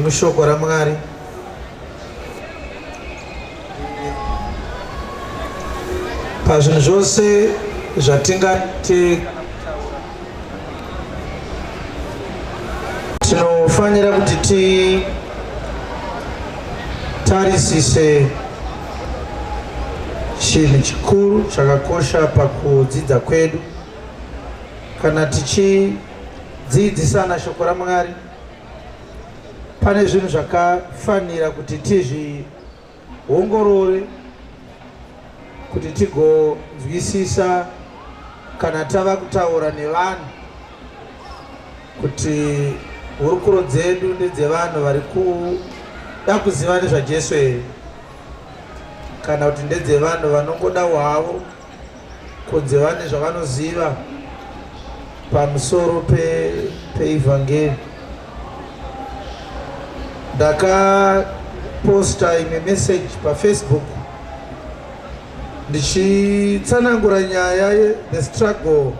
mushoko raMwari. Pazvinhu zvose zvatingate tinofanira kuti titarisise chinhu chikuru chakakosha pakudzidza kwedu kana tichidzidzisana shoko raMwari. Pane zvinhu zvakafanira kuti tizviongorore kuti tigonzwisisa kana tava kutaura nevanhu kuti hurukuro dzedu ndedzevanhu vari kuda kuziva nezvaJesu here kana kuti ndedzevanhu vanongodawo havo kunze vane zvavanoziva pamusoro peivhangeri. Ndakaposta imwe message paFacebook ndichitsanangura nyaya yethe struggle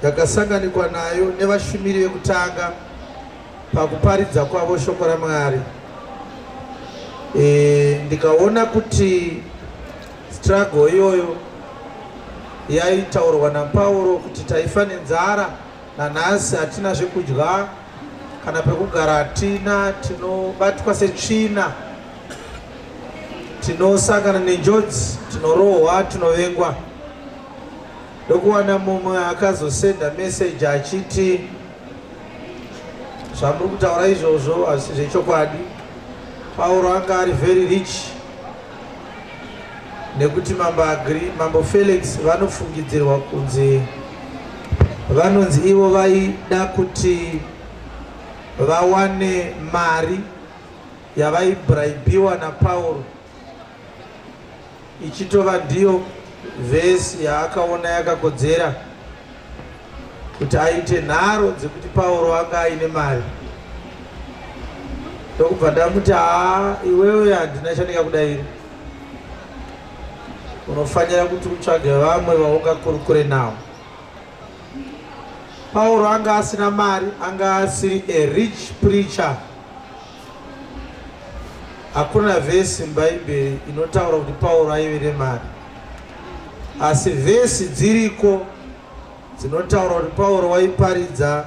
yakasanganikwa nayo nevashumiri vekutanga pakuparidza kwavo shoko raMwari. E, ndikaona kuti struggle iyoyo yaitaurwa naPauro kuti taifa nenzara nanhasi hatina zvekudya kana pekugara hatina, tinobatwa setsvina, tinosangana nenjodzi, tinorohwa, tinovengwa. Ndokuwana mumwe akazosenda message achiti zvamuri kutaura izvozvo hazvisi zvechokwadi. Pauro anga ari very rich nekuti mambo Agri, mambo Felix vanofungidzirwa kunzi vanonzi ivo vaida kuti vawane mari yavaibraibiwa naPauro ichitova ndiyo vhesi yaakaona yakakodzera kuti aite nharo dzekuti Pauro anga aine mari. Ndokubva ndamuti haa iwewe handina chandingakudaira, unofanira kuti utsvage vamwe vaungakurukure navo. Pauro anga asina mari, anga asiri a rich preacher. Hakuna vhesi muBhaibheri inotaura kuti Pauro aive nemari, asi vhesi dziriko dzinotaura kuti Pauro waiparidza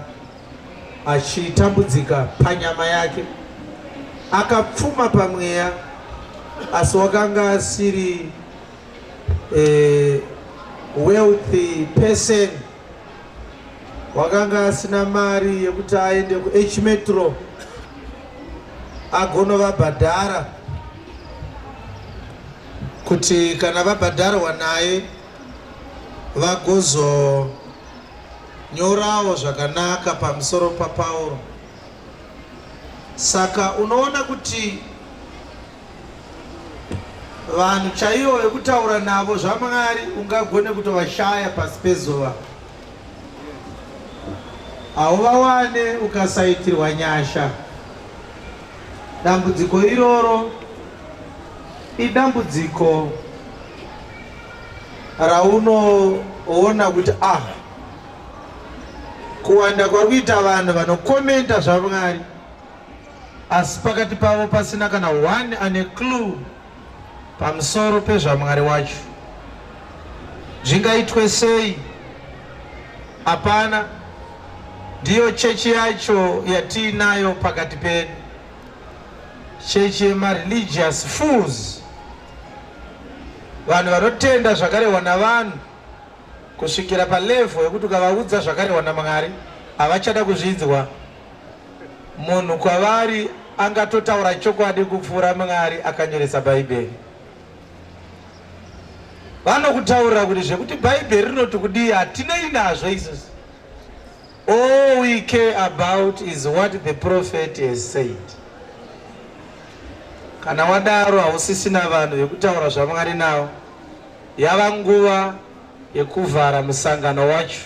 achitambudzika panyama yake. Akapfuma pamweya, asi wakanga asiri a wealthy person. Wakanga asina mari yekuti aende kuH Metro agonovabhadhara kuti kana vabhadharwa naye vagozonyorawo zvakanaka pamusoro paPauro. Saka unoona kuti vanhu chaivo vekutaura navo zvaMwari ungagone kutovashaya pasi pezuva. Hauvawane ukasaitirwa nyasha. Dambudziko iroro idambudziko raunoona kuti ah, kuwanda kwari kuita vanhu vanokomenta zvaMwari asi pakati pavo pasina kana one ane clue pamusoro pezvaMwari wacho. Zvingaitwe sei? Hapana. Ndiyo chechi yacho yatiinayo pakati pedu, chechi yemareligious fools, vanhu vanotenda zvakarehwa navanhu kusvikira palevel yekuti ukavaudza zvakarehwa naMwari havachada kuzvinzwa. Munhu kwavari angatotaura chokwadi kupfuura Mwari akanyoresa Bhaibheri. Vanokutaurira kuti zvekuti Bhaibheri rinoti kudii hatinei nazvo isusu. All we care about is what the prophet has said. Kana wadaro hausisina vanhu vekutaura zvaMwari navo. Yava nguva yekuvhara musangano wacho.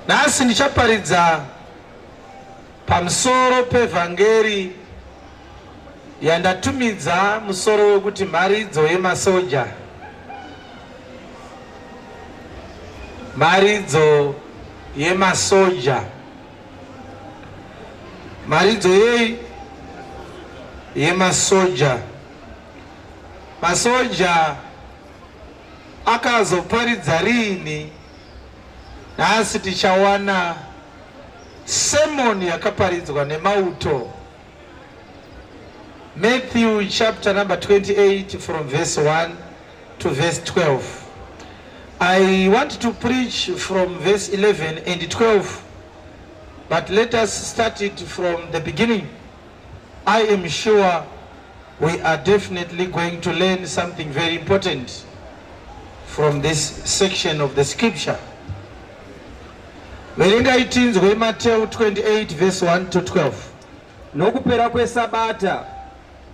Nhasi ndichaparidza pamusoro pevhangeri yandatumidza musoro wekuti mharidzo yemasoja. Mharidzo yemasoja. Mharidzo yei? Yemasoja. Masoja akazoparidza riini? Nhasi tichawana sermon yakaparidzwa nemauto. Matthew chapter number 28 from verse 1 to verse 12. I want to preach from verse 11 and 12, but let us start it from the beginning. I am sure we are definitely going to learn something very important from this section of the scripture. Verengai tinzwe Mateo 28 verse 1 to 12. Nokupera kweSabata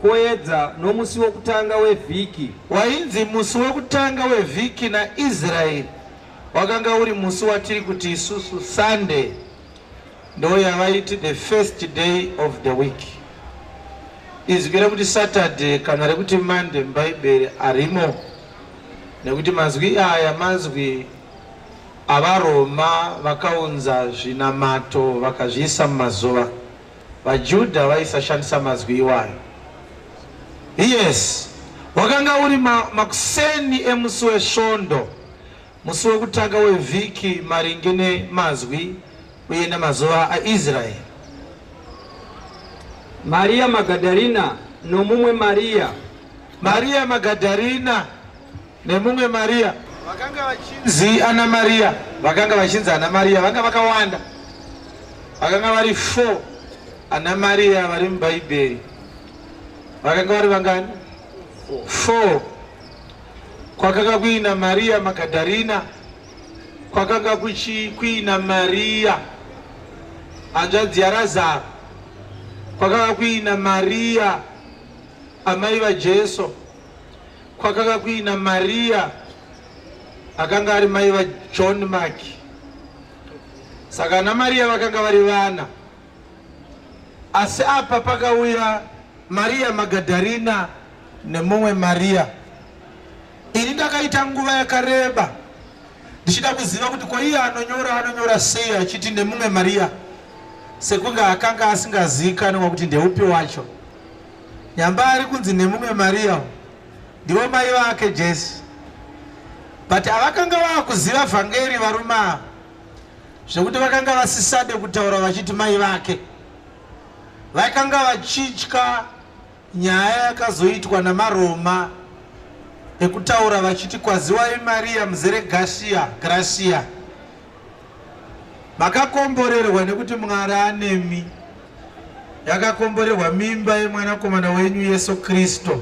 kwoedza nomusi wokutanga wevhiki. Wainzi musi wekutanga wevhiki naIsraeri wakanga uri musi watiri kuti isusu Sunday, ndo yavaiti the first day of the week. Izwi rekuti Saturday kana rekuti Monday muBhaibheri harimo, nekuti mazwi aya mazwi avaRoma vakaunza zvinamato vakazviisa mumazuva. VaJudha vaisashandisa mazwi iwayo. Yes, wakanga uri makuseni emusi weSvondo, musi wekutanga wevhiki maringe nemazwi uye nemazuva aIsraeri. Maria Magadharina nomumwe Maria. Maria Magadharina nemumwe Maria vakanga vachinzi ana Maria, vakanga vachinzi ana Maria, vanga vakawanda, vakanga vari 4 ana Maria vari muBhaibheri. Vakanga vari vangani? 4. Kwakanga kuina Maria Magadharina, kwakanga kuina Maria hanzvadzi yaRazaro, kwakanga kuina Maria amai vaJesu, kwakanga kuina Maria akanga ari mai vaJohn Mark. Saka ana Maria vakanga vari vana, asi apa pakauya Maria Magadharina nemumwe Maria. Ini ndakaita nguva yakareba ndichida kuziva kuti ko iye anonyora anonyora sei achiti nemumwe Maria, sekunge akanga asingazivikanwa kuti ndeupi wacho. Nyamba ari kunzi nemumwe Maria ndivo mai vake Jesu, but avakanga vakuziva vhangeri varume ava zvekuti vakanga vasisade kutaura vachiti mai vake, vakanga vachitya nyaya yakazoitwa namaRoma ekutaura vachiti kwaziwai Maria muzere Gracia, Gracia. Makakomborerwa nekuti Mwari anemi. Yakakomborerwa mimba yemwanakomana wenyu Yesu Kristu.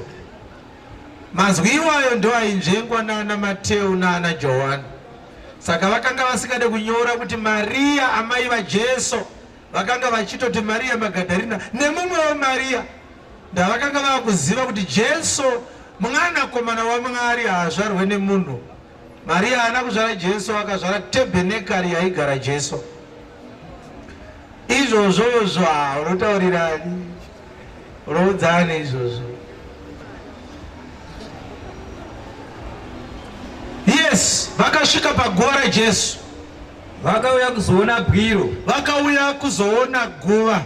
Mazwi iwayo ndo ainzvengwa naana Mateu naana Johani. Saka vakanga vasingade kunyora kuti Maria amai vaJesu, vakanga vachitoti Maria Magadharina nemumwewo Maria. Ndavakanga vava kuziva kuti Jesu mwanakomana waMwari haazvarwe nemunhu. Maria haana kuzvara Jesu, akazvara tebhenekari yaigara Jesu. Izvozvozvo unotaurirani, unoudzani izvozvo. Yes, vakasvika paguva raJesu. Vakauya kuzoona bwiro. Vakauya kuzoona guva.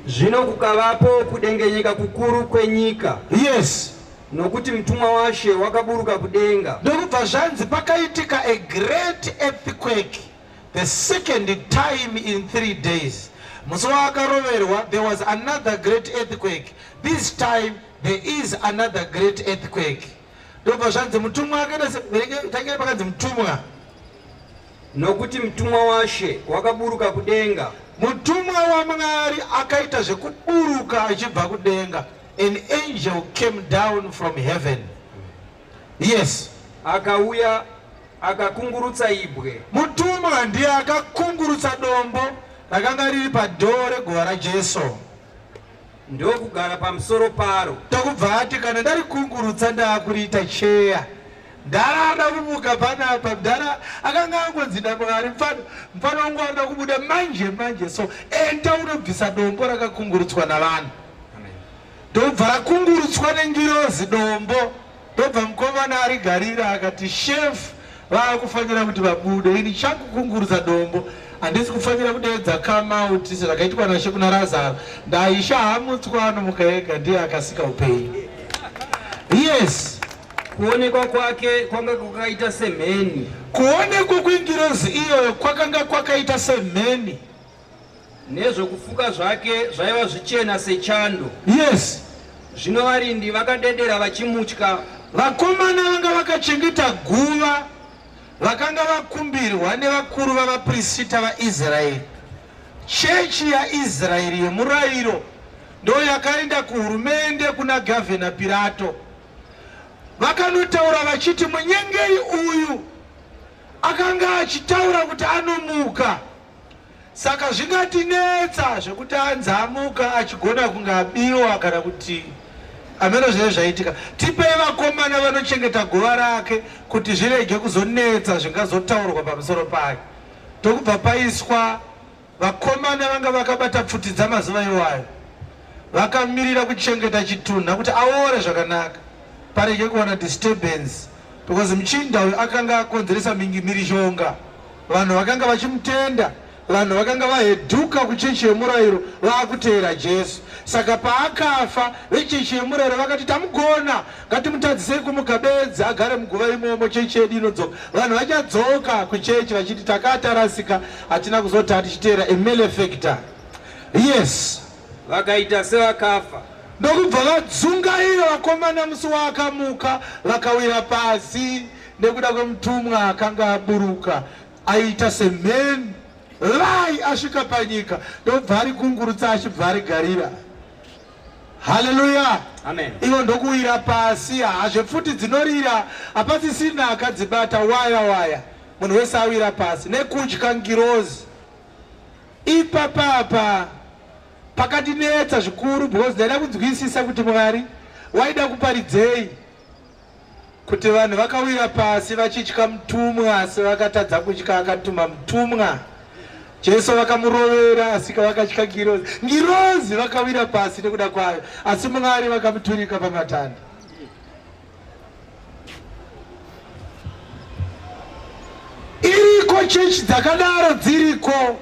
Zvino kukavapo kudengenyeka kukuru kwenyika. Yes. Nokuti mutumwa waShe wakaburuka kudenga. Ndokubva zvanzi pakaitika a great earthquake the second time in 3 days. Musi waakaroverwa there was another great earthquake. This time there is another great earthquake. Ndobva zvanzi mutumwa akaita tangere pakanzi mutumwa. Nokuti mutumwa waShe wakaburuka kudenga. Mutumwa waMwari akaita zvekuburuka achibva kudenga. An angel came down from heaven. Yes. Akauya akakungurutsa ibwe. Mutumwa ndiye akakungurutsa dombo rakanga riri padhoo reguva raJesu. Ndokugara pamusoro paro. Ndokubva ati kana ndarikungurutsa ndaakuriita cheya. Mdara ada kumuka panapa, mdara akanga angonzi naMwari, mfana mfana wangu anoda kubuda manje manje, so enda unobvisa dombo rakakungurutswa navanhu. Ndobva rakungurutswa nengirozi dombo, ndobva mukomana arigarira akati chef vakufanira kuti vabude, ini chakukungurutsa dombo. Handisi kufanira kudeedza come out sezvakaitwa naShe kuna Razaro. Ndaisha hamutswa anomuka ega ndiye akasika upenyu. Yes. Kuonekwa kwake kwanga kwakaita semheni. Kuonekwa kwengirozi iyoyo kwakanga kwakaita semheni. Nezvokufuka zvake zvaiva zvichena sechando. Yes. Zvino varindi vakadedera vachimutya. Vakomana vanga vakachengeta guva vakanga vakumbirwa nevakuru vavaprista vaIsraeri. Chechi yaIsraeri yemurayiro ndo yakaenda kuhurumende kuna gavhena Pirato. Vakanotaura vachiti munyengeri uyu akanga achitaura kuti anomuka. Saka zvingatinetsa zvekuti anzi amuka achigona kunge abiwa kana kuti ameno zvinenge zvaitika. Tipei vakomana vanochengeta guva rake kuti zvirege kuzonetsa zvingazotaurwa pamusoro pake. Ndokubva paiswa vakomana vanga vakabata pfuti dzamazuva iwayo vakamirira kuchengeta chitunha kuti aore zvakanaka parege kuwana disturbance because muchinda uyu akanga akonzeresa mhirizhonga. Vanhu vakanga vachimutenda, vanhu vakanga vahedhuka kuchechi yemurayiro vaakuteera Jesu. Saka paakafa, vechechi yemurayiro vakati tamugona, ngatimutadzisei kumuka bedzi agare muguva imomo, chechi yedu inodzoka. Vanhu vachadzoka kuchechi vachiti takatarasika, hatina kuzoti tichiteera a malefactor. Yes. Vakaita sevakafa. Ndokubva vadzungaira vakomana musi waakamuka, vakawira pasi. Nekuda kwemutumwa akanga aburuka aiita semheni vai asvika panyika ndobva arikungurutsa achibva arigarira. Haleluya! Amen. Ivo ndokuwira pasi, hazvepfuti dzinorira hapasisina akadzibata waya waya, munhu wese awira pasi nekutya ngirozi. Ipapapa pakandinetsa zvikuru because ndaida kunzwisisa kuti Mwari waida kuparidzei. Kuti vanhu vakawira pasi vachitya mutumwa asi vakatadza kutya akatuma mutumwa. Jesu vakamurovera asika vakatya ngirozi. Ngirozi vakawira pasi nekuda kwayo asi Mwari vakamuturika pamatanda. Iriko chechi dzakadaro dziriko.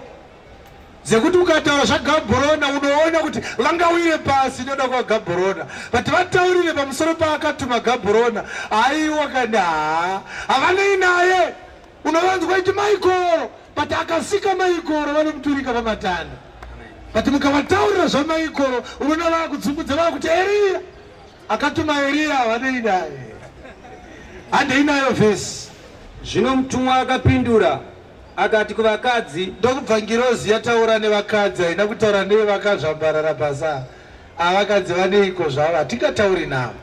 Dzekuti ukataura zvaGabhorona unoona kuti vangawire pasi nekuda kwaGabhorona, but vataurire pamusoro paakatuma Gabhorona, haiwa kana haa havanei naye. Unovanzwa iti Maikoro, but akasika Maikoro vanomuturika pamatanda. But mukavataurira zvaMaikoro unoona vakudzungudza vakuti Eriya akatuma Eriya havanei naye. Handei nayo vhesi. Zvino mutumwa akapindura akati kuvakadzi. Ndokubva ngirozi yataura nevakadzi, haina kutaura nevakazvambarara pasi ava. Ava vakadzi vaneiko zvavo, hatingatauri navo.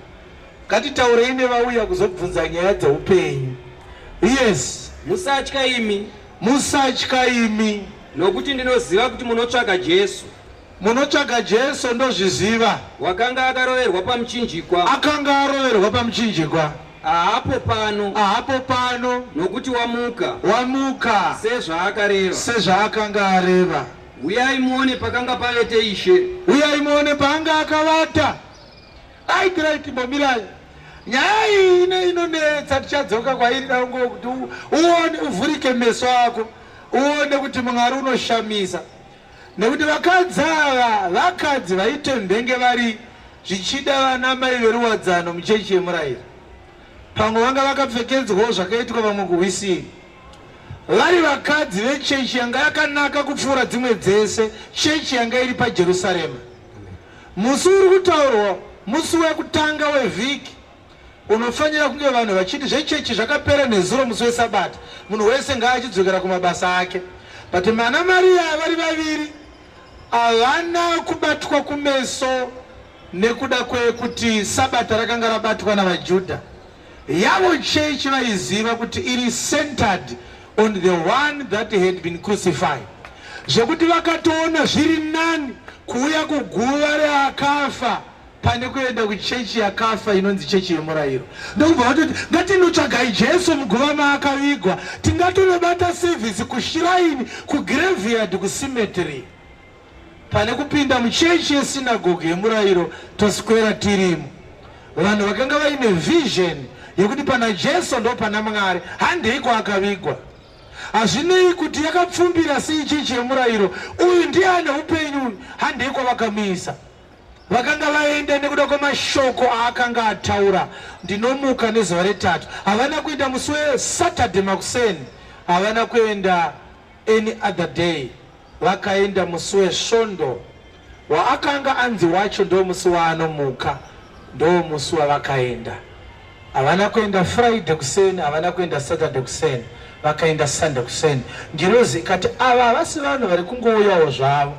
Ngatitaurei nevauya kuzobvunza nyaya dzeupenyu. Yes. Musatya imi. Musatya imi. Nokuti ndinoziva kuti munotsvaka Jesu. Munotsvaga Jesu, ndozviziva. Wakanga akaroverwa pamuchinjikwa. Akanga aroverwa pamuchinjikwa. Ahapo pano. Ahapo pano. Nokuti wamuka. Wamuka. Sezvaakareva. Sezvaakanga areva. Uyai muone pakanga pavete Ishe. Uyai muone paanga akavata. Right, right, mbomirai. Nyaya iyi ine inonetsa, tichadzoka kwairi dango kuti uone, uvhurike meso ako, uone kuti Mwari unoshamisa. Nekuti vakadzi ava vakadzi vaitembenge vari zvichida vana mai veruwadzano muchechi yemurayiro. Pamwe vanga vakapfekedzwawo zvakaitwa vamwe kuhwisiri. Vari vakadzi vechechi yanga yakanaka kupfuura dzimwe dzese, chechi yanga iri paJerusarema. Musi uri kutaurwa musi wekutanga wevhiki unofanira kunge vanhu vachiti zvechechi zvakapera nezuro musi wesabata, munhu wese ngaachidzokera kumabasa ake. But mana Maria vari vaviri havana kubatwa kumeso nekuda kwekuti sabata rakanga rabatwa navaJudha. Yavo chechi vaiziva kuti iri centered on the one that had been crucified, zvekuti vakatoona zviri nani kuuya kuguva reakafa pane kuenda kuchechi yakafa inonzi chechi yemurayiro. Ndokubva vatoti ngatinotsvagai Jesu muguva maakavigwa, tingatonobata sevhisi kushiraini, kugraveyard, kucemetery, pane kupinda muchechi yesinagoge yemurayiro toswera tirimo. Vanhu vakanga vaine vision yekuti pana Jesu ndo pana Mwari, handei kwaakavigwa. Hazvinei kuti yakapfumbira sei chechi yemurayiro, uyu ndiye ane upenyu uyu, handei kwavakamuisa. Vakanga vaenda nekuda kwemashoko aakanga ataura, ndinomuka nezuva retatu. Havana kuenda musi weSaturday makuseni, havana kuenda any other day, vakaenda musi weSvondo waakanga anzi wacho ndomusi waanomuka, ndomusi wavakaenda. Havana kuenda Friday kuseni, havana kuenda Saturday kuseni, vakaenda Sunday kuseni. Ngirozi ikati ava havasi vanhu vari kungouyawo zvavo.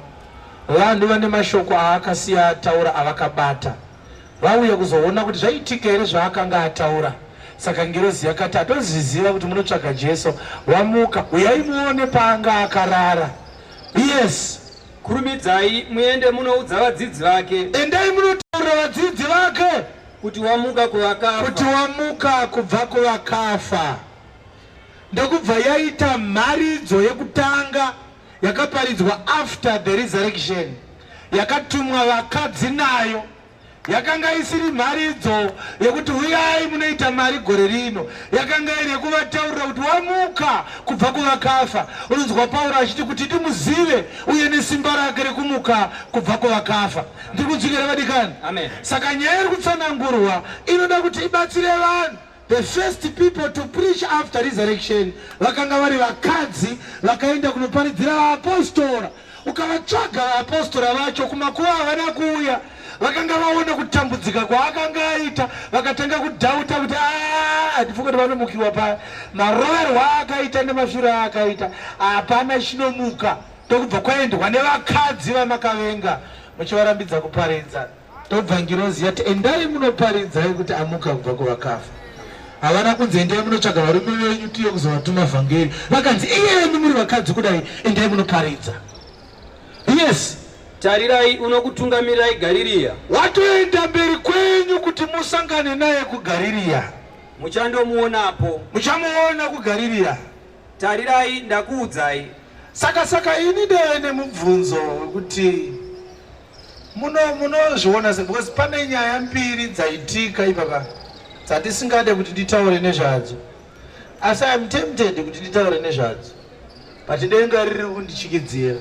Vanhu vane mashoko aakasiya ataura avakabata. Vauya kuzoona kuti zvaitika here zvaakanga ataura. Saka ngirozi yakati, Hatozviziva kuti munotsvaga Jesu. Wamuka. Uyai muone paanga akarara. Yes. Kurumidzai muende munoudza vadzidzi vake. Endai munotaurira vadzidzi vake. Kuti wamuka kuvakafa. Kuti wamuka kubva kuvakafa. Ndokubva yaita mharidzo yekutanga yakaparidzwa after the resurrection yakatumwa vakadzi nayo yakanga isiri mharidzo yekuti huyai munoita mari gore rino yakanga iri yekuvataurira kuti wamuka kubva kuvakafa unonzwa pauro achiti kuti timuzive uye nesimba rake rekumuka kubva kuvakafa ndiri kunzwikira vadikani saka nyaya iri kutsanangurwa inoda kuti ibatsire vanhu The first people to preach after resurrection vakanga vari vakadzi vakaenda kunoparidzira vaapostora. Ukavatsvaga vaapostora vacho kumakuva havana kuuya. Vakanga vaona kutambudzika kwaakanga aita vakatanga kudhauta kuti ah, handifunge kuti vanomukiwa paya. Maroverwo aakaita nemafiro aakaita hapana chinomuka. Ndokubva kwaendwa nevakadzi vamakavenga muchivarambidza kuparidza. Ndobva ngirozi yati endai munoparidzai kuti amuka kubva kuvakafa. Havana kunzi endai munotsvaga varume venyu tiye kuzovatuma vhangeri. Vakanzi iyemi muri vakadzi kudai endai munoparidza. Yes. Tarirai unokutungamirai Gariria. Watoenda mberi kwenyu kuti musangane naye kuGariria. Muchandomuonapo. Muchamuona kuGariria. Tarirai ndakuudzai. Saka saka ini ndaive nemubvunzo wekuti muno munozviona se because pane nyaya mbiri dzaitika ipapa dzandisingade kuti nditaure nezvadzo asi I'm tempted kuti nditaure nezvadzo but denga riri kundichikidzira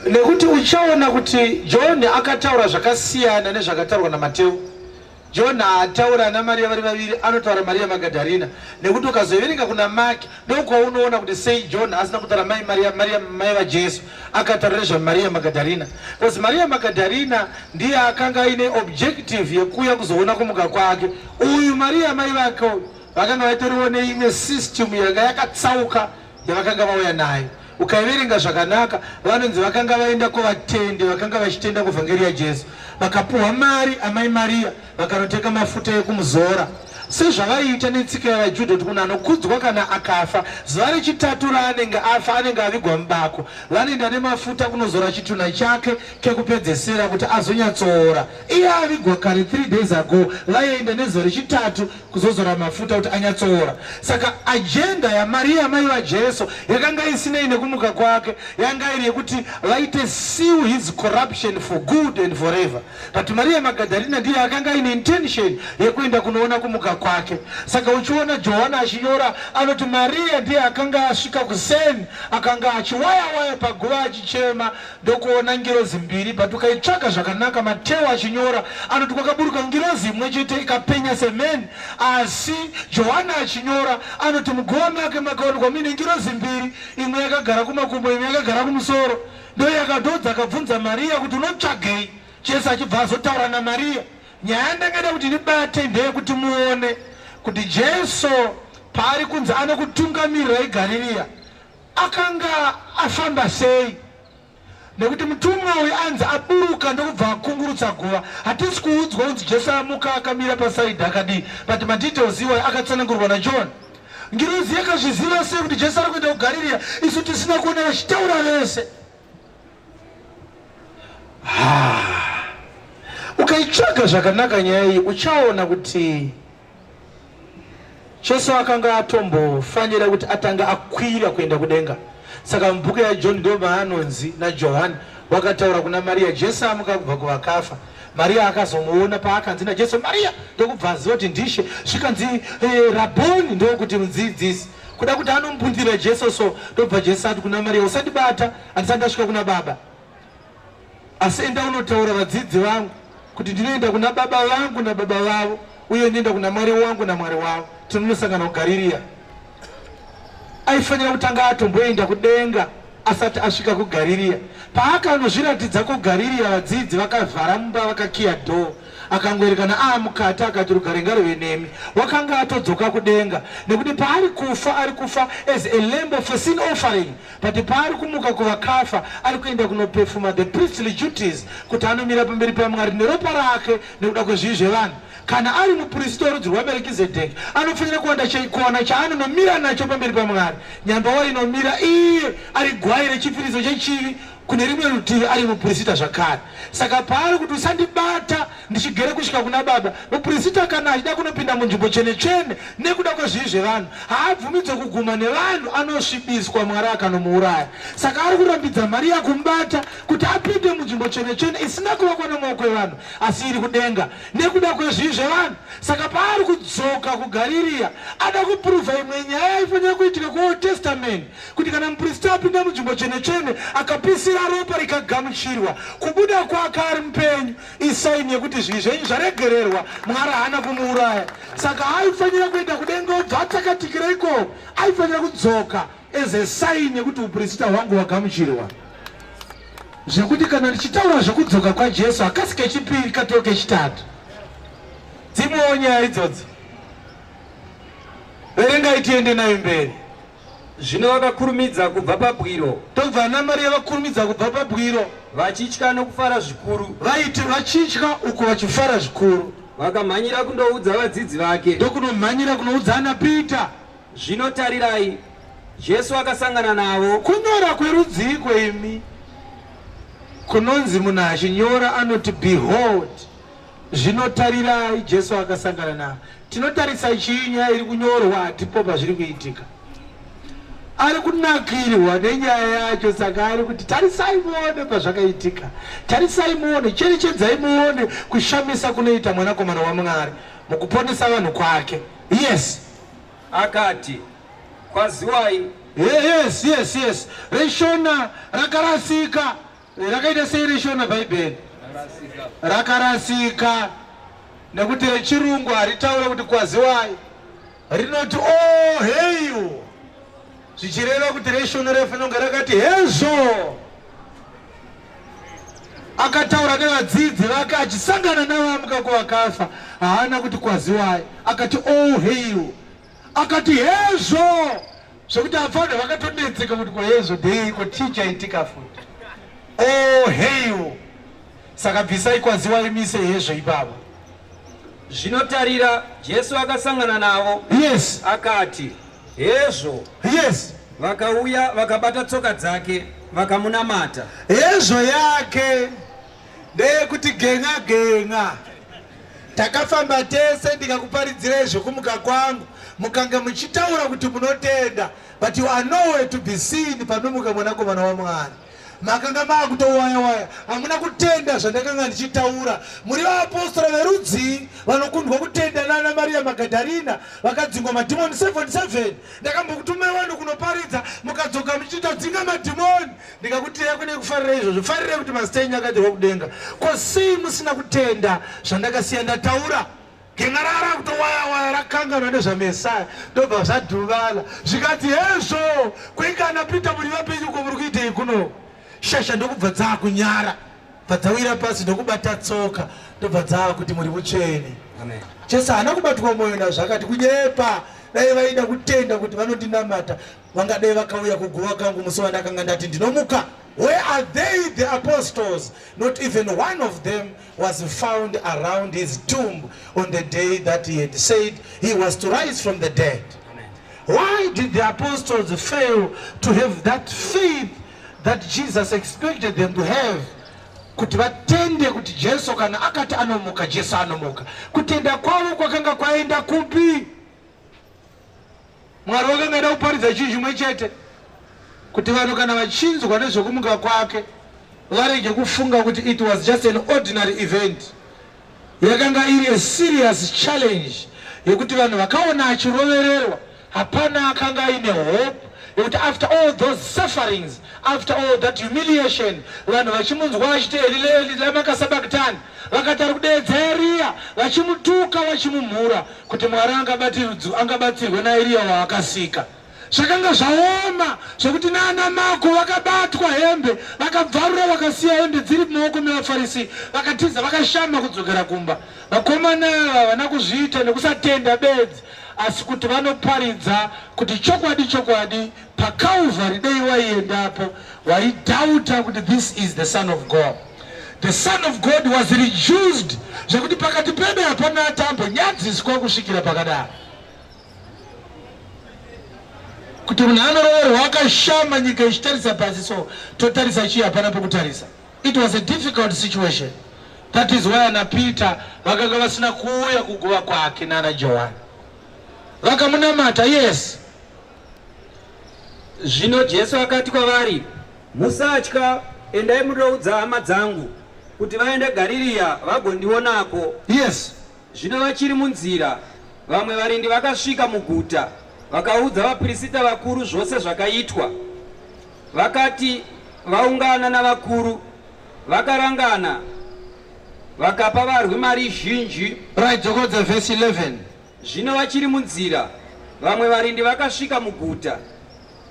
nekuti uchaona kuti John akataura zvakasiyana nezvakataurwa naMateu. John haatauri ana Maria vari vaviri, anotaura Maria Magadharina. Nekuti ukazoverenga kuna Mark ndokwaunoona kuti sei John asina kutaura mai Maria, Maria mai vaJesu, akataura nezva Maria Magadharina. Because Maria Magadharina ndiye akanga aine objective yekuuya kuzoona kumuka kwake. Uyu Maria mai vake uyu vakanga vatoriwo neimwe system yanga yakatsauka yavakanga vauya nayo. Ukaiverenga zvakanaka, vanonzi vakanga vaenda kuvatendi vakanga vachitenda kuvhangeri yaJesu, vakapuhwa mari amai Maria vakanotenga mafuta ekumuzora sezvavaiita netsika yavaJudha kuti munhu anokudzwa kana akafa zuva rechitatu raanenge afa anenge avigwa mubako vanoenda nemafuta kunozora chitunha chake kekupedzesera kuti azonyatsoora iye avigwa kare 3 days ago vaienda nezuva rechitatu kuzozora mafuta kuti anyatsoora. Saka agenda yaMariya mai vaJesu yakanga isinei nekumuka kwake, yanga iri yekuti vaite seal his corruption for good and forever. But Mariya Magadharina ndiye akanga aine intention yekuenda kunoona kumuka kwake. Saka uchiona Johana achinyora anoti Mariya ndiye akanga asvika kuseni, akanga achiwaya waya paguva achichema ndokuona ngirozi mbiri but ukaitsvaga zvakanaka Mateo achinyora anoti kwakaburuka ngirozi imwe chete ikapenya semheni asi Johani achinyora anoti muguva make makaonekwa muine ngirozi mbiri imwe yakagara kumakumbo imwe yakagara kumusoro ndoyakadodza akabvunza Mariya kuti unotsvagei Jesu achibva azotaura naMariya nyaya yandangada kuti ndibate ndeyekuti muone kuti Jesu paari kunzi anokutungamirirai Garirea Akanga afamba sei? Nekuti mutumwa uyu anzi aburuka ndokubva akungurutsa guva. Hatisi kuudzwa kunzi Jesu amuka akamira pasaidhi akadii, but madetails iwayo akatsanangurwa naJohn. Ngirozi yakazviziva sei kuti Jesu ari kuenda kuGarirea isu tisina kuona vachitaura vese? Ha, ukaitsvaga zvakanaka nyaya iyi uchaona kuti Jesu akanga atombofanira kuti atanga akwira kuenda kudenga. Saka mubhuku yaJohn ndo maanonzi naJohani wakataura kuna Maria, Jesu amuka kubva kuvakafa. Mariya akazomuona paakanzi naJesu, Mariya! Ndokubva aziva kuti ndishe. Zvikanzi, eh, Rabhoni, ndokuti mudzidzisi. Kuda kuti anombundira Jesu so, ndobva Jesu ati kuna Mariya, usandibata, handisati ndasvika kuna Baba. Asi enda unotaura vadzidzi vangu kuti ndinoenda kuna Baba vangu naBaba vavo, uye ndinoenda kuna Mwari wangu naMwari wavo. Tinonosangana kuGarirea. Aifanira kutanga atomboenda kudenga asati asvika kuGarirea. Paakanozviratidza kuGarirea, vadzidzi vakavhara mumba vakakiya dhoo. Akangoerekana aamukati akati rugare ngaruve nemi. Wakanga atodzoka kudenga nekuti paari kufa ari kufa as a lamb of a sin offering but paari kumuka kuvakafa ari kuenda kunopefuma the priestly duties kuti anomira pamberi paMwari neropa rake nekuda kwezvivi zvevanhu. Kana ari mupurisita werudzi rwaMerkizedheki, anofanira kuwana chaanonomira nacho pamberi paMwari. Nyamba wainomira iye ari gwai rechipiriso chechivi, kune rimwe rutivi ari mupurisita zvakare. Saka paari kuti usandibata ndichigere kusvika kuna Baba, mupurisita kana achida kunopinda munzvimbo tsvene-tsvene nekuda kwezvivi zvevanhu, haabvumidzwe kuguma nevanhu, anosvibiswa Mwari akanomuuraya. Saka ari kurambidza Maria kumubata kuti apinde munzvimbo tsvene-tsvene isina kuvakwa nemaoko evanhu asi iri kudenga. nekuda kwezvivi zvevanhu. Saka paari kudzoka kuGarirea, ada kupuruvha imwe nyaya yaifanira kuitika kuOld Testament, kuti kana muprista apinda munzvimbo tsvene-tsvene akapisira ropa rikagamuchirwa, kubuda kwake ari mupenyu isaini yekuti zvivi zvenyu zvaregererwa, Mwari haana kumuuraya. Saka aifanira kuenda kudenga obva atsakatikira ikoko, aifanira kudzoka as a sign yekuti upurisita hwangu hwagamuchirwa. Zvekuti kana ndichitaura zvekudzoka kwaJesu hakasi kechipiri katoo kechitatu. Dzimwewo nyaya idzodzo verengai tiende nayo mberi. Zvino vakakurumidza kubva pabwiro. Tobva ana Maria vakurumidza kubva pabwiro. Vachitya nokufara zvikuru. Vaiti vachitya uku vachifara zvikuru. Vakamhanyira kundoudza vadzidzi vake. Ndokunomhanyira kunoudza ana Peter. Zvino tarirai, Jesu akasangana navo. Kunyora kwerudziiko imi? Kunonzi munhu achinyora anoti behold, zvino tarirai, Jesu akasangana navo. Tinotarisa chii nyaya iri kunyorwa hatipo pazviri kuitika. Ari kunakirwa nenyaya yacho saka ari kuti tarisai muone pazvakaitika. Tarisai muone, cherechedzai muone kushamisa kunoita mwanakomana waMwari mukuponesa vanhu kwake. Yes. Akati, Kwaziwai. Yes, yes, yes. Reshona rakarasika. Rakaita sei reshona Bhaibheri? Rakarasika. Nekuti rechirungu haritaure kuti kwaziwai. Rinoti oh heyu. Zvichireva kuti reshona raifanira kunge rakati hezvo. Akataura nevadzidzi vake achisangana navamuka kuvakafa. Haana kuti kwaziwai, akati all hail, akati hezvo, zvekuti apfana vakatonetseka kuti ko hezvo ndeiko, chii chaitika futi? All hail. Saka bvisai kwaziwai mise hezvo ipapo. Zvino tarira, Jesu akasangana navo. Yes. Akati, Hezvo. Yes. Vakauya vakabata tsoka dzake vakamunamata. Hezvo yake ndeyekuti gen'a gen'a. Takafamba tese ndikakuparidzirai zvekumuka kwangu mukange muchitaura kuti munotenda but you are nowhere to be seen panomuka mwanakomana waMwari. Makanga maakutowaya waya, hamuna kutenda zvandakanga ndichitaura. Muri vaapostora verudzii vanokundwa kutenda nana Maria Magadharina vakadzingwa madhimoni 77? Ndakambokutumai vanhu kunoparidza mukadzoka muchiti tadzinga madhimoni. Ndikakutirai kune kufarira izvozvo, farirai kuti mazita enyu akadirwa kudenga. Ko sei musina kutenda zvandakasiya ndataura? Gen'a rara kutowaya waya rakanganwa nezvaMesaya ndobva zvadhuvala zvikati hezvo kuingana Peter muri vapenyu ko muri kuitei kuno shasha ndokubva dzakunyara bva dzawira pasi ndokubata tsoka ndobva dzakuti muri mutsvene. Jesu haana kubatwa mwoyo nazvo akati kunyepa dai vaida kutenda kuti vanondinamata vangadai vakauya kuguva kangu musi wandakanga ndati ndinomuka. Where are they the apostles? Not even one of them was found around his tomb on the day that he had said he was to rise from the dead. Amen. Why did the apostles fail to have that faith that Jesus expected them to have? Kuti vatende kuti Jesu kana akati anomuka, Jesu anomuka. Kutenda kwavo kwakanga kwaenda kupi? Mwari wakanga aida kuparidza chinhu chimwe chete, kuti vanhu kana vachinzwa nezvekumuka kwake varege kufunga kuti it was just an ordinary event. Yakanga iri a serious challenge yekuti vanhu vakaona achirovererwa, hapana akanga aine hope yekuti after all those sufferings, after all that humiliation, vanhu vachimunzwa achiti Eli Eli lama kasabakitani, vakati ari kudeedza Eriya, vachimutuka vachimumhura kuti Mwari angabatsirwe naEriya waakasika. Zvakanga zvaoma zvekuti naana Mako vakabatwa hembe vakabvarura vakasiya hembe dziri mumaoko mevaFarisi vakatiza vakashama kudzokera kumba. Vakomana ava havana kuzviita nekusatenda bedzi asi kuti vanoparidza kuti chokwadi chokwadi paCalvary dei waiendapo waidhauta kuti this is the son of God. The son of God was reduced zvekuti pakati pedu hapana atambonyadziswa kusvikira pakadaro. Kuti munhu anoroverwa akashama nyika ichitarisa pasi so totarisa chii hapana pokutarisa. It was a difficult situation. That is why ana Peter vakanga vasina kuuya kuguva kwake nana Johani. Vakamunamata, yes. Zvino Jesu akati kwavari, Musatya, endai mundoudza hama dzangu kuti vaende Garirea vagondionako. Yes. Zvino vachiri munzira, vamwe varindi vakasvika muguta, vakaudza vapirisita vakuru zvose zvakaitwa. Vakati vaungana navakuru, vakarangana, vakapa varwi mari zhinji. Right, dzokodza verse 11. Zvino vachiri munzira, vamwe varindi vakasvika muguta,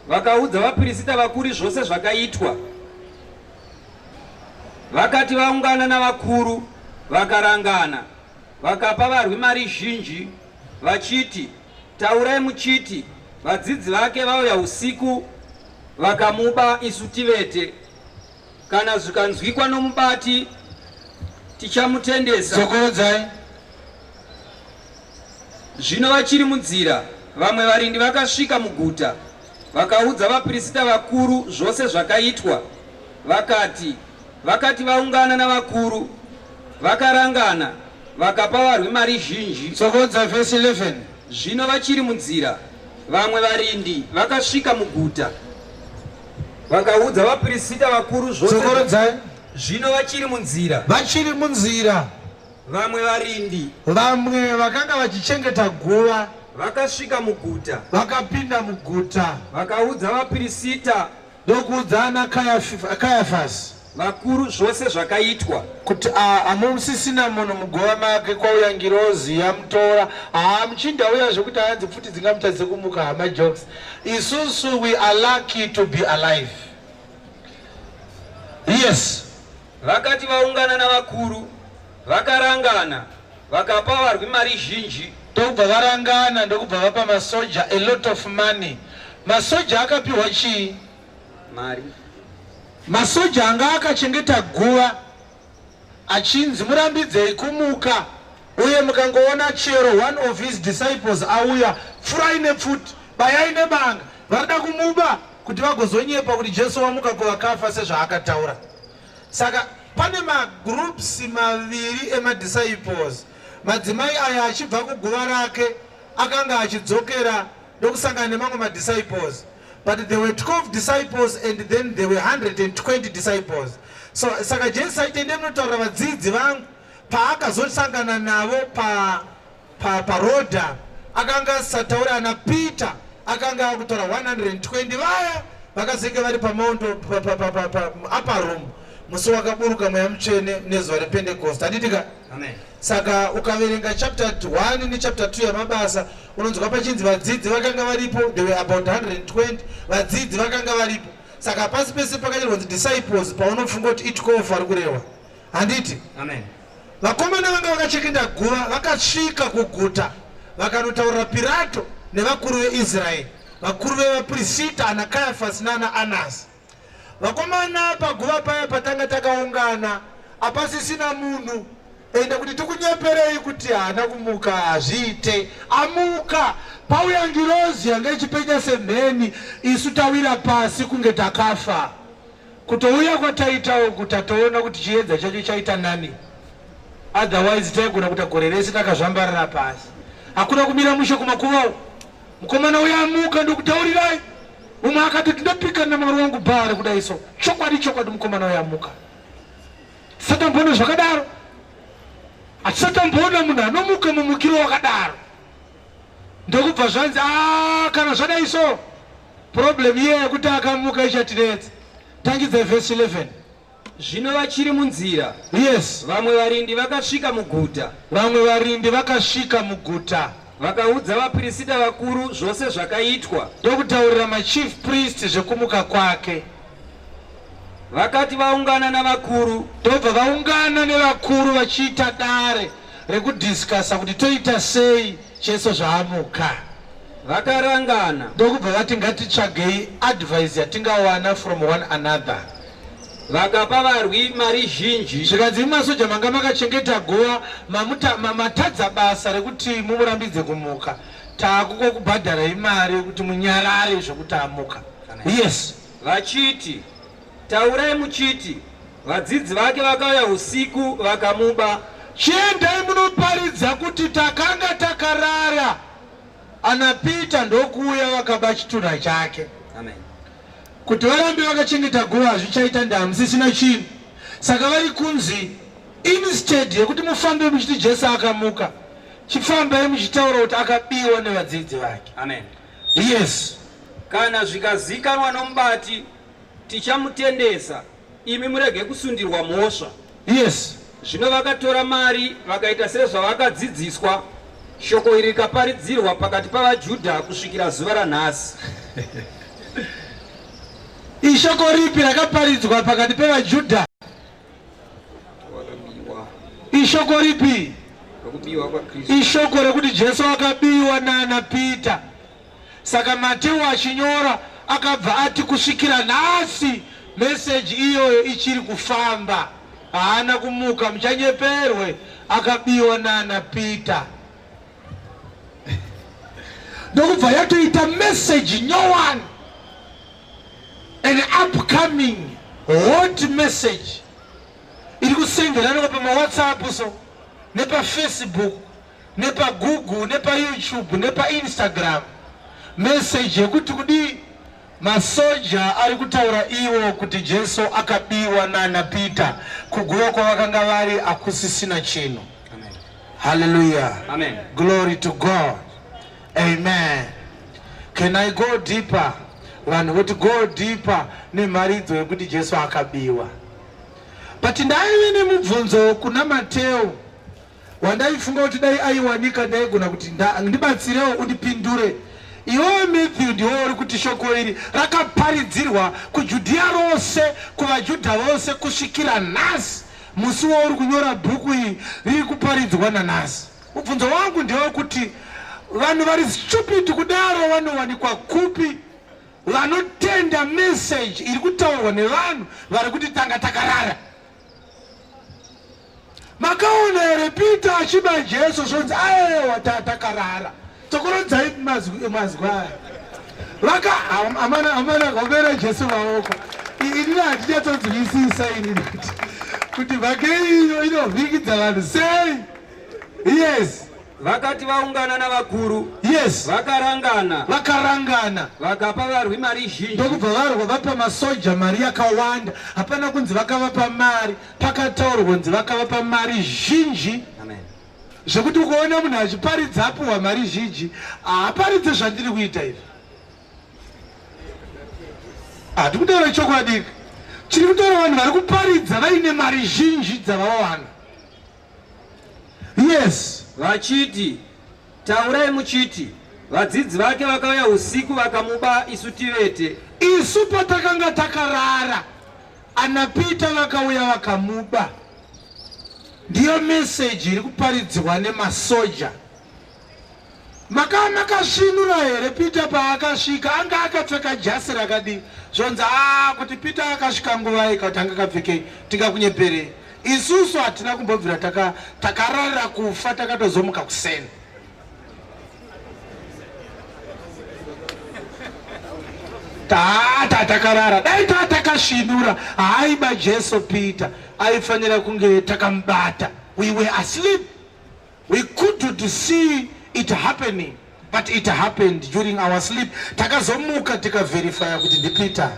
vakaudza vapirisita vakuru zvose zvakaitwa. Vakati vaungana navakuru, vakarangana, vakapa varwi mari zhinji, vachiti, Taurai muchiti, Vadzidzi vake vauya usiku, vakamuba isu tivete. Kana zvikanzwikwa nomubati, tichamutendesa. Dzokorodzai. Zvino vachiri munzira, vamwe varindi vakasvika muguta, vakaudza vapirisita vakuru zvose zvakaitwa. Vakati, vakati vaungana navakuru, vakarangana, vakapa varwi mari zhinji. Tsokodza vhesi 11. Zvino vachiri munzira, vamwe varindi vakasvika muguta, vakaudza vapirisita vakuru zvose. Tsokorodzai. Zvino vachiri munzira. Vachiri munzira. Vamwe varindi. Vamwe vakanga vachichengeta guva. Vakasvika muguta. Vakapinda muguta. Vakaudza vapirisita. Ndokuudza ana Kayafasi. Vakuru zvose zvakaitwa. Kuti hamusisina munhu muguva make, kwauya ngirozi yamutora. Haa muchinda uya zvekuti hanzi pfuti dzingamutadze kumuka hama jokes. Isusu we are lucky to be alive. Yes. Vakati vaungana navakuru, vakarangana, vakapa varwi mari zhinji. Ndokubva varangana ndokubva vapa masoja a lot of money. Masoja akapiwa chii? Mari. Masoja anga akachengeta guva achinzi murambidzei kumuka uye mukangoona chero one of his disciples auya pfurai nepfuti, bayai nebanga. Varida kumuba kuti vagozonyepa kuti Jesu wamuka kuvakafa sezvaakataura. Saka pane magroups maviri emadisciples. Madzimai aya achibva kuguva rake akanga achidzokera ndokusangana nemamwe madisciples. But there were 12 disciples and then there were 120 disciples. So saka Jesu aiti endai munotaurira vadzidzi vangu paakazosangana navo pa pa paroda akanga asisataura ana Peter akanga akutaura 120 vaya vakazenge vari pamount upper room musi wakaburuka mweya mutsvene nezuva repentecost handiti ka Amen. Saka ukaverenga chapter 1 nechapter 2 yamabasa unonzwa pachinzi vadzidzi vakanga varipo, they were about 120 vadzidzi vakanga varipo. Saka pasi pese pakanyorwa kunzi disciples paunofunga kuti i12 vari kurehwa. Handiti? Amen. Vakomana vanga vakachekenda guva vakasvika kuguta vakanotaurira Pirato nevakuru veIsraeri, vakuru vevapirisita ana Kayafasi nana Anasi. Vakomana paguva paya patanga takaungana apasisina munhu ende kuti tikunyeperei kuti haana kumuka hazviite amuka pauya ngirozi yanga ichipenya semheni isu tawira pasi kunge takafa kutouya kwataita uku tatoona kuti chiedza chacho chaita nani otherwise taigona kuita gore rese takazvambarara pasi hakuna kumira mushe kumakuva uku mukomana uya amuka ndokutaurirai Umwe akati ndinopika namwari wangu Bhaari kudai so. Chokwadi chokwadi mukomana uyo amuka. Satamboona zvakadaro. Hatisati tamboona munhu anomuka mumukiro wakadaro. Ndokubva zvanzi ah, kana zvadai so problem iye yekuti akamuka ichatinetsa. Tangidza verse 11. Zvino vachiri munzira, Yes. vamwe varindi vakasvika muguta. Vamwe varindi vakasvika muguta. Vakaudza vapirisita vakuru zvose zvakaitwa. Ndokutaurira machief priest zvekumuka kwake. Vakati vaungana navakuru. Ndobva vaungana nevakuru vachiita dare rekudhiskasa kuti toita sei Jesu zvaamuka. Vakarangana. Ndokubva vati ngatitsvagei advice yatingawana from one another. Vakapa varwi mari zhinji. Zvikanzi imi masoja manga makachengeta guva mamuta, ma, matadza basa rekuti mumurambidze kumuka. Taakukokubhadharai mari yekuti munyarare zvekuti amuka. Yes. Vachiti, Taurai muchiti, Vadzidzi vake vakauya usiku vakamuba. Chiendai munoparidza kuti takanga takarara ana Peter ndokuuya vakaba chitunha chake. Amen. Kuti varambe vakachengeta guva hazvichaita ndahamusisina chinhu. Saka vari kunzi instead yekuti mufambe muchiti Jesu akamuka, chifambai muchitaura kuti akabiwa nevadzidzi vake. Amen. Yes. Kana zvikazikanwa nomubati, tichamutendesa, imi murege kusundirwa mhosva. Yes. Zvino vakatora mari vakaita sezvavakadzidziswa, shoko iri rikaparidzirwa pakati pavaJudha kusvikira zuva ranhasi. Ishoko ripi rakaparidzwa pakati pevaJudha? Ishoko ripi? Ishoko rekuti Jesu akabiwa nana Peter. Saka Mateo achinyora akabva ati kusvikira nhasi meseji iyoyo ichiri kufamba. Haana kumuka, muchanyeperwe, akabiwa nana Peter. Ndokubva yatoita meseji nyowani, an upcoming hot message iri kusengeranwa pamawhatsapp so nepafacebook nepaGoogle, nepaYouTube, nepaInstagram message yekuti kudii masoja ari kutaura iwo kuti Jesu akabiwa nana Peter kuguva kwavakanga vari hakusisina chinhu. Hallelujah. Amen. Glory to God. Amen. Can I go deeper? Vanhu voti go deeper nemharidzo yekuti Jesu akabiwa. But ndaive nemubvunzo kuna Mateo wandaifunga kuti dai aiwanika ndaigona kuti ndibatsirewo undipindure. Iwewe Matthew ndiwe uri kuti shoko iri rakaparidzirwa kuJudhiya rose kuvaJudha vose kusvikira nhasi musi wauri kunyora bhuku iyi riri kuparidzwa nanhasi. Mubvunzo wangu ndewekuti vanhu vari stupid kudaro vanowanikwa kupi vanotenda message iri kutaurwa nevanhu vari kuti tanga takarara? Makaona here Peter achiba Jesu zvonzi aewa takarara. Tsokorodzai mazwi mazwi aya. Vaka amana amana gomera Jesu maoko. Ini handinyatsonzwisisa ini kuti kuti vake iyo inovhingidza vanhu sei. Yes. Vakati vaungana navakuru. Yes. Vakarangana. Vakarangana. Vakapa varwi mari zhinji. Ndokubva varwa vapa masoja mari yakawanda. Hapana kunzi vakavapa mari, pakataurwa kunzi vakavapa mari zhinji. Amen. Zvekuti ukaona munhu achiparidza apuhwa mari zhinji, haaparidze zvandiri kuita izvi. Hati kutaura chokwadi. Chiri kutaura vanhu vari kuparidza vaine mari zhinji dzavawana. Yes. Vachiti, Taurai muchiti, vadzidzi vake vakauya usiku vakamuba isu tivete. Isu patakanga takarara, ana Peter vakauya vakamuba. Ndiyo meseji iri kuparidzwa nemasoja. Makava makasvinura here Peter paakasvika anga akapfeka jasi rakadii? Zvonzi aa kuti Peter akasvika nguvai kuti anga akapfekei tingakunyeperei. Isusu hatina kumbobvira taka takararira kufa takatozomuka kuseni. Tata takarara dai tatakasvinura haaiba Jesu Peter aifanira kunge takamubata. We were asleep. We couldn't see it happening but it happened during our sleep. Takazomuka tikaverifya kuti ndiPeter.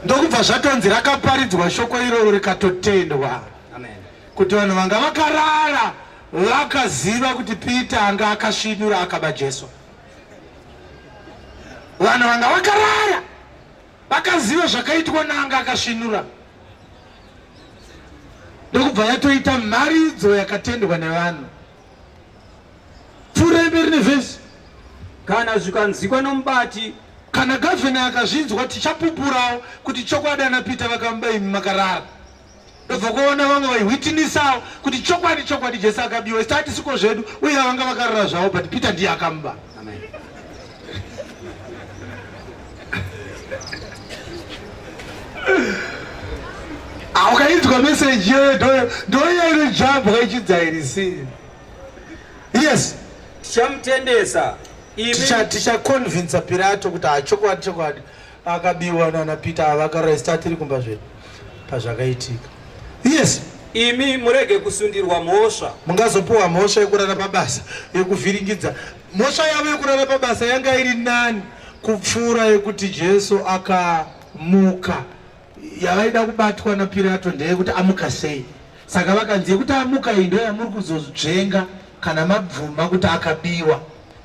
Ndokubva zvatonzi rakaparidzwa shoko iroro rikatotendwa. Amen. Kuti vanhu vanga vakarara vakaziva kuti Peter anga akasvinura akaba Jesu. Vanhu vanga vakarara vakaziva zvakaitwa naanga akasvinura, ndokubva yatoita mharidzo yakatendwa nevanhu. Pfuurai mberi nevhesi. Kana zvikanzwikwa nomubati, Kana gavhena akazvinzwa, tichapupurawo kuti chokwadi ana Peter vakamuba imi makarara. Ndobva kuona vamwe vaihwitinisawo kuti chokwadi chokwadi Jesu akabiwa. Isu hatisiko zvedu uye vanga vakarara zvavo, but Peter ndiye akamuba. Amen. Ah, ukainzwa meseji iyoyo ndoiya inojambwa ichidzairisi. Yes. Tichamutendesa imi. Tichaconvinsa Pirato kuti hachokwadi chokwadi akabiwa nana Peter avakarara, isu tatiri kumba zvedu pazvakaitika. Yes. Imi murege kusundirwa mhosva. Mungazopuwa mhosva yekurara pabasa, yekuvhiringidza. Mhosva yavo yekurara pabasa yanga iri nani kupfuura yekuti Jesu akamuka. Yavaida kubatwa naPirato ndeyekuti amuka sei. Saka vakanzi yekuti amuka iyi ndoyamuri kuzodzvenga kana mabvuma kuti akabiwa.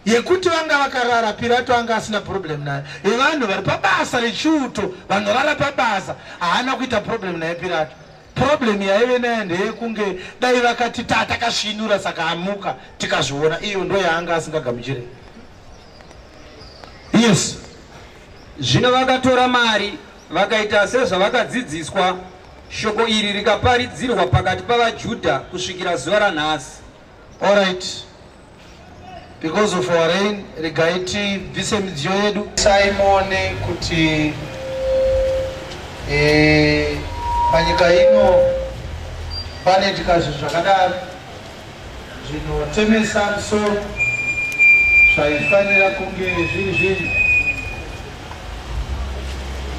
Yekuti vanga vakarara, Pirato anga asina problem nayo. Yevanhu vari pabasa rechiuto vanorara pabasa, haana kuita problem naye Pirato. Problem yaive nayo ndeyekunge dai vakati takasvinura saka amuka tikazviona, iyo ndo yaanga asingagamuchire. Yes. Zvino vakatora mari vakaita sezvavakadzidziswa. Shoko iri rikaparidzirwa pakati pavaJudha kusvikira zuva ranhasi. All right. Because of our rain, regai tibvise midziyo yedu. Simone kuti panyika ino panoitika zvinhu zvakadaro zvinotemesa musoro zvaifanira kunge zviri zvinhu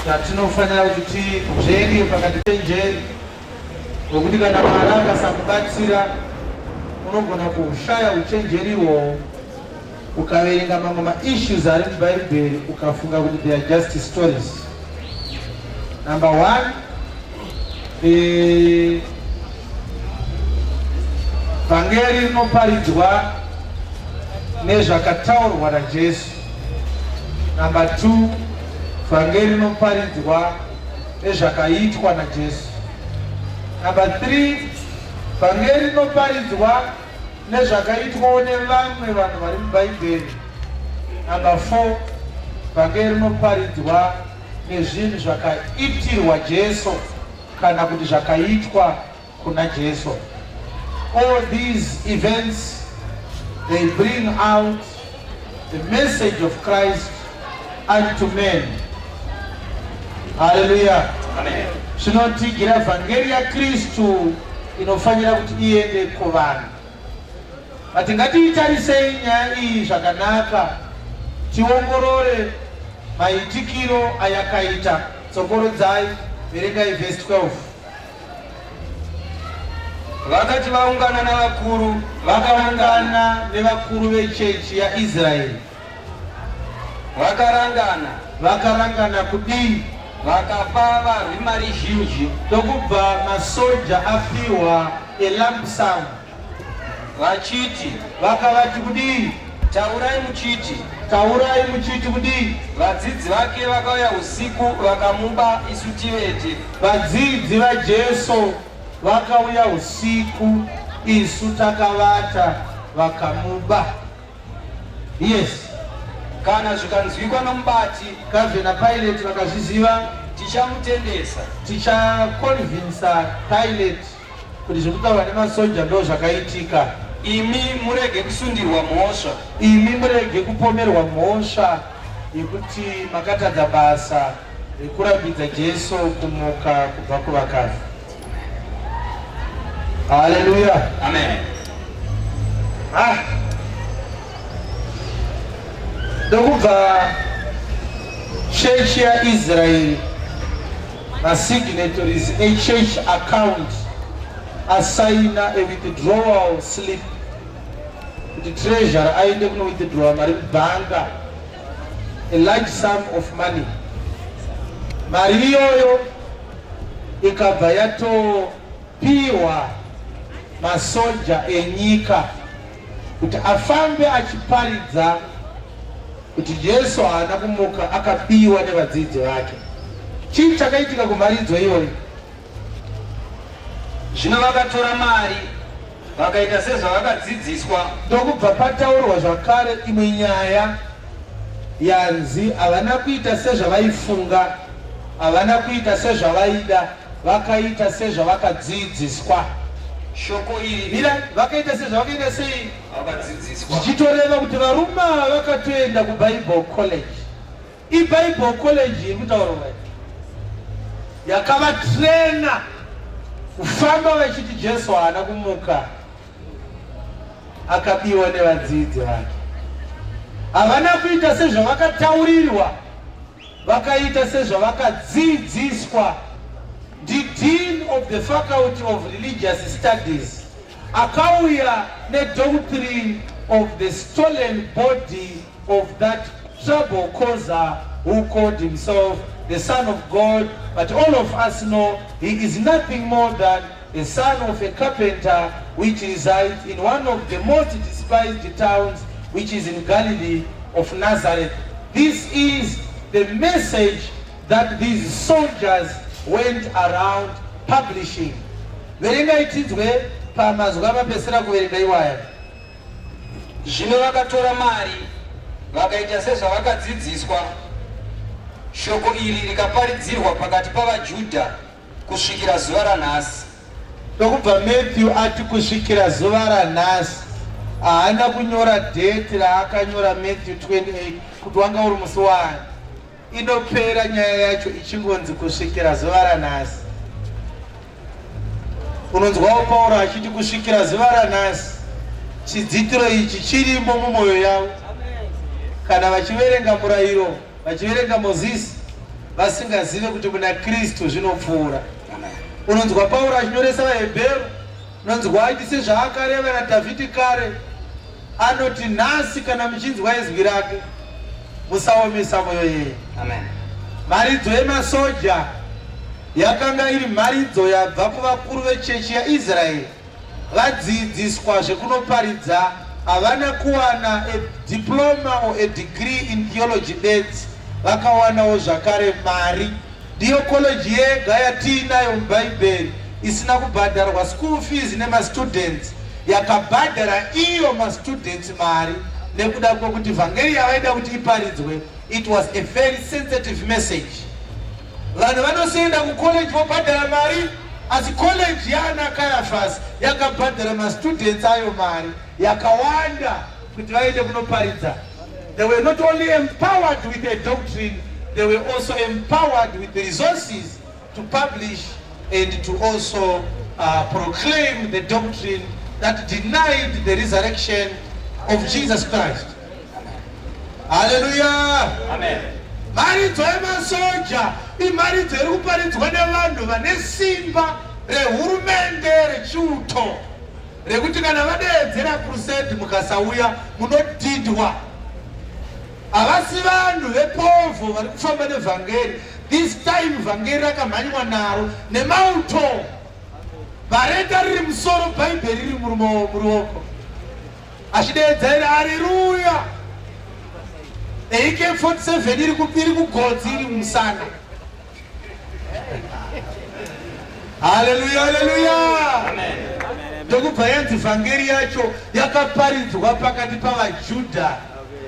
zvatinofanira kuti tinzvenge pakati penjeri, nokuti kana Mwari akasakubatsira unogona kushaya uchenjeri ihwohwo, ukaverenga mamwe maissues ari muBhaibheri ukafunga kuti they are just stories. Number one, vhangeri rinoparidzwa nezvakataurwa naJesu. Number two, vhangeri rinoparidzwa nezvakaitwa naJesu. Number three, vhangeri rinoparidzwa nezvakaitwawo nevamwe vanhu vari muBhaibheri. Number four, vhangeri rinoparidzwa nezvinhu zvakaitirwa Jesu kana kuti zvakaitwa kuna Jesu. All these events, they bring out the message of Christ unto men. Hallelujah. Amen. Zvinotigira vhangeri yaKristu inofanira kuti iende kuvanhu. But ngatiitarisei nyaya iyi zvakanaka, tiongorore maitikiro ayakaita. Dzokorodzai, verengai verse 12. Vakati vaungana navakuru, vakaungana nevakuru vechechi yaIsraeri, vakarangana. Vakarangana kudii? Vakapa varwi mari zhinji. Ndokubva masoja apiwa a lump sum. Vachiti, vakavati kudii? Taurai muchiti, taurai muchiti kudii? Vadzidzi vake vakauya usiku vakamuba isu tivete. Vadzidzi vaJesu vakauya usiku isu takavata vakamuba. Yes. Kana zvikanzwikwa nomubati, Gavhena Pilate vakazviziva, tichamutendesa. Tichaconvinsa Pilate kuti zvekutaurwa nemasoja ndo zvakaitika. Imi murege kusundirwa mhosva. Imi murege kupomerwa mhosva yekuti makatadza basa rekurambidza Jesu kumuka kubva kuvakafa. Hallelujah. Amen. Ndokubva chechi yaIsraeri, masignatories echurch account asaina a withdrawal slip kuti treasurer aende kuno withdraw mari mubhanga, a large sum of money. Mari iyoyo ikabva yatopiwa masoja enyika kuti afambe achiparidza kuti Jesu haana kumuka akabiwa nevadzidzi vake. Chii chakaitika kumharidzo iyoyi? Zvino vakatora mari vakaita sezvavakadzidziswa. Ndokubva pataurwa zvakare imwe nyaya yanzi havana kuita sezvavaifunga, havana kuita sezvavaida, vakaita sezvavakadzidziswa. Shoko iri Mira, vakaita sezvavakaita sei? Vakadzidziswa. Zvichitoreva kuti varume ava vakatoenda kuBible College. IBible College iri kutaurwa yakavatrena kufamba vachiti Jesu haana kumuka, akabiwa nevadzidzi vake. Havana kuita sezvavakataurirwa, vakaita sezvavakadzidziswa ndiDean of the Faculty of Religious Studies akauya nedoctrine of the stolen body of that trouble causer who called himself the Son of God, but all of us know he is nothing more than the son of a carpenter which resides in one of the most despised towns which is in Galilee of Nazareth. This is the message that these soldiers went around publishing. Verengai tinzwe pamazwi amapesera kuverenga iwaya. Zvino vakatora mari vakaita sezvavakadzidziswa. Shoko iri rikaparidzirwa pakati pavaJudha kusvikira zuva ranhasi. Ndokubva Matthew ati kusvikira zuva ranhasi. Haana kunyora date raakanyora Matthew 28 kuti wanga uri musi waani. Inopera nyaya yacho ichingonzi kusvikira zuva ranhasi. Unonzwawo Pauro achiti kusvikira zuva ranhasi chidzitiro ichi chirimo mumwoyo yavo. Kana vachiverenga murayiro, vachiverenga Mozisi, vasingazive kuti muna Kristu zvinopfuura. Unonzwa Pauro achinyoresa vaHebheru, unonzwa achiti sezvaakareva naDhavhidhi kare, Anoti, Nhasi kana muchinzwa izwi rake, musaomesa mwoyo yenyu. Amen. Mharidzo yemasoja yakanga iri mharidzo yabva kuvakuru vechechi yaIsraeri vadziidziswa zvekunoparidza. Havana kuwana a diploma or a degree in theology bedzi, vakawanawo zvakare mari. Ndiyo college yega yatiinayo muBhaibheri isina kubhadharwa school fees nemastudents, yakabhadhara iyo mastudents mari nekuda kwekuti vhangeri yavaida kuti iparidzwe it was a very sensitive message. Vanhu vanosienda kucollege vobhadhara mari, asi college yaana Caiaphas yakabhadhara mastudents ayo mari yakawanda kuti vaende kunoparidza. They were not only empowered with a doctrine, they were also empowered with the resources to publish and to also proclaim the doctrine that denied the resurrection of Jesus Christ. Hallelujah. Amen. Mharidzo yemasoja imharidzo iri kuparidzwa nevanhu vane simba rehurumende rechiuto. Rekuti kana vadeedzera crusade mukasauya munodhindwa. Havasi vanhu vepovho vari kufamba nevhangeri. This time vhangeri rakamhanywa naro nemauto. Bhareta riri musoro, bhaibheri riri muruoko. Achideedza iri areruya. AK-47 iri kugotsi iri mumusana. Haleluya, haleluya. Ndokubva yanzi vhangeri yacho yakaparidzwa pakati pavaJudha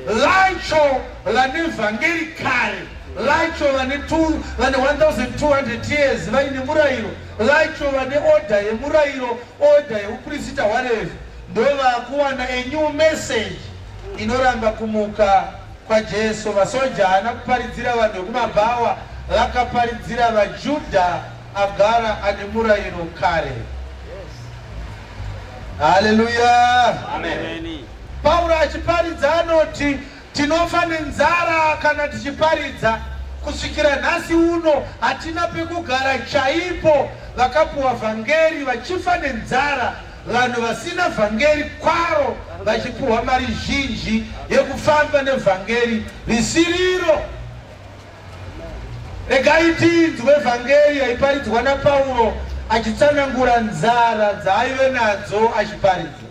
vacho vane vhangeri kare vacho vane vane 1200 years vaine murayiro vacho vane order yemurayiro order yeuprista hwaRevhi ndovakuwana a new message inoramba kumuka kwaJesu. Masoja haana kuparidzira vanhu vekumabhawa, vakaparidzira vaJudha agara ane murayiro kare. Haleluya! Amen. Pauro achiparidza anoti tinofa nenzara kana tichiparidza kusvikira nhasi uno hatina pekugara chaipo vakapuwa vhangeri vachifa nenzara Vanhu vasina vhangeri kwaro vachipuhwa mari zhinji yekufamba nevhangeri risiriro. Regai tinzwe vhangeri yaiparidzwa naPauro. Achitsanangura nzara dzaaive nadzo achiparidza.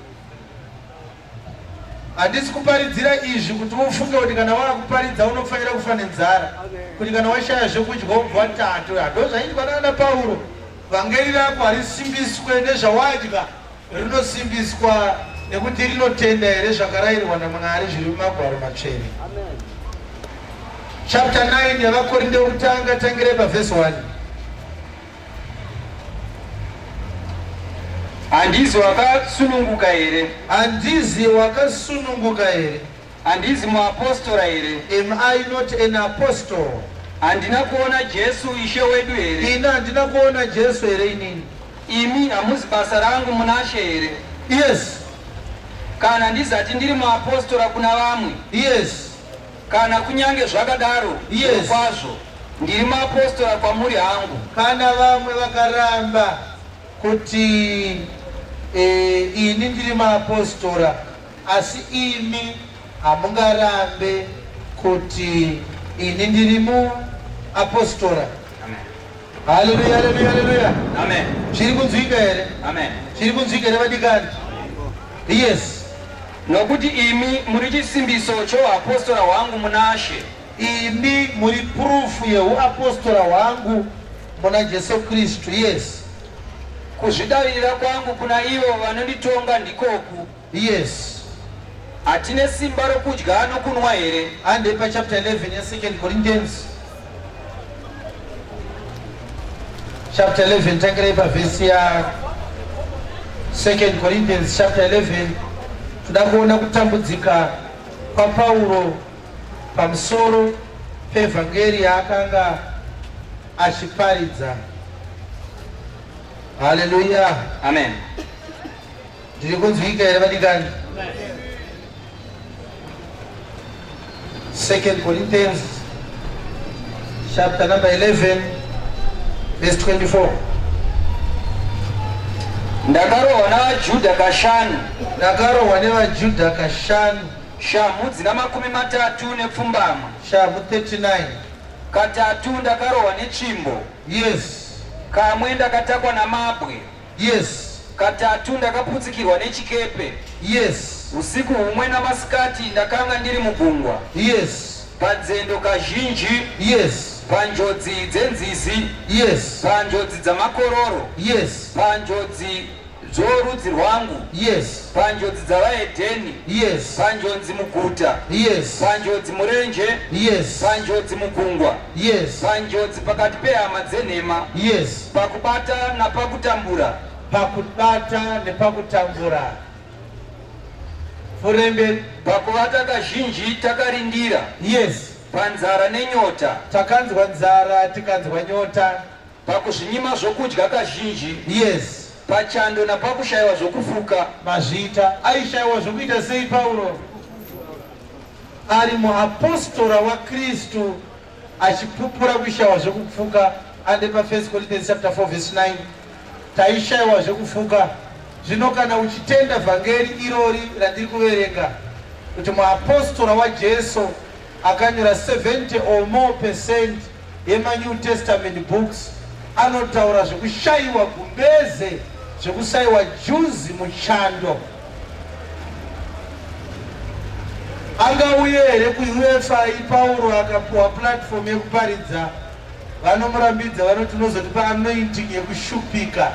Handisi kuparidzira izvi kuti ufunge kuti kana wakuparidza unofanira kufa nenzara, kuti kana washaya zvekudya wobva wati hato. Ndozvaiitwa naana Pauro. Vhangeri rako harisimbiswe nezvawadya, rinosimbiswa nekuti rinotenda here zvakarayirwa naMwari zviri mumagwaro matsvene. Chapter 9 yaVaKorinde wekutanga, tangirai pavhesi 1. Handizi wakasununguka here? Handizi wakasununguka here? Handizi muapostora here? Am I not an apostle? Handina kuona Jesu Ishe wedu here? Ini handina kuona Jesu here inini? Imi hamuzi basa rangu munaShe here? Yes. Kana ndizati ndiri muapostora kuna vamwe. Yes. Kana kunyange zvakadaro, Yes. zvirokwazvo ndiri muapostora kwamuri hangu. Kana vamwe vakaramba kuti eh, ini ndiri muapostora, asi imi hamungarambe kuti ini ndiri muapostora. Amen. Haleluya, haleluya, haleluya. Amen. Zviri kunzwika here? Amen. Zviri kunzwika here vadikani? Yes. Nokuti imi muri chisimbiso chouapostora hwangu munaShe. Imi muri proof yehuapostora hwangu muna Jesu Kristu. Yes. Kuzvidavirira kwangu kuna ivo vanonditonga ndikoku. Yes. Hatine simba rokudya nokunwa here? Handei pachapter 11 ya2 Corinthians. Chapter 11 tangirai pavhesi ya 2 Corinthians chapter 11 toda kuona kutambudzika kwaPauro pamusoro pevhangeri yaakanga achiparidza. Haleluya. Amen. Ndiri kunzwika here vadikani? Second Corinthians chapter number 11 verse 24. Ndakarohwa navaJudha kashanu. Ndakarohwa nevaJudha kashanu. Shamhu dzina 38. Shamhu 39. Katatu ndakarohwa netsvimbo. Yes. Kamwe ndakatakwa namabwe. Yes. Katatu ndakaputsikirwa nechikepe. Yes. Usiku humwe namasikati ndakanga ndiri mugungwa. Yes. Panzendo kazhinji. Yes. Panjodzi dzenzizi. Yes. Panjodzi dzamakororo. Yes. Panjodzi dzorudzi rwangu. Yes. Panjodzi dzavahedheni. Yes. Panjodzi muguta. Yes. Panjodzi murenje. Yes. Panjodzi mugungwa. Yes. Panjodzi pakati pehama dzenhema. Yes. Pakubata napakutambura. Pakubata nepakutambura. Furemberi. Pakuvata kazhinji takarindira. Yes. Panzara nenyota. Takanzwa nzara tikanzwa nyota. Pakuzvinyima zvokudya kazhinji. Yes. Pachando napakushayiwa zvokufuka. Mazvita. Aishayiwa zvokuita sei Pauro? Ari muapostora waKristu achipupura kushayiwa zvekupfuka ande pa 1 Corinthians chapter 4 verse 9 taishayiwa zvekufuka. Zvino kana uchitenda vhangeri irori randiri kuverenga kuti muapostora waJesu akanyora 70 or more percent yemaNew Testament books anotaura zvekushayiwa gumbeze, zvekusaiwa juzi muchando. Angauye here kuUFI Pauro akapuwa platform yekuparidza? Vanomurambidza vanoti unozotipa anointing yekushupika.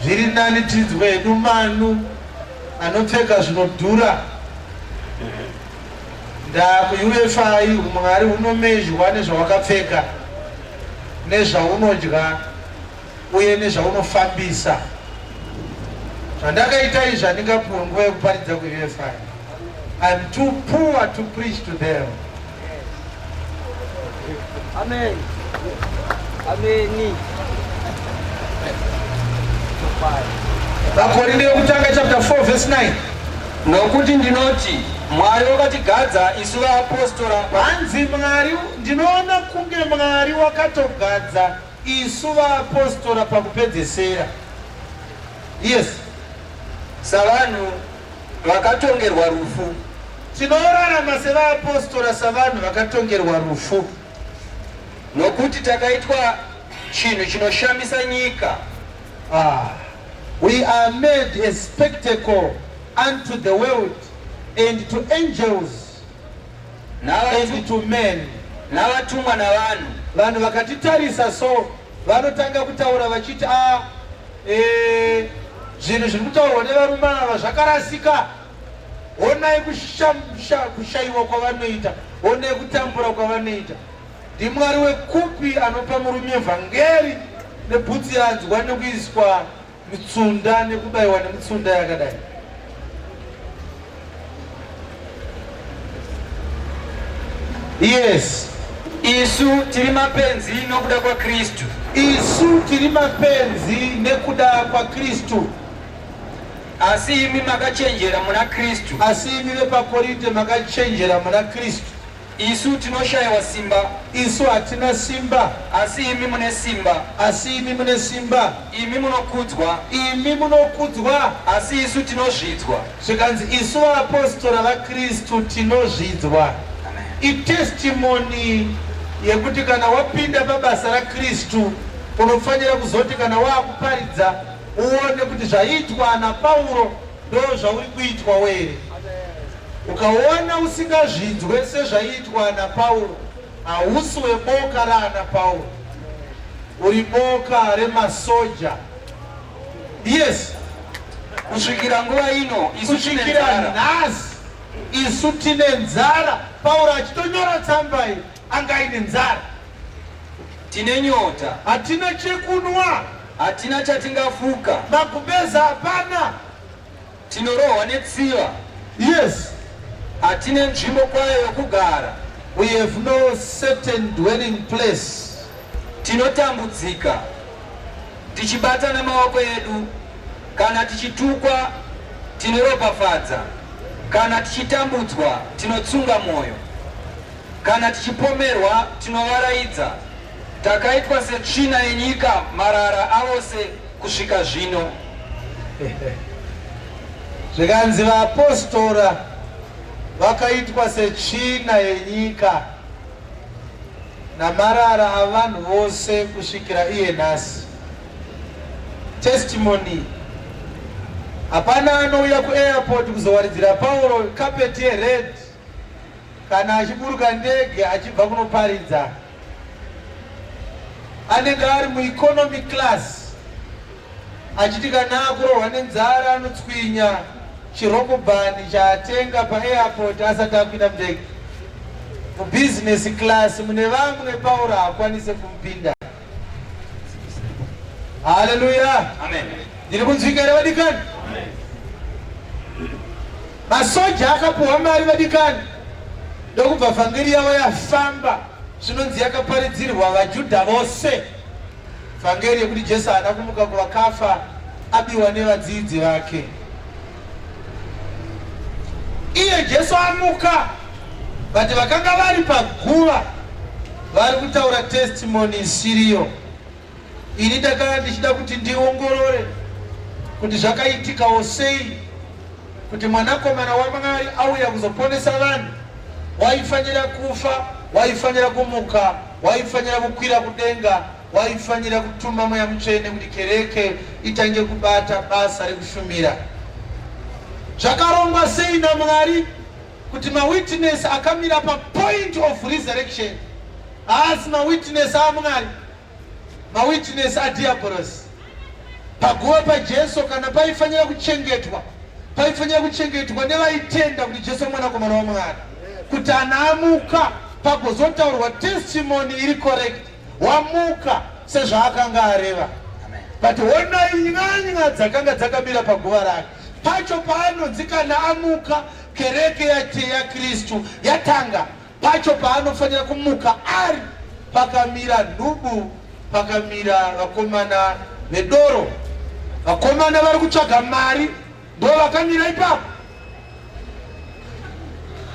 Zviri nani tinzwe hedu Manu anopfeka zvinodhura. NdakuUFI humwari hunomezhwa nezvawakapfeka, nezvaunodya uye nezvaunofambisa. Zvandakaita izvi handingapuwe nguva yekuparidza kuUFI. I'm too poor to preach to them. Amen. Ameni. Vakorinde yokutanga chapter 4 verse 9. Nokuti ndinoti Mwari wakatigadza isu vaapostora. Hanzi Mwari, ndinoona kunge Mwari wakatogadza isu vaapostora pakupedzesera. Yes. Savanhu vakatongerwa rufu. Tinorarama sevaapostora savanhu vakatongerwa rufu. Nokuti takaitwa Chinhu chinoshamisa nyika. Ah, we are made a spectacle unto the world and to angels and to men. Navatumwa navanhu. Vanhu vakatitarisa so vanotanga kutaura vachiti a ah, eh, zvinhu zviri kutaurwa nevarume ava zvakarasika. Honai kushaiwa kwavanoita, honai kutambura kwavanoita. NdiMwari wekupi anopa murume vhangeri nebhutsu yanzwa nekuiswa mitsunda nekubaiwa nemitsunda yakadai? Yes. Isu tiri mapenzi nokuda kwaKristu. Isu tiri mapenzi nekuda kwaKristu. Asi imi makachenjera muna Kristu. Asi imi vepaKorinte makachenjera muna Kristu. Isu tinoshayiwa simba. Isu hatina simba. Asi imi mune simba. Asi imi mune simba. Imi munokudzwa. Imi munokudzwa. Asi isu tinozvidzwa. Zvikanzi isu vaapostora vaKristu tinozvidzwa. Itestimony yekuti kana wapinda pabasa raKristu unofanira kuzoti kana waakuparidza uone kuti zvaiitwa naPauro ndozvauri kuitwawo here. Ukaona usingazvinzwe sezvaiitwa naPauro, hausi weboka raana Pauro. Uri boka remasoja. Yes. Kusvikira nguva ino isu tine Kusvikira nzara. nhasi isu tine nzara. Pauro achitonyora tsamba iyi anga aine nzara. Tine nyota. Hatina chekunwa. Hatina chatingafuka. Magumbeza hapana. Tinorohwa netsiva. Yes. Hatine nzvimbo kwayo yokugara. We have no certain dwelling place. Tinotambudzika tichibata namaoko edu. Kana tichitukwa, tinoropafadza. Kana tichitambudzwa, tinotsunga mwoyo. Kana tichipomerwa, tinovaraidza. Takaitwa setsvina yenyika, marara avose kusvika zvino. Zvikanzi vaapostora vakaitwa setsvina yenyika namarara avanhu vose kusvikira iye nhasi. Testimony. Hapana anouya kuairport kuzowaridzira Pauro carpet yered kana achiburuka ndege achibva kunoparidza. Anenge ari mueconomy class achiti kana akurohwa nenzara anotswinya chirokobhani chaatenga paairport asati akwira mundege. Mubusiness class mune vamwe Pauro haakwanise kumupinda. Haleluya. Amen. Ndiri kunzwika here vadikani? Masoja akapuhwa mari vadikani, ndokubva vhangeri yavo yafamba. Zvinonzi yakaparidzirwa vaJudha vose vhangeri yekuti Jesu haana kumuka kuvakafa, abiwa nevadzidzi vake. Iye Jesu amuka, but vakanga vari paguva vari kutaura testimony isiriyo. Ini ndakanga ndichida kuti ndiongorore kuti zvakaitikawo sei kuti mwanakomana waMwari auya kuzoponesa vanhu, waifanira kufa, waifanira kumuka, waifanira kukwira kudenga, waifanira kutuma Mweya Mutsvene kuti kereke itange kubata basa rekushumira. Zvakarongwa sei naMwari kuti mawitness akamira papoint of resurrection haasi mawitness aMwari, mawitness adhiabhorosi. Paguva paJesu kana paifanira kuchengetwa, paifanira kuchengetwa nevaitenda kuti Jesu mwanakomana waMwari, kuti ana amuka pagozotaurwa testimony iri correct, wamuka sezvaakanga areva. But honai nyanya dzakanga dzakamira paguva rake pacho paanonzi kana amuka, kereke yaKristu yatanga. Pacho paanofanira kumuka ari pakamira nhubu, pakamira vakomana vedoro, vakomana vari kutsvaga mari ndo vakamira ipapo.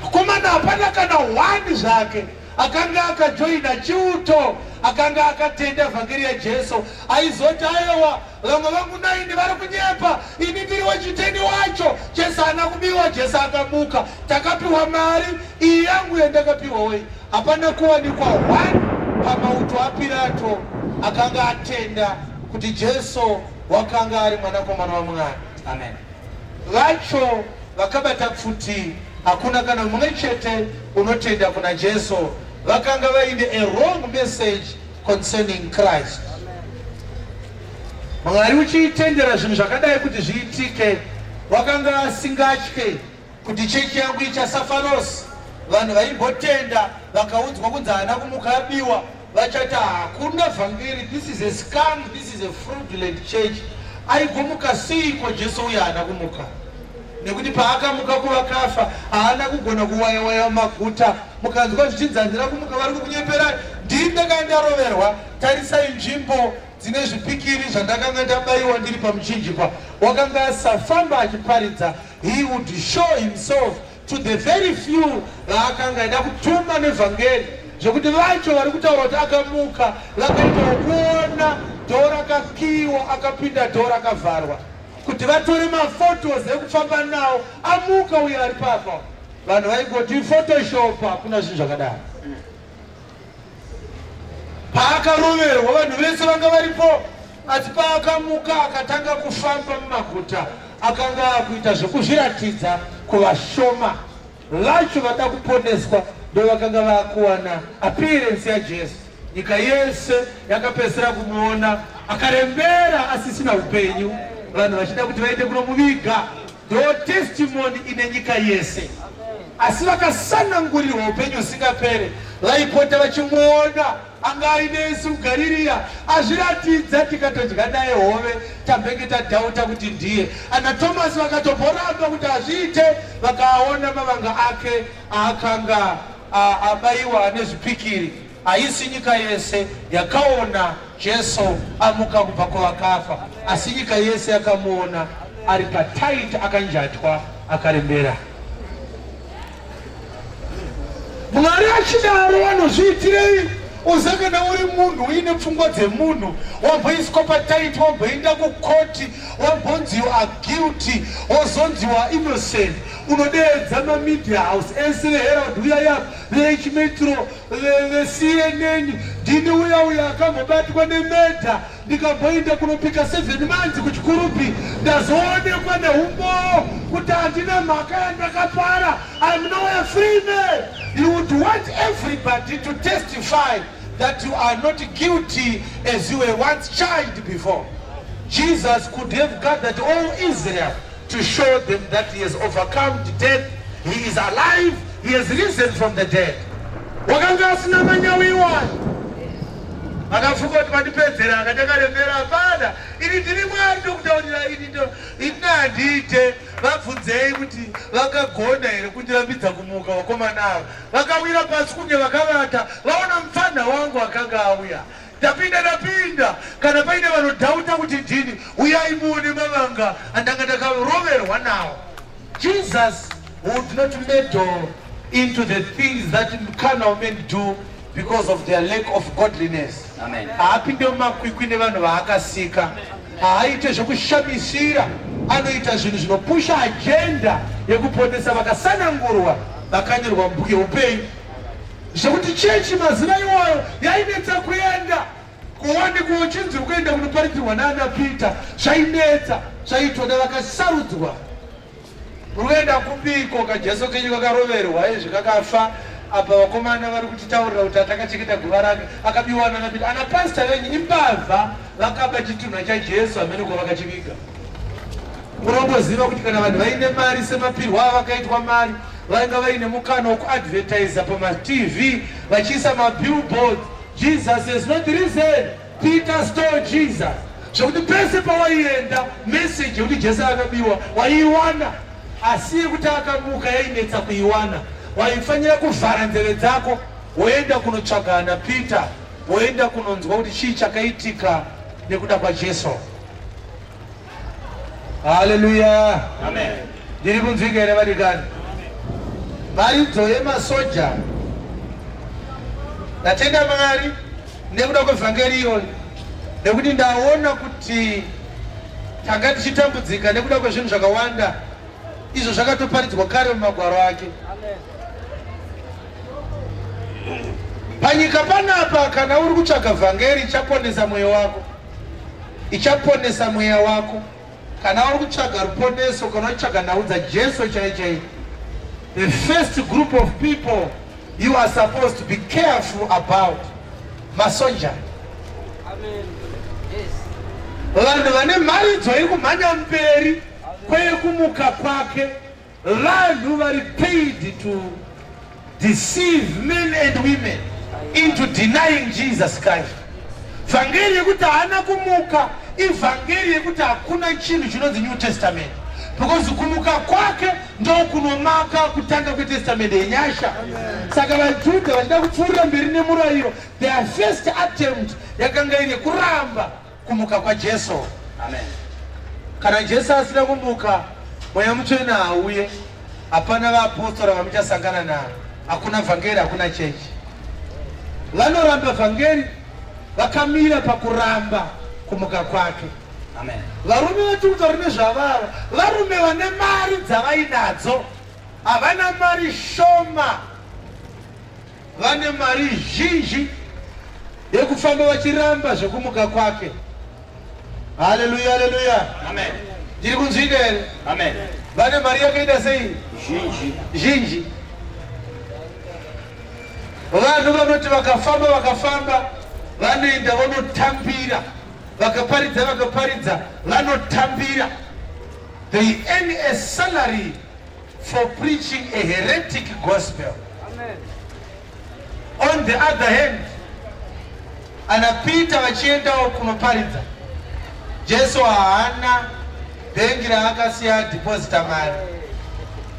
Vakomana hapana kana hwani zvake akanga akajoina chiuto, akanga akatenda vhangeri yaJesu, aizoti ayewa, vamwe vangu naini vari kunyepa, ini ndiri wechiteni wacho. Jesu haana kubiwa, Jesu akamuka. Takapiwa mari iyi yangu yandakapiwa wei. Hapana kuwanikwa one pamauto aPirato akanga atenda kuti Jesu wakanga ari mwanakomana waMwari. Amen. Vacho vakabata pfuti hakuna kana mumwe chete unotenda kuna Jesu. Vakanga vaine a wrong message concerning Christ. Mwari uchiitendera zvinhu zvakadai kuti zviitike, wakanga asingatye kuti chechi yangu ichasafa loss. Vanhu vaimbotenda vakaudzwa kunzi haana kumuka abiwa, vachati hakuna vhangeri, this is a scam, this is a fraudulent church. Aigomuka seiko Jesu uye haana kumuka? Nekuti paakamuka kuvakafa haana kugona kuwayawaya maguta. Mukanzwa zvichinzi handina kumuka, vari kukunyeperai. Ndini ndakanga ndaroverwa. Tarisai nzvimbo dzine zvipikiri zvandakanga ndabaiwa ndiri pamuchinjikwa. Wakanga asafamba achiparidza. He would show himself to the very few vaakanga aida kutuma nevhangeri, zvekuti vacho vari kutaura kuti akamuka vakaita wokuona dhoo rakakiiwa, akapinda dhoo rakavharwa, kuti vatore mafotos ekufamba nawo. Amuka uyo ari papa, vanhu vaingoti photoshop, hakuna zvinhu zvakadaro. Paakaroverwa vanhu vese vanga varipo, asi paakamuka akatanga kufamba mumaguta, akanga akuita zvekuzviratidza kuvashoma vacho vada kuponeswa, ndo vakanga vakuwana appearance yaJesu. Nyika yese yakapedzisira kumuona akarembera asisina upenyu, vanhu vachida kuti vaende kunomuviga. Ndo testimony ine nyika yese, asi vakasanangurirwa upenyu husingapere vaipota vachimuona. Anga aine isu kuGaririya, azviratidza, tikatodya naye hove, tambenge tadhauta kuti ndiye. Ana Tomasi vakatomboramba kuti hazviite, vakaona mavanga ake aakanga abaiwa nezvipikiri. Haisi nyika yese yakaona Jesu amuka kubva kuvakafa, asi nyika yese yakamuona ari patight, akanjatwa, akarembera. Mwari achidaro vanozviitirei? Uza kana uri munhu uine pfungwa dzemunhu, wamboiswa patight, wamboenda kukoti, wambonzi you are guilty, wozonzi you are innocent, unodeedza mamedia house ese, veHerald uya, veH Metro, veCNN, ndini uya uya akambobatwa nemurder, ndikamboenda kunopika 7 months kuChikurubi, ndazoonekwa neumbowo kuti handina mhaka yandakapara, I'm now a free man. You would want everybody to testify that you are not guilty as you were once charged before. Jesus could have gathered all Israel to show them that he has overcome death, he is alive, he has risen from the dead. Wakanga asina manyawiwa, akafunga kuti mandipedzera, akati akarembera hapana. Ini ndiri Mwari, ndokutaurira ini ini handiite. Vabvunzei kuti vakagona here kundirambidza kumuka. Vakomana ava vakawira pasi kunge vakavata, vaona mupfanha wangu akanga auya. Ndapinda, ndapinda. Kana paine vanodhauta kuti ndini, uyai muone mavanga andanga ndakaroverwa nawo. Jesus would not meddle into the things that carnal men do because of their lack of godliness. Amen. Haapinde mumakwikwi nevanhu vaakasika, haaite zvekushamisira, anoita zvinhu zvinopusha agenda yekuponesa vakasanangurwa vakanyorwa mubhuku yeupenyu. Zvekuti chechi mazuva iwayo yainetsa kuenda, kuwanikwa uchinzi uri kuenda kunoparidzirwa naana Peter, zvainetsa, zvaitwa nevakasarudzwa. Uri kuenda kupiko? KaJesu kenyu kakaroverwa izvi, kakafa apa. Vakomana vari kutitaurira kuti atakachengeta guva rake, akabiwa nana Peter. Ana pasta venyu imbavha, vakaba chitunha chaJesu, hamene kwavakachiviga. Munomboziva kuti kana vanhu vaine mari semapirwo avakaitwa mari, vainga vaine mukana wekuadvertisa pamaTV vachiisa mabillboards, "Jesus has not risen, Peter stole Jesus," zvekuti pese pawaienda message yekuti Jesu akabiwa waiiwana, asi yekuti akamuka yainetsa kuiwana. Waifanira kuvhara nzeve dzako, woenda kunotsvaga ana Peter, woenda kunonzwa kuti chii chakaitika nekuda kwaJesu. Haleluya! Ndiri kunzwika here, vadikani? Mharidzo yemasoja. Ndatenda Mwari nekuda kwevhangeri iyoyo, nekuti ndaona kuti tanga tichitambudzika nekuda kwezvinhu zvakawanda izvo zvakatoparidzwa kare mumagwaro ake. Panyika panapa kana uri kutsvaga vhangeri ichaponesa mweya wako, ichaponesa mweya wako. Kana uri kutsvaga ruponeso, kana uchitsvaga nhau dzaJesu chai chai, the first group of people you are supposed to be careful about masoja. Vanhu vane mharidzo iri kumhanya mberi kweyekumuka kwake. Vanhu vari paid to deceive men and women into denying Jesus Christ. Vhangeri yekuti haana kumuka ivhangeri yekuti hakuna chinhu chinonzi New Testament because kumuka kwake ndokunomaka kutanga kwetestamende yenyasha. Saka vaJudha vachida kupfuurira mberi nemurayiro, their first attempt yakanga iri yekuramba kumuka kwaJesu. Amen. Kana Jesu asina kumuka, Mweya Mutsvene hauye, hapana vaapostora vamuchasangana navo, hakuna vhangeri, hakuna chechi. Vanoramba vhangeri vakamira pakuramba kumuka kwake. Amen. Varume vatiri kutaura nezvavava varume vane mari dzavainadzo, havana mari shoma. Vane mari zhinji yekufamba vachiramba zvekumuka kwake. Haleluya, haleluya. Amen. Ndiri kunzwika here? Amen. Vane mari yakaita sei? Zhinji. Zhinji. Vanhu vanoti vakafamba vakafamba vanoenda vonotambira, vakaparidza vakaparidza vanotambira. They earn a salary for preaching a heretic gospel. Amen. On the other hand, ana Peter vachiendawo kunoparidza, Jesu haana bhengi raakasiya adhipozita mari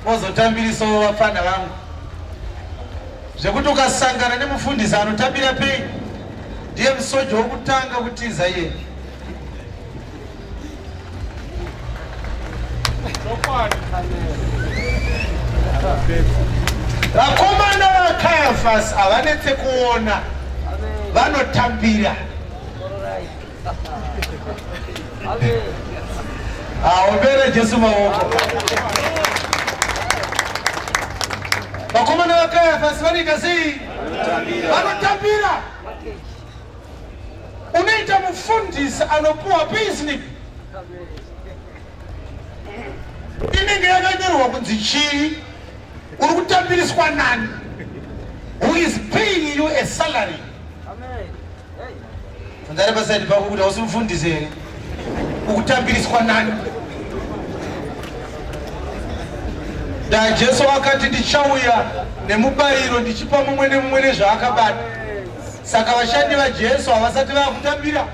ozotambirisawo vapfana vangu, zvekuti ukasangana nemufundisi anotambira pei ndiye musoja wokutanga kutiza iye. Vakomana vaKayafasi havanetse kuona, vanotambira. Aombere Jesu maoko. Vakomana vaKayafasi vanoita sei? Vanotambira. Unoita mufundisi anopuwa payslip inenge yakanyorwa kunzi chii, uri kutambiriswa nani? Who is paying you a salary? Bvunzai pasaidi pako kuti hausi mufundisi here? Ukutambiriswa nani? Da Jesu akati ndichauya nemubayiro ndichipa mumwe nemumwe nezvaakabata. Saka vashandi vaJesu havasati vakutambira,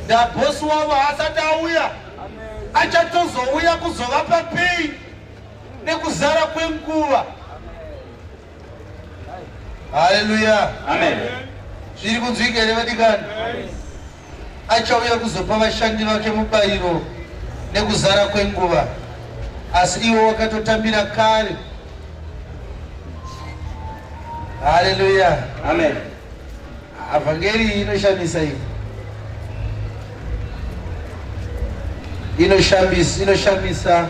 ndabhosi wavo haasati auya, achatozouya kuzovapa pei nekuzara kwenguva. Haleluya, amen. Zviri kunzwika here vadikani? Achauya kuzopa vashandi vake mubayiro nekuzara kwenguva, asi iwo wakatotambira kare. Haleluya, amen. Vhangeri iyi inoshamisa iyi, inoshamisa, inoshamisa,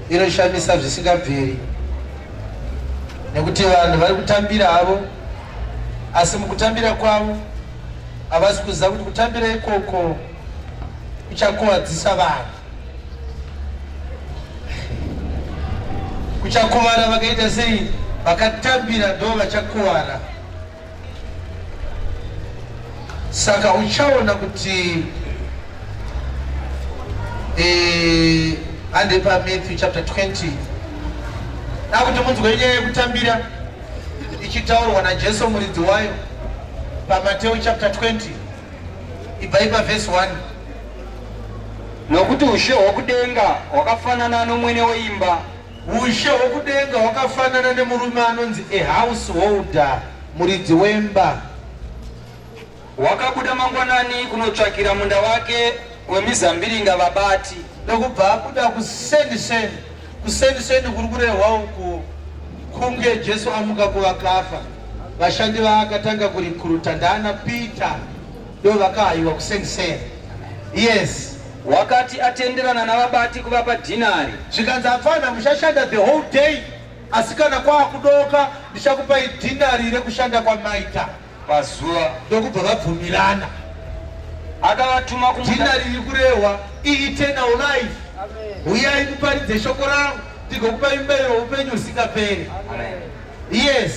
inoshamisa zvisingabviri, nekuti vanhu vari kutambira havo, asi mukutambira kwavo havasi kuziva kuti kutambira ikoko kuchakuvadzisa vanhu, kuchakuvara. Vakaita sei? Vakatambira ndo vachakuvara. Saka uchaona kuti hande paMatthew chapter 20 dakuti munzwe nyaya yekutambira ichitaurwa naJesu muridzi wayo paMateo chapter 20 ibvai pavhesi 1. Nokuti ushe hwokudenga hwakafanana nomwene weimba. Ushe hwokudenga hwakafanana nemurume anonzi a householder, muridzi wemba. Wakabuda mangwanani kunotsvakira munda wake wemizambiringa vabati. Ndokubva abuda kuseni seni. Kuseni seni kuri kurehwa uku kunge Jesu amuka kuvakafa. Vashandi vaakatanga kurikruta ndaana Peter ndo vakahayiwa kuseni seni. Yes. Wakati atenderana navabati kuvapa dhinari. Zvikanzi apfana muchashanda the whole day, asi kana kwaakudoka ndichakupai dhinari rekushanda kwamaita. pazuva. Ndokubva vabvumirana. Akavatuma kumunda. Dhinari riri kurehwa ieternal life. Huyai muparidze shoko rangu ndigokupai mubayiro weupenyu husingaperi. Yes.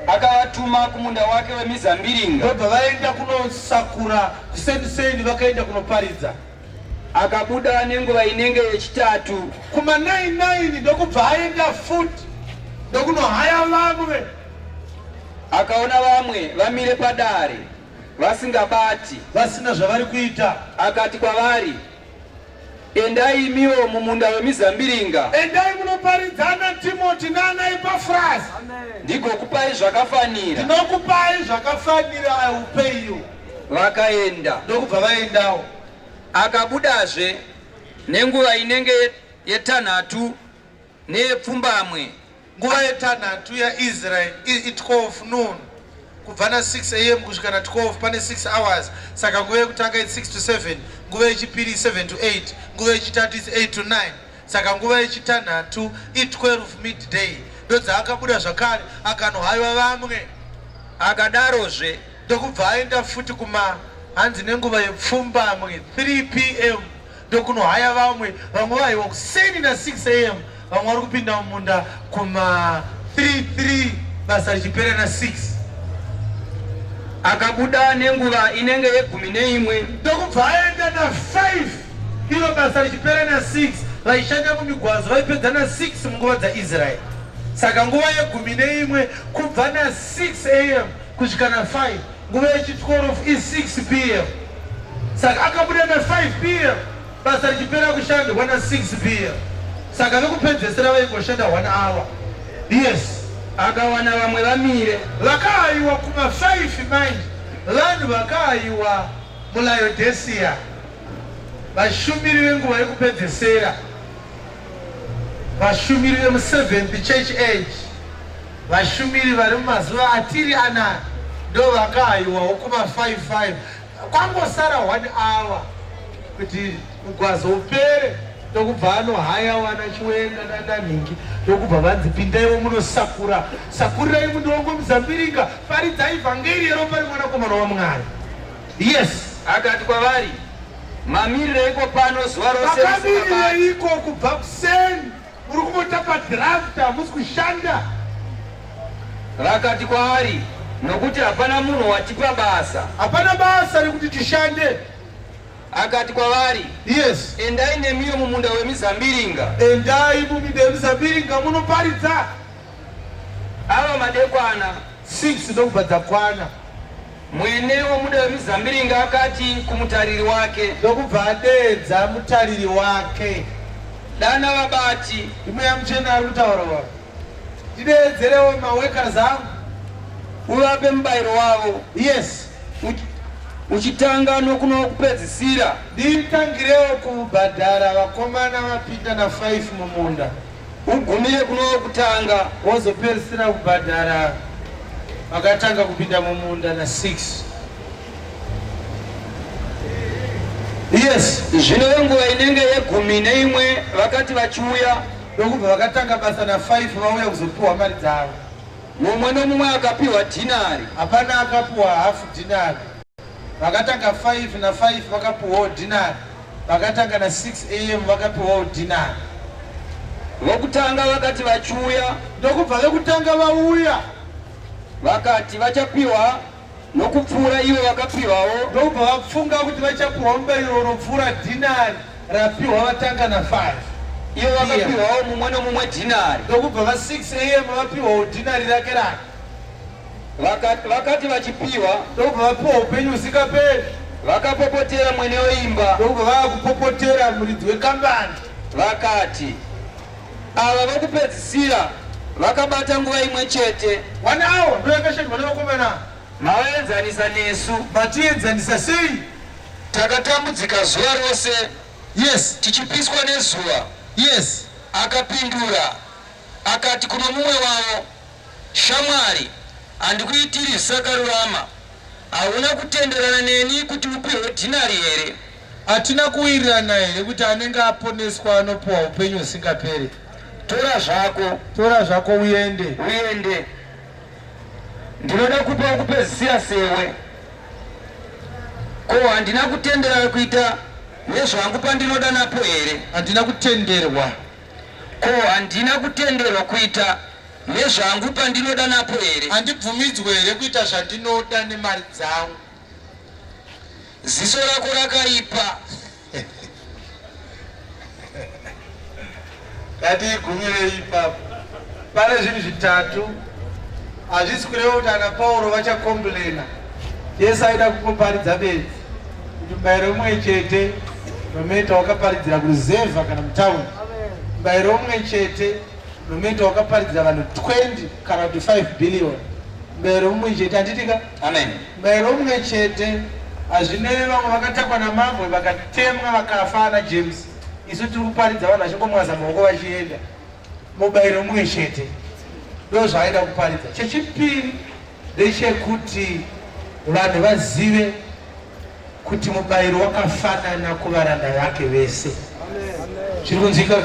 Akavatuma kumunda wake wemizambiringa. Ndobva vaenda kunosakura kuseniseni vakaenda kunoparidza. Akabuda nenguva inenge yechitatu. Kuma 99 ndokubva aenda futi ndokunohaya vamwe. Akaona vamwe vamire padare vasingabati. Vasina zvavari kuita. Akati kwavari, Endai imiwo mumunda wemizambiringa. Endai munoparidzana Timoti nana Epafurasi. Ndigokupai zvakafanira. Ndinokupai zvakafanira, I will pay you. Vakaenda. Ndokubva vaendawo. Akabudazve nenguva inenge yetanhatu neyepfumbamwe. Nguva yetanhatu yaIsrael i12 noon kubva na 6 am kusvika na 12 pane 6 hours saka nguva yekutanga i 6 to 7 nguva yechipiri 7 to 8 nguva yechitatu is 8 to 9 saka nguva yechitanhatu i12 midday ndodzaakabuda zvakare akanohaiwa vamwe. Akadarozve. Ndokubva aenda futi kuma hanzi nenguva yepfumbamwe 3 pm ndokunohaya vamwe vamwe vaiwa kuseni na 6 am vamwe vari kupinda mumunda kuma 3 3 basa richipera na 6. Akabuda nenguva inenge yegumi neimwe. Ndokubva aenda na 5 iro basa richipera na 6 vaishanda mumigwazo vaipedza na 6 munguva dzaIsrael saka nguva yegumi neimwe kubva na 6 am kusvika na 5 nguva yechi12 i6 pm saka akabuda na 5 pm basa richipera kushandwa na 6 pm saka vekupedzesera vaingoshanda 1 hour. Yes. Akawana vamwe vamire. Vakaayiwa kuma 5 manje vanhu vakaayiwa muLaodicea vashumiri venguva yekupedzesera vashumiri vemuseventh church age vashumiri vari mumazuva atiri anaya ndo vakaayiwawo kuma 5 5 kwangosara 1 hour kuti mugwazo upere ndokubva anohaya wana Chiwenga nananhingi ndokubva vanzi pindaiwo munosakura sakurirai mundongo muzambiringa paridzai vhangeri yeropa remwanakomana waMwari. Yes. Akati kwavari, Mamirireiko pano zuva rose musingabati? Makamirireiko kubva kuseni muri kungotapa draft hamusi kushanda? Vakati kwaari, Nokuti hapana munhu watipa basa. Hapana basa rekuti tishande. Akati kwavari, Yes. Endai nemiwo mumunda wemizambiringa. Endai muminda yemizambiringa munoparidza. Ava madekwana. 6 ndokubva dzakwana. Mwene womunda wemizambiringa akati kumutariri wake. Ndokubva adeedza mutariri wake. Dana vabati. NdiMweya Mutsvene ari kutaura wa. Ndideedzerewo maworkers angu. Uvape mubayiro wavo. Yes. Uchitanga nokuno wokupedzisira. Nditangirewo kubhadhara vakomana vapinda na 5 mumunda. Ugumire kuno wokutanga. Wozopedzisira kubhadhara vakatanga kupinda mumunda na 6. Yes. Zvino venguva inenge yegumi neimwe vakati vachiuya. Ndokubva vakatanga basa na 5 vauya kuzopiwa mari dzavo. Mumwe nomumwe akapiwa dhinari. Hapana akapiwa hafu dhinari. Vakatanga 5 na 5 vakapiwawo dhinari. Vakatanga na 6 am vakapiwawo dhinari. Vokutanga vakati vachiuya. Ndokubva vekutanga vauya. Vakati vachapiwa nokupfuura ivo vakapiwawo. Ndokubva vafunga kuti vachapiwa mubayiro unopfuura dhinari rapiwa vatanga na 5. Ivo vakapiwawo mumwe nomumwe dhinari. Ndokubva va 6 am vapiwawo dhinari rake rake. Vakati vachipiwa. Ndokubva vapiwa upenyu husingaperi. Vakapopotera mwene weimba. Ndokubva vava kupopotera muridzi wekambani. Vakati, ava vokupedzisira vakabata nguva imwe chete. 1 hour ndoyakashandwa nevakomana. Mavaenzanisa nesu. Matienzanisa sei? Takatambudzika zuva rose. Yes. Tichipiswa nezuva. Yes. Akapindura akati kuno mumwe wavo, Shamwari, handikuitiri zvisakarurama. Hauna kutenderana neni kuti upiwe dhinari here? Hatina kuwirirana here kuti anenge aponeswa anopiwa upenyu husingaperi? Tora zvako. Tora zvako uende. Uende. Ndinoda kupa wokupedzisira sewe. Ko handina kutendera kuita nezvangu pandinoda napo here? Handina kutenderwa. Ko handina kutenderwa kuita nezvangu pandinoda napo here? Handibvumidzwe here kuita zvandinoda nemari dzangu? Ziso rako rakaipa. Ngatiigumirei ipapo. Pane zvinhu zvitatu hazvisi kureva kuti ana Pauro vachakomplena. Jesu aida kungoparidza bedzi kuti mubayiro umwe chete nometa wakaparidzira kuruzevha kana mutauni, mubayiro umwe chete nometa wakaparidzira vanhu 20 kana kuti 5 billion, mubayiro umwe chete, handitika? Amen. Mubayiro umwe chete hazvinei vamwe vakatakwa namabwe vakatemwa vakafa ana James, isu tiri kuparidza vanhu vachingomwaza maoko vachienda. Mubayiro mumwe chete ndo zvaaida kuparidza. Chechipiri ndechekuti vanhu vazive kuti mubayiro wakafanana kuvaranda vake vese. Zviri kunzwika?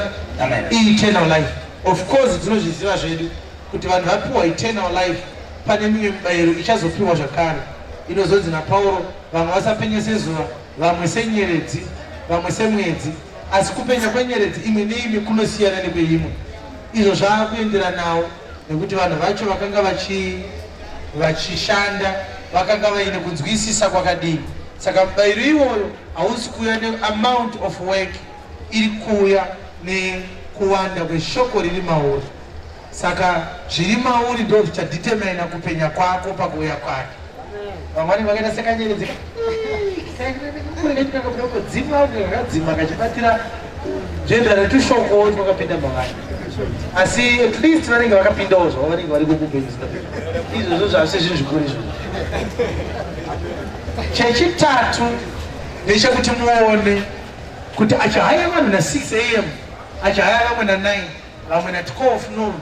Eternal life. Of course tinozviziva zvedu kuti vanhu vapiwa eternal life, pane mimwe mibayiro ichazopiwa zvakare inozonzi naPauro, vamwe vasapenye sezuva, vamwe senyeredzi, vamwe semwedzi. Asi kupenya kwenyeredzi imwe neimwe kunosiyana nekweimwe. Izvo zvaakuenderanawo nekuti vanhu vacho vakanga vachi vachishanda vakanga vaine kunzwisisa kwakadini. Saka mubayiro iwoyo hausi kuuya neamount of work, iri kuuya nekuwanda kweshoko riri mauri. Saka zviri mauri ndo zvichadetermina kupenya kwako pakuuya kwake. Vamwe vanenge vakaita sekanyeredzi dzima kakadzima kachibatira zvoenderana netushoko twakapinda mavari, asi at least vanenge vakapindawo zvavo, vanenge vari kukupenyu. Izvozvo zvase zvinhu zvikuru izvozvo. Chechitatu ndechekuti muone kuti achihaya vanhu na6 am, achihaya vamwe na9, vamwe na12 noon,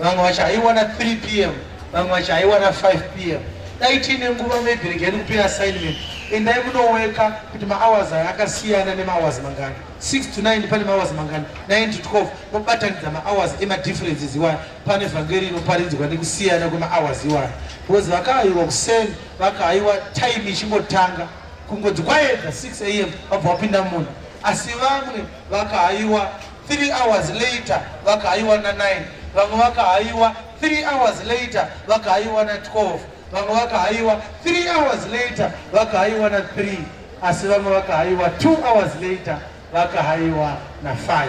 vamwe vachihaiwa na3 pm, vamwe vachihaiwa na5 pm. Dai tiine nguva, maybe regai ndikupe assignment: endai munoweka kuti mahours aya akasiyana nemahours mangani. 6 to 9 pane mahours mangani? 9 to 12. Mobatanidza mahours emadifferences iwaya. Pane vhangeri inoparidzwa nekusiyana kwemahours iwaya, because vakahaiwa kuseni, vakahaiwa time ichingotanga, kungonzi kwaedza 6 am vabva vapinda munhu, asi vamwe vakahaiwa 3 hours later, vakahaiwa na9, vamwe vakahaiwa 3 hours later, vakahaiwa na12, vamwe vakahaiwa 3 hours later, vakahaiwa na3, asi vamwe vakahaiwa 2 hours later, vakahaiwa na5.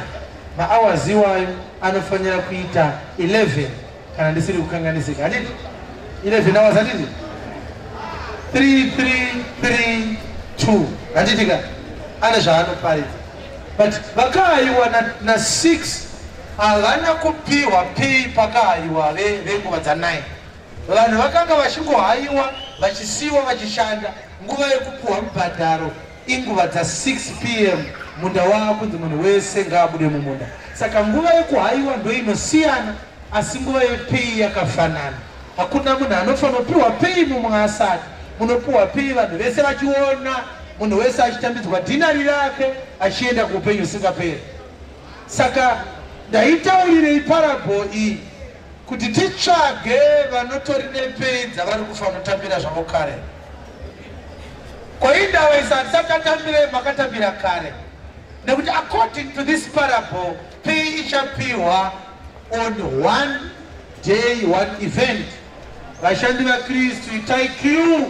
Mahours iwayo anofanira kuita 11 kana ndisiri kukanganisika, handiti? 11 hours, handiti? 3 3 3 2, handiti ka? Ane zvaanoparidza, but vakahaiwa na6 havana kupiwa pay pakahaiwa venguva dza9. Vanhu vakanga vachingohaiwa vachisiyiwa vachishanda. Nguva yekupiwa mubhadharo inguva dza6 pm, munda waakunzi munhu wese ngaabude mumunda. Saka nguva yekuhaiwa ndo inosiyana, asi nguva yepay yakafanana. Hakuna munhu anofanopiwa pay mumwe asati. Munopiwa pay vanhu vese vachiona, munhu wese achitambidzwa dhinari rake achienda kuupenyu husingaperi. Saka ndaitaurirei parable iyi? Kuti titsvage vanotori nepay dzavari kufanotambira zvavo kare. Kwaindawa isa hatisati tatambire makatambira kare, nekuti according to this parable, pay ichapiwa on one day, one event. Vashandi vaKristu, itai queue.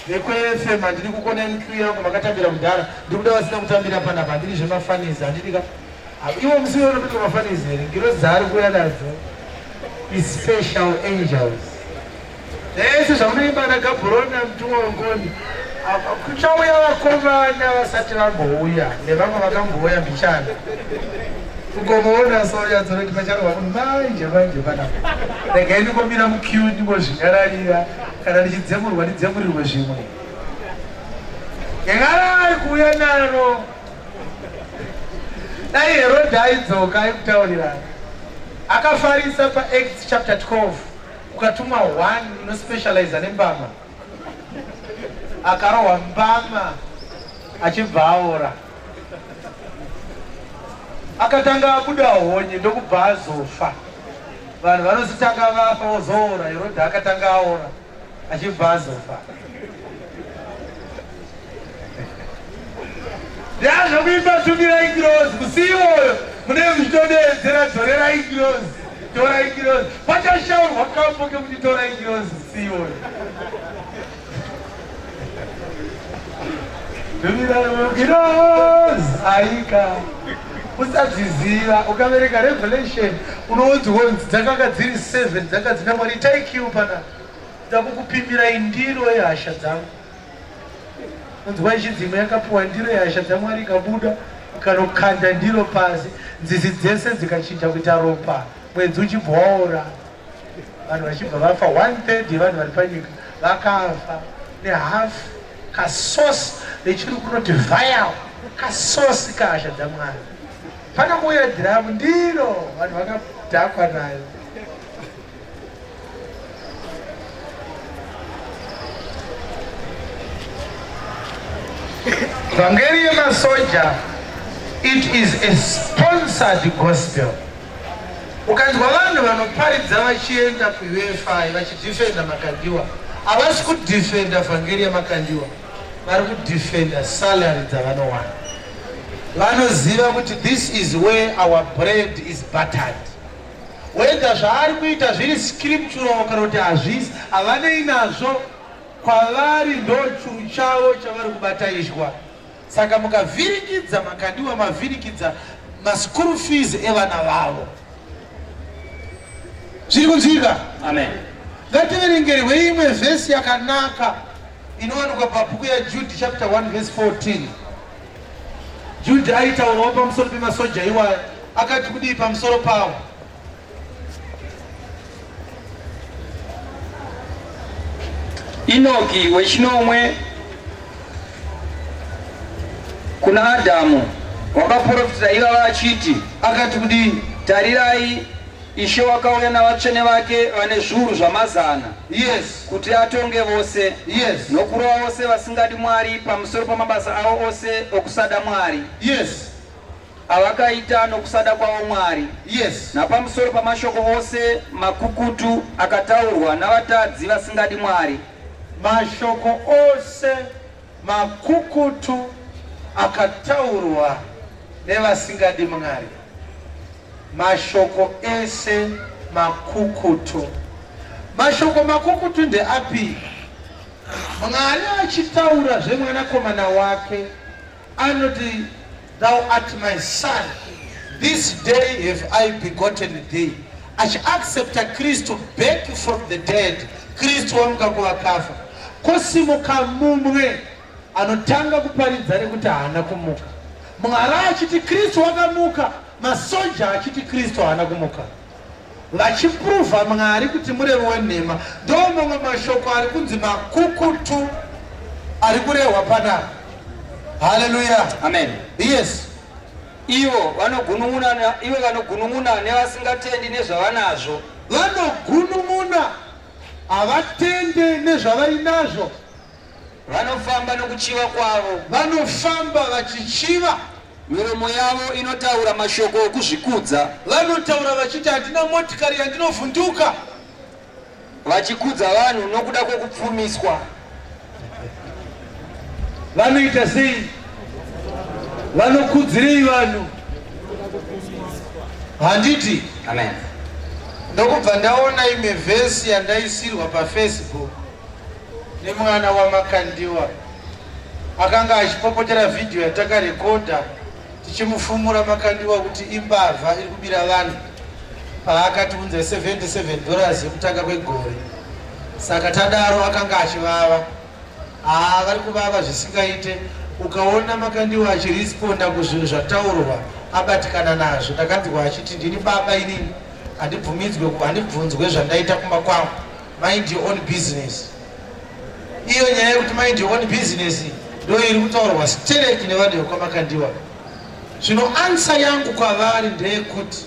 VekweFM, handidi kukona muqueue yangu, makatambira kudhara. Ndiri kuda vasina kutambira panapa. Handidi zvemafunnies, handidi ka. Iwo musi uyo unopinda mafunnies here? Ngirozi dzaari kuuya nadzo is special angels. Zvese zvamunoimba naGabhurona mutumwa wengoni, kuchauya vakomana vasati vambouya nevamwe vakambouya mbichana. Ugomuona soyanzoroti pacharova munhu manje manje panapa. Regai ndingomira muqueue, ndingozvinyararira. Kana ndichidzemurwa, ndidzemurirwe zvimwe. Nyengarai kuuya naro. Dai Herodhi aidzoka aikutaurirana. Akafarisa paActs chapter 12, ukatumwa 1 inospecializa nembama, akarohwa mbama achibva aora, akatanga abuda honye ndokubva azofa. Vanhu vanozitanga vafa vozoora. Herodhi akatanga aora. Achibva azofa. Ndazvokuimba tumirai ngirozi musi iwoyo munenge muchitodeedzera dzorerai ngirozi torai ngirozi pachashaurwa kambo kekuti torai ngirozi musi iwoyo tumirai ngirozi aika usadziziva ukaverenga revelation unonzwa kunzi dzakanga dziri 7 dzanga dzina mwari itai kiu pana ndakukupimirai ndiro yehasha dzangu Unzwa ichinzi imwe yakapuwa ndiro yehasha dzaMwari ikabuda ikanokanda ndiro pasi, nzizi dzese dzikachinja kuita ropa, mwedzi uchibva waora, vanhu vachibva vafa. One third yevanhu vari panyika vakafa nehafu kasosi nechiri kunoti vial kasosi kahasha dzaMwari. Panongouya dhiramu ndiro vanhu vakadhakwa nayo. Vhangeri yemasoja it is a sponsored gospel. Ukanzwa vanhu vanoparidza vachienda kuUFI vachidhifenda Makandiwa, havasi kudhifenda vhangeri yaMakandiwa, vari kudhifenda salary dzavanowana. Vanoziva kuti this is where our bread is buttered. Whether zvaari kuita zviri scriptural kana kuti hazvisi, havanei nazvo. Kwavari ndochuru chavo chavari kubata ishwa. Saka mukavhiringidza Makandiwa mavhiringidza maschool fees evana vavo. Zviri kunzwika? Amen. Ngativerengerwe imwe vhesi yakanaka inowanikwa pabhuku yaJude chapter 1 verse 14. Jude aitaurawo pamusoro pemasoja iwaya akati kudii pamusoro pawo? Inoki wechinomwe kuna Adhamu wakaprofita ivava achiti, Akati kudii? Tarirai, Ishe wakauya navatsvene vake vane zviuru zvamazana. Yes. Kuti atonge vose. Yes. Nokurova vose vasingadi Mwari pamusoro pamabasa avo ose okusada Mwari. Yes. Avakaita nokusada kwavo Mwari. Yes. Napamusoro pamashoko ose makukutu akataurwa navatadzi vasingadi Mwari. Mashoko ose makukutu akataurwa nevasingadi Mwari. Mashoko ese makukutu. Mashoko makukutu ndeapi? Mwari achitaura zvemwanakomana wake anoti thou art my son this day have I begotten thee achiaccepta Kristu back from the dead Kristu wamuka kuvakafa kosimuka mumwe anotanga kuparidza rekuti haana kumuka Mwari achiti Kristu wakamuka masoja achiti Kristu haana kumuka vachipruvha Mwari kuti murevi wenhema. Ndo mamwe mashoko ari kunzi makukutu ari kurehwa panapa. Haleluya, amen. Yes. Ivo vanogunun'una, ivo vanogunun'una nevasingatendi nezvavanazvo. Vanogunun'una havatende nezvavainazvo. Vanofamba nokuchiva kwavo. Vanofamba vachichiva. Miromo yavo inotaura mashoko okuzvikudza. Vanotaura vachiti handina motikari yandinovhunduka. Vachikudza vanhu nokuda kwokupfumiswa. Vanoita sei? Vanokudzirei vanhu? Handiti? Amen. Ndokubva ndaona imwe vhesi yandaisirwa paFacebook. Nemwana waMakandiwa akanga achipopotera vhidhiyo yatakarekodha tichimufumura Makandiwa kuti imbavha iri kubira vanhu paakatiunza 77 dollars yekutanga kwegore. Saka tadaro akanga achivava. Haa vari kuvava zvisingaite. Ukaona Makandiwa achiresponda kuzvinhu zvataurwa abatikana nazvo. Ndakanzwa achiti ndini baba inini handibvumidzwe handibvunzwe zvandaita kumba kwangu. Mind your own business. Iyo nyaya yekuti mind your own business ndo iri kutaurwa stereki nevanhu vekwaMakandiwa. Zvino answer yangu kwavari ndeyekuti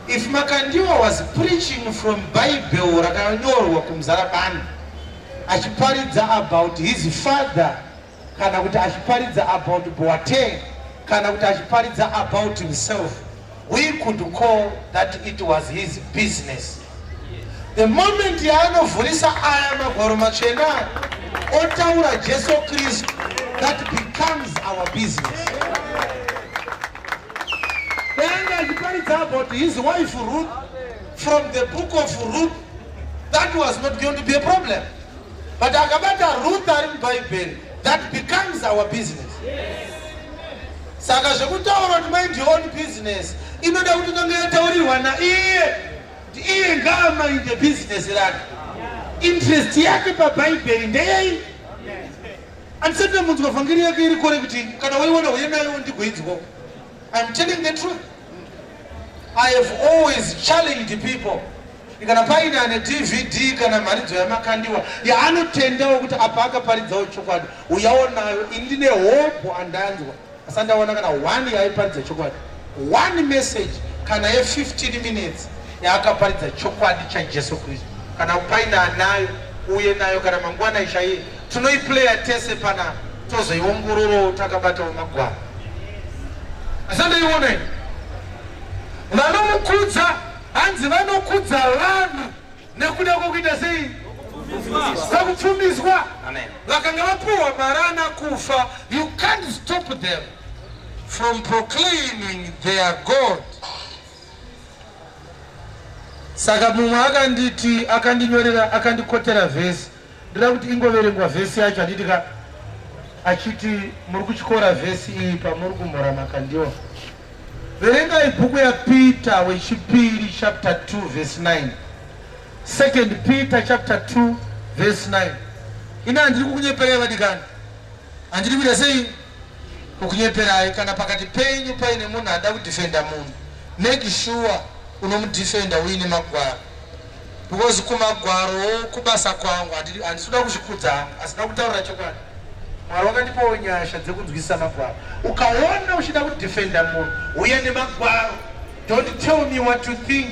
if Makandiwa was preaching from Bible rakanyorwa kuMuzarabani achiparidza about his father kana kuti achiparidza about Boateng kana kuti achiparidza about himself we could call that it was his business. The moment yaanovhurisa aya magwaro matsvene aya otaura Jesu Kristu, that becomes our business. Dai anga achiparidza about his wife Ruth from the book of Ruth, that was not going to be a problem. But akabata Ruth ari muBhaibheri, that becomes our business. Saka zvekutaura kuti mind your own business inoda kuti inonge yataurirwa naiye kuti iye ngaamainde business rake. Interest yake paBhaibheri ndeyei? Handisati ndamunzwa vhangeri yake iri correct. Kana waiona uye nayo ndigoinzwawo. I'm telling the truth. I have always challenged people. Kana paine ane DVD kana mharidzo yaMakandiwa yaanotendawo kuti apa akaparidzawo chokwadi, uyawo nayo. Ini ndine hope andanzwa asi andaona kana one yaaiparidza chokwadi, one message kana ye15 minutes yaakaparidza chokwadi chaJesu Kristu. Kana paine anayo, uye nayo kana mangwana chaiye tinoiplaya tese panapa, tozoiongororawo takabatawo magwaro. Asi andaiona ini vanomukudza, hanzi vanokudza vanhu nekuda kwokuita sei? Kwekupfumiswa. Vakanga vapuhwa mari ana kufa, you can't stop them from proclaiming their God. Saka mumwe akanditi, akandinyorera, akandikotera vhesi, ndoda kuti ingoverengwa vhesi yacho, handiti ka? Achiti muri kuchikora vhesi iyi pamuri kumhora Makandiwa. Verengai bhuku yaPeter wechipiri chapter 2 verse 9. Second Peter chapter 2 verse 9. Ini handiri kukunyeperai vadikani. Handiri kuita sei? Kukunyeperai. Kana pakati penyu paine munhu anoda kudefenda munhu, make sure unomudefenda uine magwaro. Because kumagwarowo kubasa kwangu handisi kuda kuzvikudza hangu, asi ndoda kutaurira chokwadi. Mwari wakandipawo nyasha dzekunzwisisa magwaro. Ukaona uchida kudefenda munhu, uya nemagwaro. Don't tell me what you think.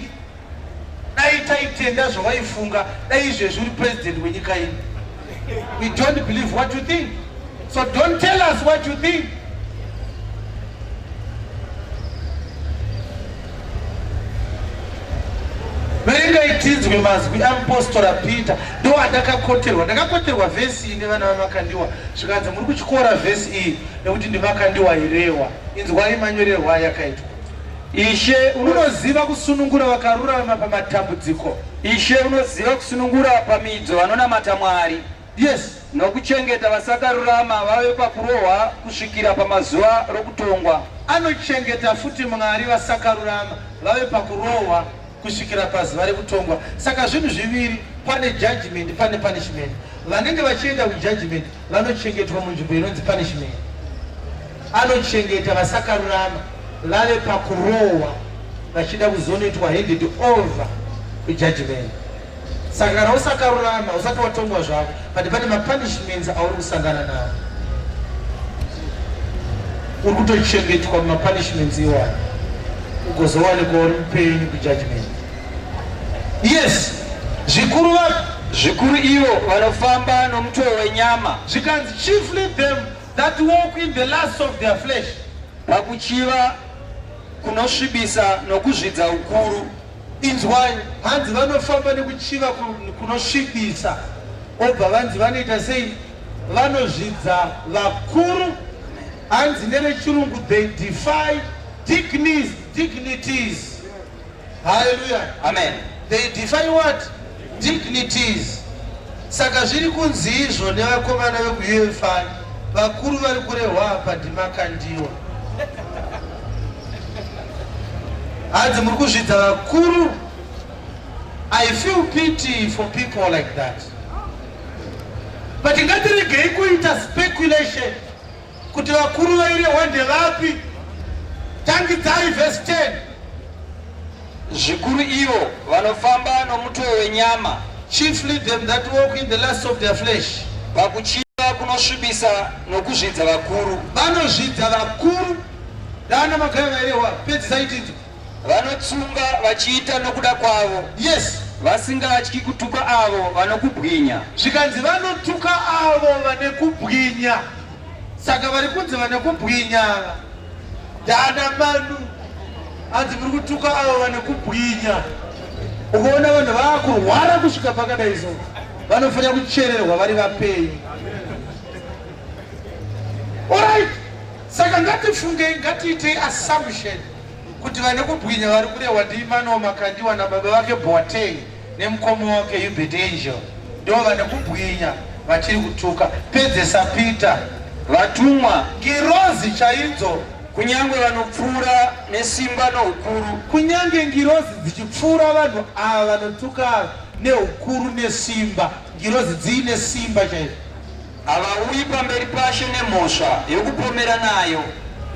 Dai taitenda zvawaifunga, dai izvezvi uri president wenyika ino. We don't believe what you think. So don't tell us what you think. Verengai tinzwe mazwi amupostora Peter. Ndo andakakoterwa. Ndakakoterwa vhesi iyi nevana vaMakandiwa. Zvikanzi muri kuchikora vhesi iyi nekuti ndiMakandiwa irewa. Inzwai manyorerwo ayakaitwa. Ishe unoziva kusunungura vakarurama pamatambudziko. Ishe unoziva kusunungura pamiidzo vanonamata Mwari. Yes. Nokuchengeta vasakarurama vave pakurohwa kusvikira pamazuva rokutongwa. Anochengeta futi Mwari vasakarurama vave pakurohwa kusvikira pazuva rekutongwa. Saka zvinhu zviviri, pane judgment pane punishment. Vanenge vachienda kujudgment vanochengetwa munzvimbo inonzi punishment. Anochengeta vasakarurama vave pakurohwa vachida kuzonoitwa handed over kujudgment. Saka kana usakarurama usati watongwa zvako, but pane mapunishments auri kusangana nawo, uri kutochengetwa mumapunishments iwayo ugozowanikwa uri mupenyu kujudgment. Yes, zvikuru vapi? Zvikuru ivo vanofamba nomutoo wenyama. Zvikanzi chiefly them that walk in the lust of their flesh. Pakuchiva kunosvibisa nokuzvidza ukuru. Inzwai, hanzi vanofamba nekuchiva kunosvibisa, obva vanzi vanoita sei? Vanozvidza vakuru. Hanzi nerechirungu they defy dignities. Hallelujah. Amen. They defy what? Dignities. Saka zviri kunzi izvo nevakomana vekuUFI, vakuru vari kurehwa apa ndiMakandiwa. Hanzi muri kuzvidza vakuru. I feel pity for people like that. But ngatiregei kuita speculation kuti vakuru vairehwa ndevapi. Tangidzai verse 10. Zvikuru ivo vanofamba nomutoo wenyama. Chiefly them that walk in the lust of their flesh. Pakuchiva kunosvibisa nokuzvidza vakuru. Vanozvidza vakuru. Dana magaya vairehwa. Pedzisai tinzwe. Vanotsunga vachiita nokuda kwavo. Yes. Vasingatyi kutuka avo vanokubwinya. Zvikanzi vanotuka avo vane kubwinya. Saka vari kunzi vane kubwinya ava ndana Manu. Hanzi muri kutuka avo vane kubwinya. Ukaona vanhu Kurwara kusvika pakadai so, vanofanira kuchererwa vari vapenyu. Alright, saka ngatifungei, ngatiitei assumption kuti vane kubwinya vari kurehwa ndiEmmanuel Makandiwa nababa vake Boateng nemukoma wake Hubert Angel, ndo vane kubwinya vachiri kutuka. Pedzesa Peter. Vatumwa. Ngirozi chaidzo. Kunyange vanopfuura nesimba noukuru. Kunyange ngirozi dzichipfuura vanhu ava vanotuka neukuru nesimba, ngirozi dziine simba chaizvo. Havauyi pamberi paShe nemhosva yokupomera nayo.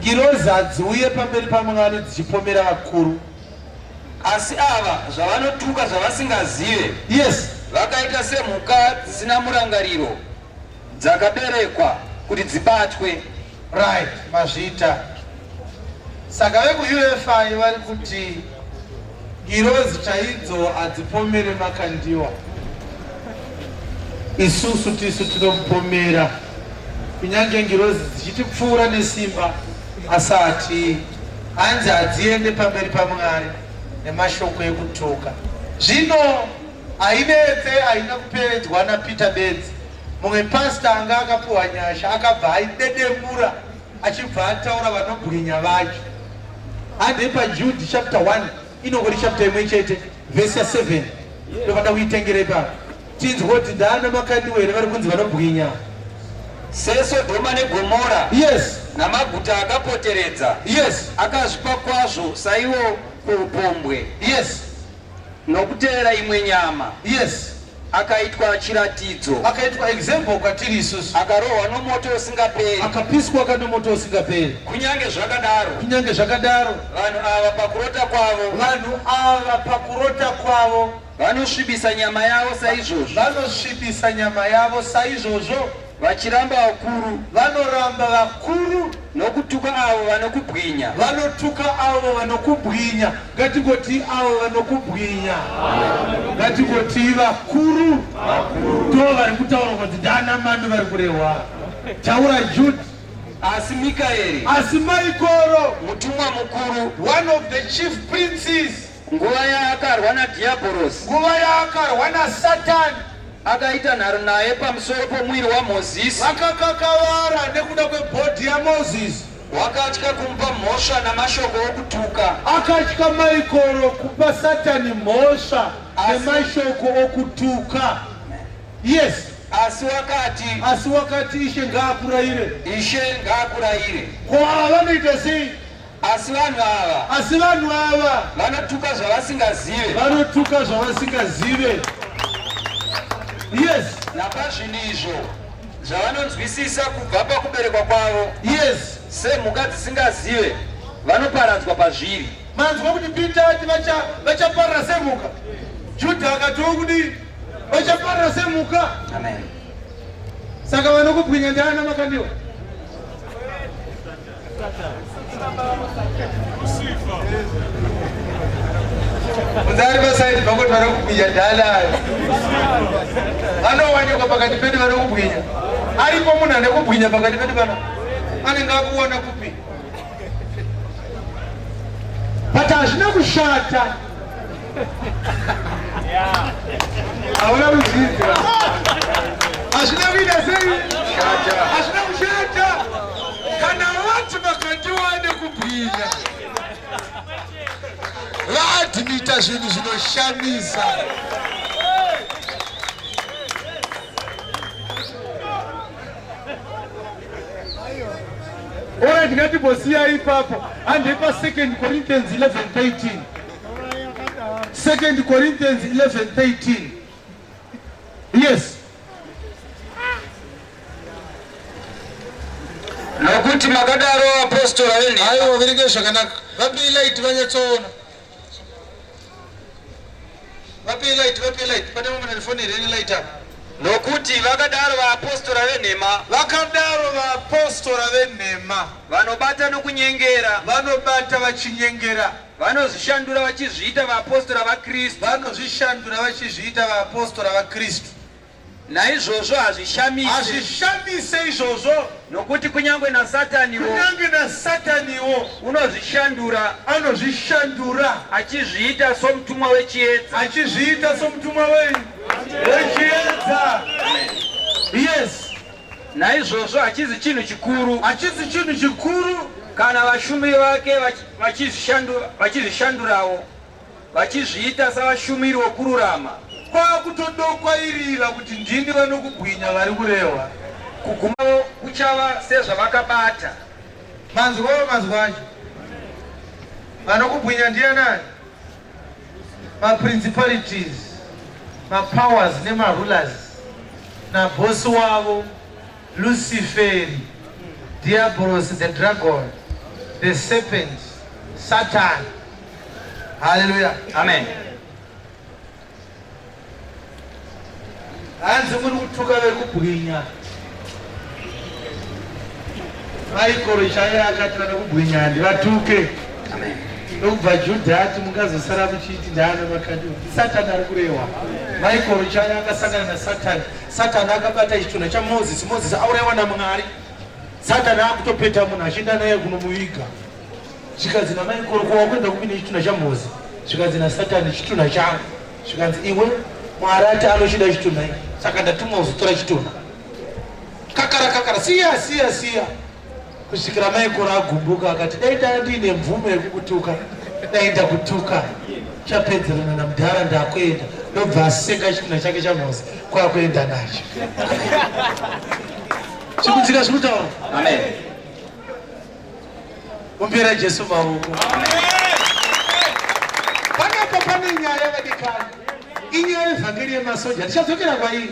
Ngirozi hadziuye pamberi paMwari dzichipomera vakuru. Asi ava zvavanotuka zvavasingazive. Yes. Vakaita semhuka dzisina murangariro, dzakaberekwa kuti dzibatwe. Right, mazvita. Saka vekuUFI vari kuti ngirozi chaidzo hadzipomere Makandiwa. Isusu tisu tinomupomera. Kunyange ngirozi dzichitipfuura nesimba, asati hanzi hadziende pamberi paMwari nemashoko ekutuka. Zvino hainetse, haina kuperedzwa naPeter bedzi. Mumwe pastor anga akapuhwa nyasha akabva aidedemura achibva ataura vanobwinya vacho. Handei paJude chapter 1, inongori chapter imwe chete, verse ya 7. Ndovada kuitengera ipapo. Tinzwe kuti ndaana Makandiwa here vari kunzi vanobwinya. SeSodhoma neGomora. Yes. Namaguta akapoteredza. Yes. Akazvipa kwazvo saiwo kuupombwe. Yes. Nokutevera imwe nyama. Yes. Akaitwa chiratidzo. Akaitwa example kwatiri isusu. Akarohwa nomoto usingaperi. Akapiswa nomoto usingaperi. Kunyange zvakadaro. Kunyange zvakadaro. Vanhu ava pakurota kwavo. Vanhu ava pakurota kwavo. Vanosvibisa nyama yavo saizvozvo. Vanosvibisa nyama yavo saizvozvo. Vachiramba vakuru. Vanoramba vakuru. Nokutuka avo vanokubwinya. Vanotuka avo vanokubwinya. Ngatingoti avo vanokubwinya. Ngatingoti vakuru. Ndo vari kutaura kuti ndana manu vari kurehwa. Taura Jude. Asi Mikaeri. Asi Maikoro. Mutumwa mukuru. One of the chief princes. Nguva yaakarwa naDhiabhorosi. Nguva yaakarwa naSatani. Akaita nharo naye pamusoro pomuviri waMozisi. Vakakakavara nekuda kwebhodhi yaMozisi. Wakatya kumupa mhosva namashoko okutuka. Akatya Maikoro kupa Satani mhosva nemashoko okutuka. Yes. Asi wakati. Asi wakati, Ishe ngaakurayire. Ishe ngaakurayire. Ko ava vanoita sei? Asi vanhu ava. Asi vanhu ava. Vanotuka zvavasingazive. Vanotuka zvavasingazive. Yes. Napazvinhu izvo zvavanonzwisisa kubva pakuberekwa kwavo. Yes. Semhuka dzisingazive vanoparadzwa pazviri. Manzwa kuti Peter ati vachaparara semhuka. Judah akatiwo kudii? Vachaparara semhuka. Amen. Saka vanokubwinya ndiana Makandiwa? Munzari pasaidi pako vanokubwinya dhalayo. Vanowanikwa pakati pedu vanokubwinya. Aripo munhu ane kubwinya pakati pedu pano. Anenge akuona kupi? But hazvina kushata. Hauna kuzvinzwa. Hazvina kuita sei? Hazvina kushata. Kana vati Makandiwa nekubwinya, vaadmita zvinhu zvinoshamisa. Alright, ngatimbosiya ipapo. Handei pa 2 Corinthians 11:13. 2 Corinthians 11:13. Yes. Nokuti makadaro vapostora venhema. Aiwa, verenge zvakanaka. Vapei light vanyatsoona. Vapei light, vapei light. Pane mumwe nefoni here ine light apa? Nokuti vakadaro vaapostora venhema. Vakadaro vaapostora venhema. Vanobata nokunyengera. Vanobata vachinyengera. Vanozvishandura vachizviita vaapostora vaKristu. Vanozvishandura vachizviita vaapostora vaKristu. Naizvozvo hazvishamise. Hazvishamise izvozvo. Nokuti kunyange naSataniwo. Kunyange naSataniwo. Unozvishandura. Anozvishandura. Achizviita somutumwa wechiedza. Achizviita somutumwa wei? Wechiedza. Yes. Naizvozvo hachizi chinhu chikuru. Hachizi chinhu chikuru. Kana vashumiri vake vachizvishandurawo. Vachizviita savashumiri vokururama. Kwakutodokwairira kuti ndini vanokubwinya vari kurehwa. Kuguma kuchava sezvavakabata. Manzwawo mazwi acho. Vanokubwinya ndianani? Maprincipalities, mapowers nemarulers nabhosi wavo Luciferi, Diabolosi, the dragon, the serpent, Satan. Hallelujah. Amen. Hanzi muri kutuka vekubwinya. Maikoro chaiye akati vanokubwinya handivatuke. Amen. Ndokubva Judha ati mungazosara muchiti ndaana makandiwa. Ndisatani ari kurehwa. Maikoro chaiye akasangana naSatani. Satani akabata chitunha chaMozisi, Mozisi auraiwa naMwari. Satani akutopeta munhu achienda naye kunomuviga. Zvikanzi naMaikoro, ko wakuenda kupi nechitunha chaMozi? Zvikanzi naSatani, chitunha changu. Zvikanzi iwe, Mwari ati anochida chitunha ichi, saka ndatumwa kuzotora chitunha. Kakara kakara, siya siya siya. Kusvikira Maikoro agumbuka akati dai ndanga ndiine mvumo yekukutuka dai ndakutuka. Chapedzerana namudhara ndakuenda ndobva asenga chitunha chake chaMozi kwakuenda nacho. Chikudzika zvekutaura. Amen. Kumbira Jesu maoko. Panapa pane nyaya vadikani. Inyaya yevhangeri yemasoja. Tichadzokera kwairi.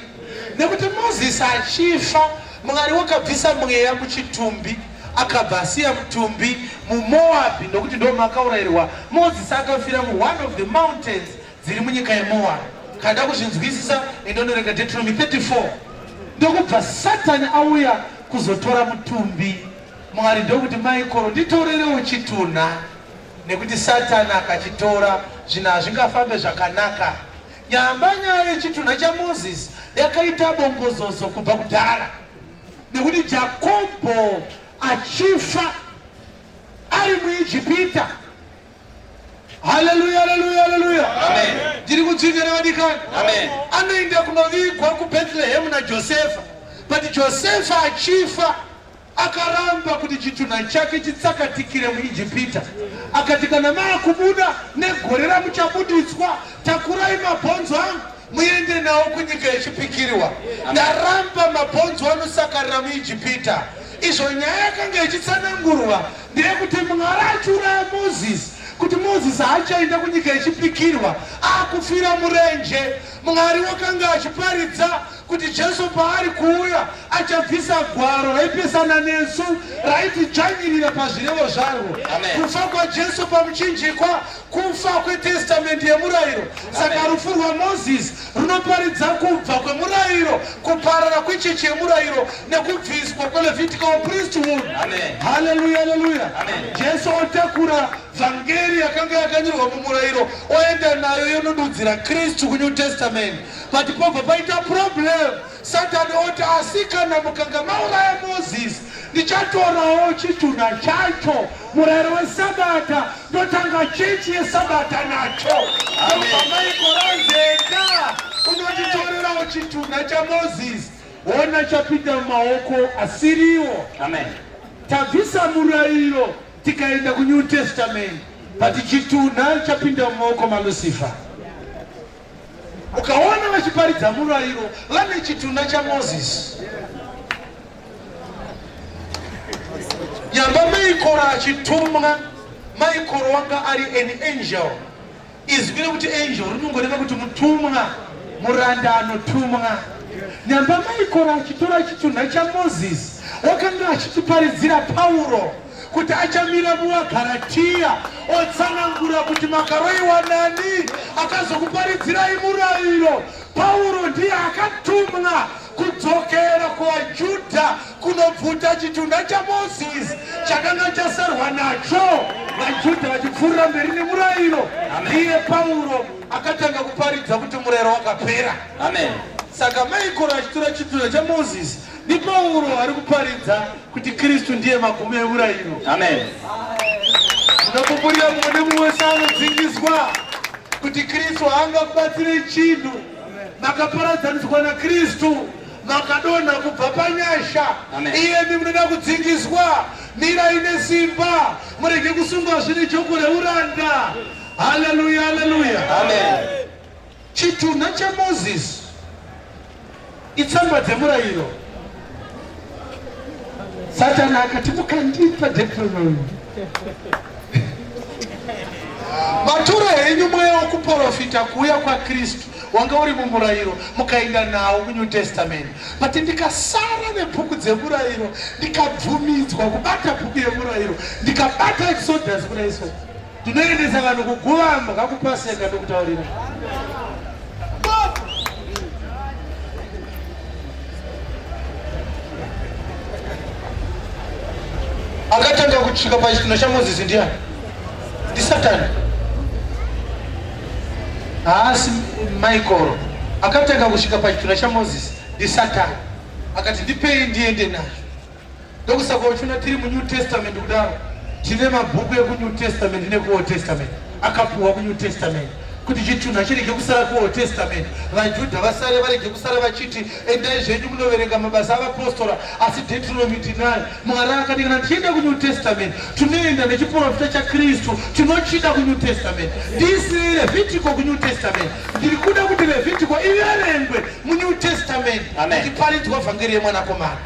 Nekuti Mozisi achifa Mwari wakabvisa mweya muchitumbi akabva asiya mutumbi muMoabhi nokuti ndomakaurayirwa Mozisi akafira mu one of the mountains dziri munyika yeMoabhi. Kana kuzvinzwisisa indonoverenga Deuteronomy 34. Ndokubva Satani auya kuzotora mutumbi. Mwari ndokuti Maikoro nditorerewo chitunha nekuti Satani akachitora zvinhu hazvingafambe zvakanaka. Nyamba nyaya yechitunha chaMozisi yakaita bongozozo kubva kudhara nekuti Jakobho achifa ari muIjipita. Haleluya, haleluya, haleluya. Ndiri kudzvinga nevadikani. Anoenda kunovigwa kuBhethlehemu naJosefa, but Josefa achifa Akaramba kuti chitunha chake chitsakatikire muIjipita. Akati, Kana maakubuda negore ramuchabuditswa, takurai mabhonzo angu muende nawo kunyika yechipikirwa. Ndaramba mabhonzo anosakarira muIjipita. Izvo nyaya yakanga ichitsanangurwa ndeyekuti Mwari achiuraya Mozisi, kuti Mozisi haachaenda kunyika yechipikirwa, akufira murenje. Mwari wakanga achiparidza kuti Jesu paari kuuya achabvisa gwaro raipesana nesu raitidzvanyirira pazvirevo zvarwo. Kufa kwaJesu pamuchinjikwa kufa kwetestamende yemurayiro. Saka rufu rwaMozisi runoparidza kubva kwemurayiro, kuparara kwechechi yemurayiro nekubviswa kweLevitical priesthood. Haleluya, haleluya. Jesu otakura vhangeri yakanga yakanyorwa mumurayiro oenda nayo yonodudzira Kristu kuNew Testament. But pobva paita problem, Satani oti asi kana mukanga mauraya Moses ndichatorawo chitunha chacho, murayiro weSabata, ndotanga chechi yeSabata nacho. Ndobva Maikoranzi enda unotitorerawo chitunha chaMoses, hona chapinda mumaoko asiriwo. Amen. Tabvisa murayiro tikaenda kuNew Testament, but chitunha chapinda mumaoko maLucifer. Ukaona vachiparidza murayiro vane chitunha chaMozisi. Nyamba Maikoro achitumwa, Maikoro wanga ari an angel. Izwi rekuti angel rinongoreva kuti mutumwa, muranda anotumwa. Nyamba Maikoro achitora chitunha chaMozisi, wakanga achitiparidzira Pauro. kuti achamira muvaGaratiya otsanangura kuti makaroiwa nani akazokuparidzirai murayiro. Pauro ndiye akatumwa kudzokera kuvaJudha kunobvuta chitunha chaMozisi chakanga chasarwa nacho, vaJudha vachipfuurira mberi nemurayiro. Ndiye Pauro akatanga kuparidza kuti murayiro wakapera. Amen. Saka Maikoro achitora chitunha chaMozisi, ndiPauro ari kuparidza kuti Kristu ndiye magumo emurayiro. Amen. Ndinopupurira mumwe nemumwe wese anodzingiswa kuti Kristu haangakubatsire chinhu. Makaparadzaniswa naKristu, makadonha kubva panyasha. Iyemi munoda kudzingiswa, mirai nesimba, murege kusungwa zvine joko reuranda. Haleluya, haleluya. Amen. Chitunha chaMozisi itsamba dzemurayiro. Satani akati mukandipa Deuteronomy. Matura henyu mweya wokuporofita kuuya kwaKristu wanga uri mumurayiro mukaenda nawo kuNew Testament. But ndikasara nebhuku dzemurayiro ndikabvumidzwa kubata bhuku yemurayiro ndikabata Exodus kuna iso Tinoendesa vanhu kuguva mbwa kupaseka ndokutaurira. Akatanga kusvika pachitunha chaMozisi ndiani? NdiSatani. Haasi Maikoro. Akatanga kusvika pachitunha chaMozisi ndiSatani. Akati ndipei ndiende nazvo. Ndokusaka uchiona tiri muNew Testament kudaro tine mabhuku ekuNew Testament nekuOld Testament akapuwa kuNew Testament kuti chitunha chirege kusara kuOld Testament, vaJudha vasare varege kusara vachiti endai zvenyu munoverenga mabasa avapostora, asi Deuteronomy tinayo. Mwari akati kana tichienda kuNew Testament tinoenda nechiprofita chaKristu tinochida kuNew Testament. Ndisiri Levitico kuNew Testament, ndiri kuda kuti Levitico iverengwe muNew Testament ichiparidzwa vhangeri yemwanakomana.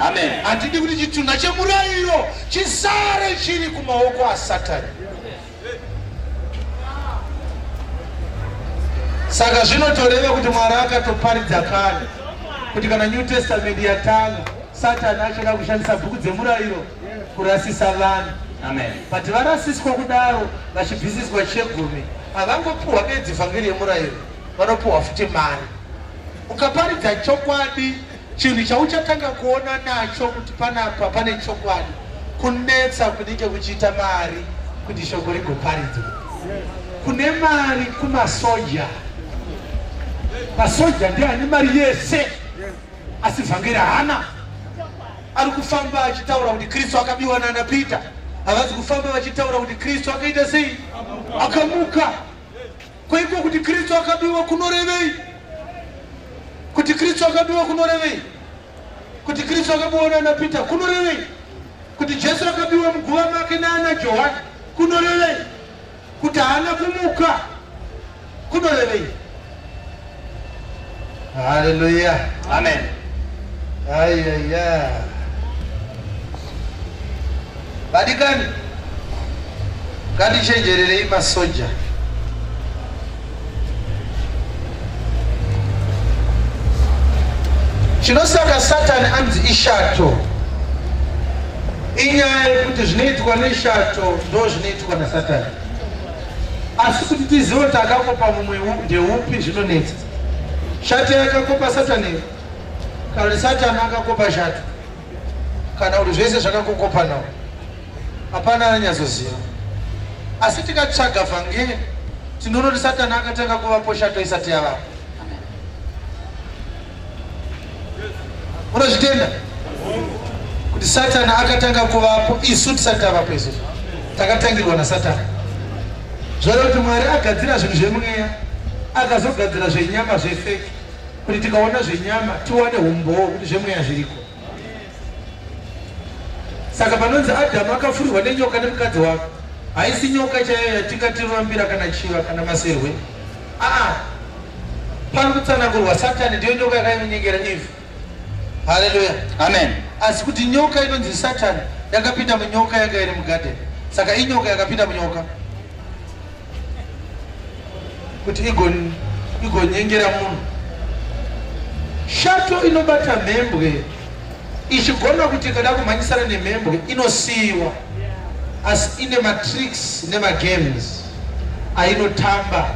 Handidi kuti chitunha chemurayiro chisare chiri kumaoko aSatani. Saka zvinotoreva kuti Mwari akatoparidza kare kuti kana New Testament yatanga, Satani achada kushandisa bhuku dzemurayiro kurasisa vanhu. Amen. But varasiswa kudaro vachibvisiswa chegumi, havangopuhwa bedzi vhangeri yemurayiro, vanopuhwa futi mari. Ukaparidza chokwadi, chinhu chauchatanga kuona nacho kuti panapa pane chokwadi, kunetsa kunenge kuchiita mari kuti shoko rigoparidzwa. Kune mari kumasoja. Masoja ndiye ane mari yese, asi vhangeri haana. Ari kufamba achitaura kuti Kristu akabiwa nana Peter. Havazi kufamba vachitaura kuti Kristu akaita sei? Akamuka. Ko iko kuti Kristu akabiwa kunorevei? Kuti Kristu akabiwa kunorevei? Kuti Kristu akabiwa nana Peter kunorevei? Kuti Jesu akabiwa muguva make naana Johani kunorevei? Kuti haana kumuka kunorevei? Haleluya. Amen. Ayaya. Vadikani, ngatichenjererei masoja. Chinosaka Satani anzi ishato inyaya yekuti zvinoitwa neshato ndo zvinoitwa naSatani. Asi kuti tizive kuti akakopa mumwe ndeupi zvinonetsa. Shato yakakopa Satani here? Kana kuti Satani akakopa shato? Kana kuti zvese zvakakokopanawo? Hapana anonyatsoziva. Asi tikatsvaga vhangeri tinoona kuti Satani akatanga kuvapo shato isati yavapo. Unozvitenda kuti Satani akatanga kuvapo isu tisati tavapo isusu takatangirwa naSatani. Zvoreva kuti Mwari agadzira zvinhu zvemweya akazogadzira zvenyama zvefeki kuti tikaona zvenyama tiwane umbowo kuti zvemweya zviriko. Saka panonzi Adhamu akafurirwa nenyoka nemukadzi wake, haisi nyoka chaiyo yatingati rovambira kana chiva kana maserwe. Aa, pari kutsanangurwa Satani ndiyo nyoka yakanyengera Eve. Haleluya. Amen. Asi kuti nyoka inonzi Satani yakapinda munyoka yanga iri mugadheni. Saka inyoka yakapinda munyoka kuti igonyengera munhu. Shato inobata mhembwe ichigona kuti ikada kumhanyisana nemhembwe inosiyiwa, asi ine matricks nemagames ainotamba.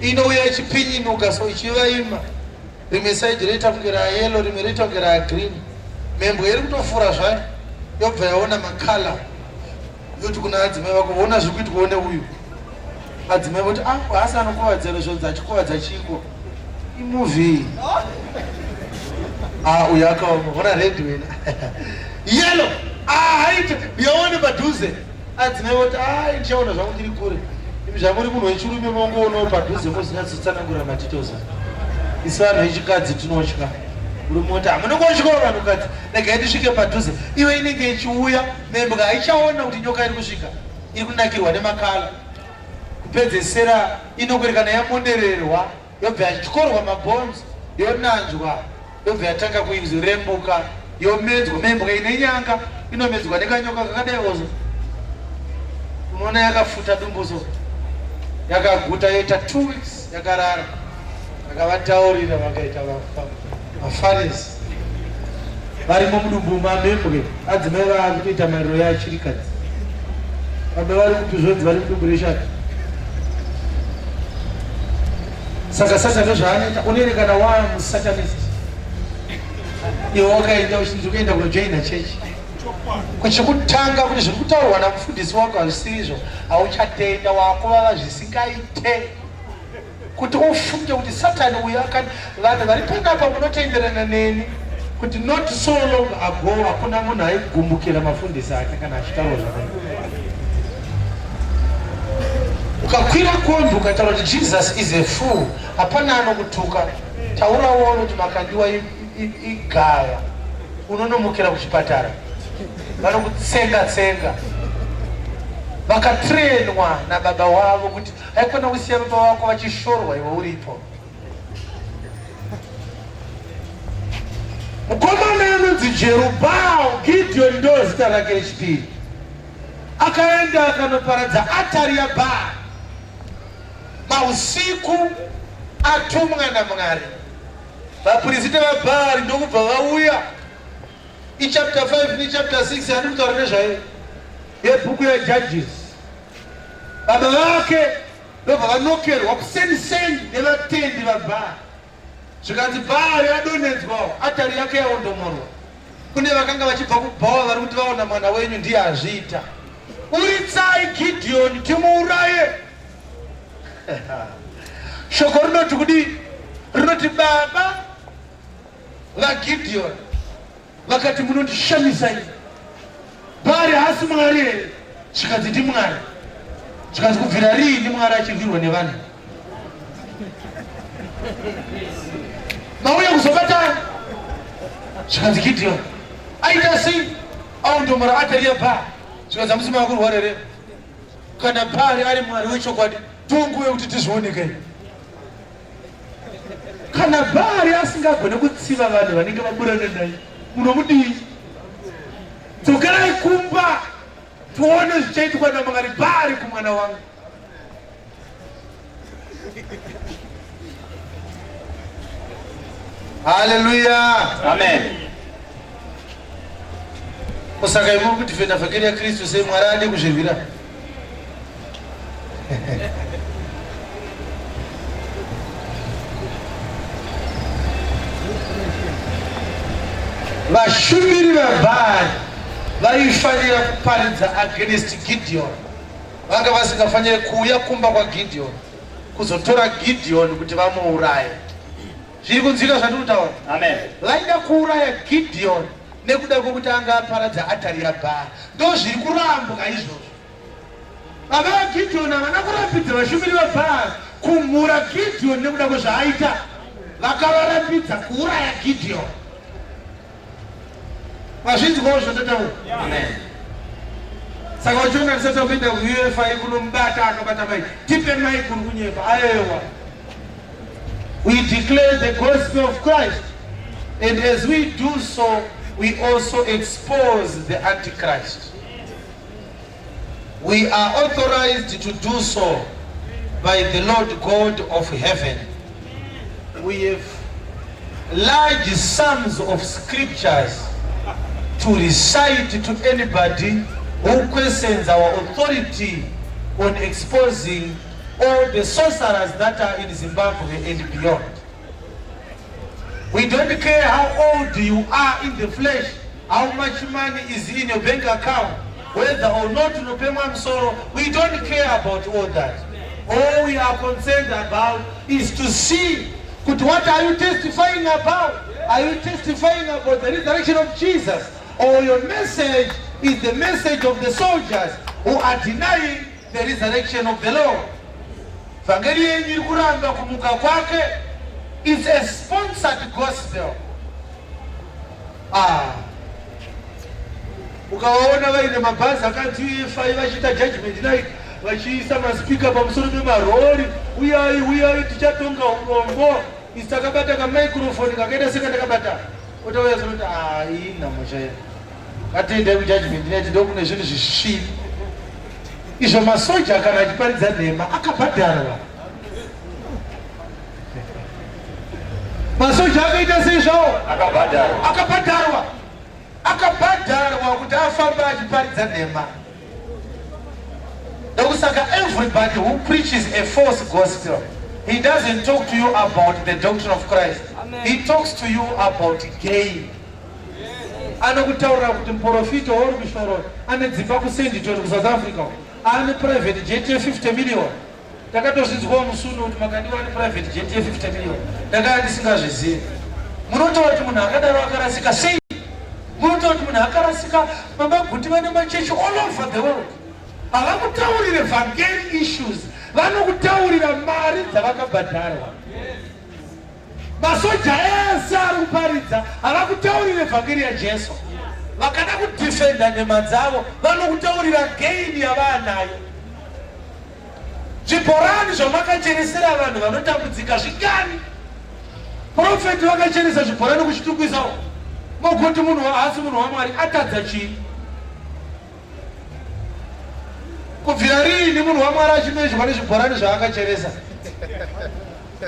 Inouya ichipinyinuka so ichivaima, rimwe side roita kunge rayellow, rimwe roita kunge ragreen. Mhembwe iri kutofura zvayo, yobva yaona makala yoti kuna adzimai vako, ona zviri kuitwawo neuyu. Adzimai voti ah, haasi anokuvadza here zvonzi achikuvadza chiko? Imovie. Ah, uyo akaoma. Vona red wena. Yellow. Ah, haite. Yaone padhuze. Adzimai voti, ah, ndichaona zvangu ndiri kure. Imi zvamuri munhu wechirume mongoonawo padhuze mozinyatsotsanangura madetails. Isu vanhu vechikadzi tinotya. Murume woti, hamunongotyawo vanhukadzi. Regai ndisvike padhuze. Iwe inenge ichiuya, membwa haichaona kuti nyoka iri kusvika. Iri kunakirwa nemakala. Kupedzesera inongori kana yamonererwa yobva yatyorwa mabhonzo yonanzvwa yobva yatanga kurembuka yomedzwa membwa ine nyanga inomedzwa nekanyoka kakadai ozo unoona yakafuta dumbu so yakaguta yoita 2 weeks yakarara. Akavataurira vakaita vafarisi varimo mudumbu mamembwe. Adzimai vaakutoita mariro yaachirikadzi, baba vari kupi? Zvonzi vari mudumbu reshati. Saka Satani ndozvaanoita. Unoerekana waamusatanist iwe wakaenda uchinzi kuenda kunojoina chechi kuchikutanga kuti zviri kutaurwa namufundisi wako hazvisirizvo, hauchatenda, wakuvava zvisingaite kuti ufunge kuti Satani uyu akani. Vanhu vari panapa munotenderana neni kuti not so long ago hakuna munhu aigumbukira mafundisi ake kana achitaura zvakaipa. Ukakwira kombi ukataura kuti Jesus is a fool, hapana anokutuka. Taurawo kuti Makandiwa igaya, unonomukira kuchipatara, vanokutsenga tsenga. Vakatrainwa nababa wavo kuti haikona kusiya baba wako vachishorwa iwe uripo. Mukomana anonzi Jerubhaal, Gideon ndo zita rake rechipiri, akaenda akanoparadza atari yaBhaari mausiku atumwa naMwari. Vapirisita vaBhaari ndokubva vauya. Ichapter 5 nechapter 6 handiri kutaura nezvayo yebhuku yaJudges. Baba vake ndobva vanokerwa kuseniseni nevatendi vaBhaari, zvikanzi Bhaari adonhedzwawo, atari yake yaondomorwa. Kune vakanga vachibva kubhawa vari kuti vaona mwana wenyu ndiye azviita, uritsai Gidhiyoni timuuraye. Shoko rinoti kudii? Rinoti baba vaGidhiyoni vakati, "Munondishamisa ini. Bhaari haasi Mwari here?" Zvikanzi, "Ndimwari." Zvikanzi, "Kubvira riini Mwari achirwirwa nevanhu? Mauya kuzobatana." Zvikanzi, "Gidhiyoni aita sei? Aundomora atari yaBhaari." Zvikanzi, "Hamusi makurwara here? Kana Bhaari ari Mwari wechokwadi, tonguve kuti tizvionekei. Kana Bhaari asingagone kutsiva vanhu vanenge vaburana naye, munomudii? Dzokerai kumba tione zvichaitwa naMwari Bhaari kumwana wangu." Haleluya. Amen. Saka imuri kudefenda vhangeri yaKristu sei? Mwari ade kuzvirwira. Vashumiri vaBhaari vaifanira kuparidza against Gideon. Vanga vasingafaniri kuuya kumba kwaGideon kuzotora Gideon kuti vamuuraye. Zviri kunzwika zvandiri kutaura? Amen. Vaida kuuraya Gideon nekuda kwekuti anga aparadza atari yaBhaari. Ndo zviri kurambwa izvozvo. Baba vaGideon havana kurambidza vashumiri vaBhaari kumhura Gideon nekuda kwezvaaita. Vakavarambidza kuuraya Gideon. Mazvinzwawo zvandataura? Amen. Saka uchiona tisati tapinda kuUFI kunomubata akabata mic, tipe mic, uri kunyepa. Aiwa, we declare the gospel of Christ, and as we do so, we also expose the Antichrist. We are authorized to do so by the Lord God of heaven. We have large sums of scriptures to recite to anybody who questions our authority on exposing all the sorcerers that are in Zimbabwe and beyond. We don't care how old you are in the flesh, how much money is in your bank account, whether or not unopemwa musoro. We don't care about all that. All we are concerned about is to see Kuti what are you testifying about? Are you testifying about the resurrection of Jesus? Or your message is the message of the soldiers who are denying the resurrection of the Lord? Vhangeri yenyu iri kuramba kumuka kwake. It's a sponsored gospel. Ah. Ukawaona vaine mabhazi akanzi UFI vachiita judgment night vachiisa maspeaker pamusoro pemarori, uyai uyai tichatonga urombo. Isu takabata kamicrophone kakaita sekandakabata. Otauya zonoti ah iyi nhamo chaiyo. Ngatiendai kujudgment night ndokune zvinhu zvisvini. Izvo masoja kana achiparidza nhema akabhadharwa. Masoja akaita sei zvawo? Akabhadharwa. Akabhadharwa. Akabhadharwa kuti afambe achiparidza nhema. Ndokusaka everybody who preaches a false gospel, he doesn't talk to you about the doctrine of Christ. Amen. He talks to you about gain. Anokutaurira kuti muprofita wauri kushorora ane dzimba kuSandton kuSouth Africa, ane private jet ye50 million. Ndakatozvinzwawo musi uno kuti Makandiwa ane private jet ye50 million. Ndakanga ndisingazvizivi. Munotaura kuti munhu akadaro akarasika sei? Munotaura kuti munhu akarasika? Baba Guti vane machechi all over the world. Havakutaurire vhangeri issues, vanokutaurira mari dzavakabhadharwa. Masoja ese ari kuparidza havakutaurire vhangeri yaJesu. Vakada kudefenda nhema dzavo vanokutaurira gain yavaanayo. Zvibhorani zvamakachenesera vanhu vanotambudzika zvingani? Profeti vakachenesa zvibhorani kuChitungwiza uko. Mogoti munhu haasi munhu waMwari atadza chii? Kubvira riini munhu waMwari achimezhwa nezvibhorani zvaakacheresa?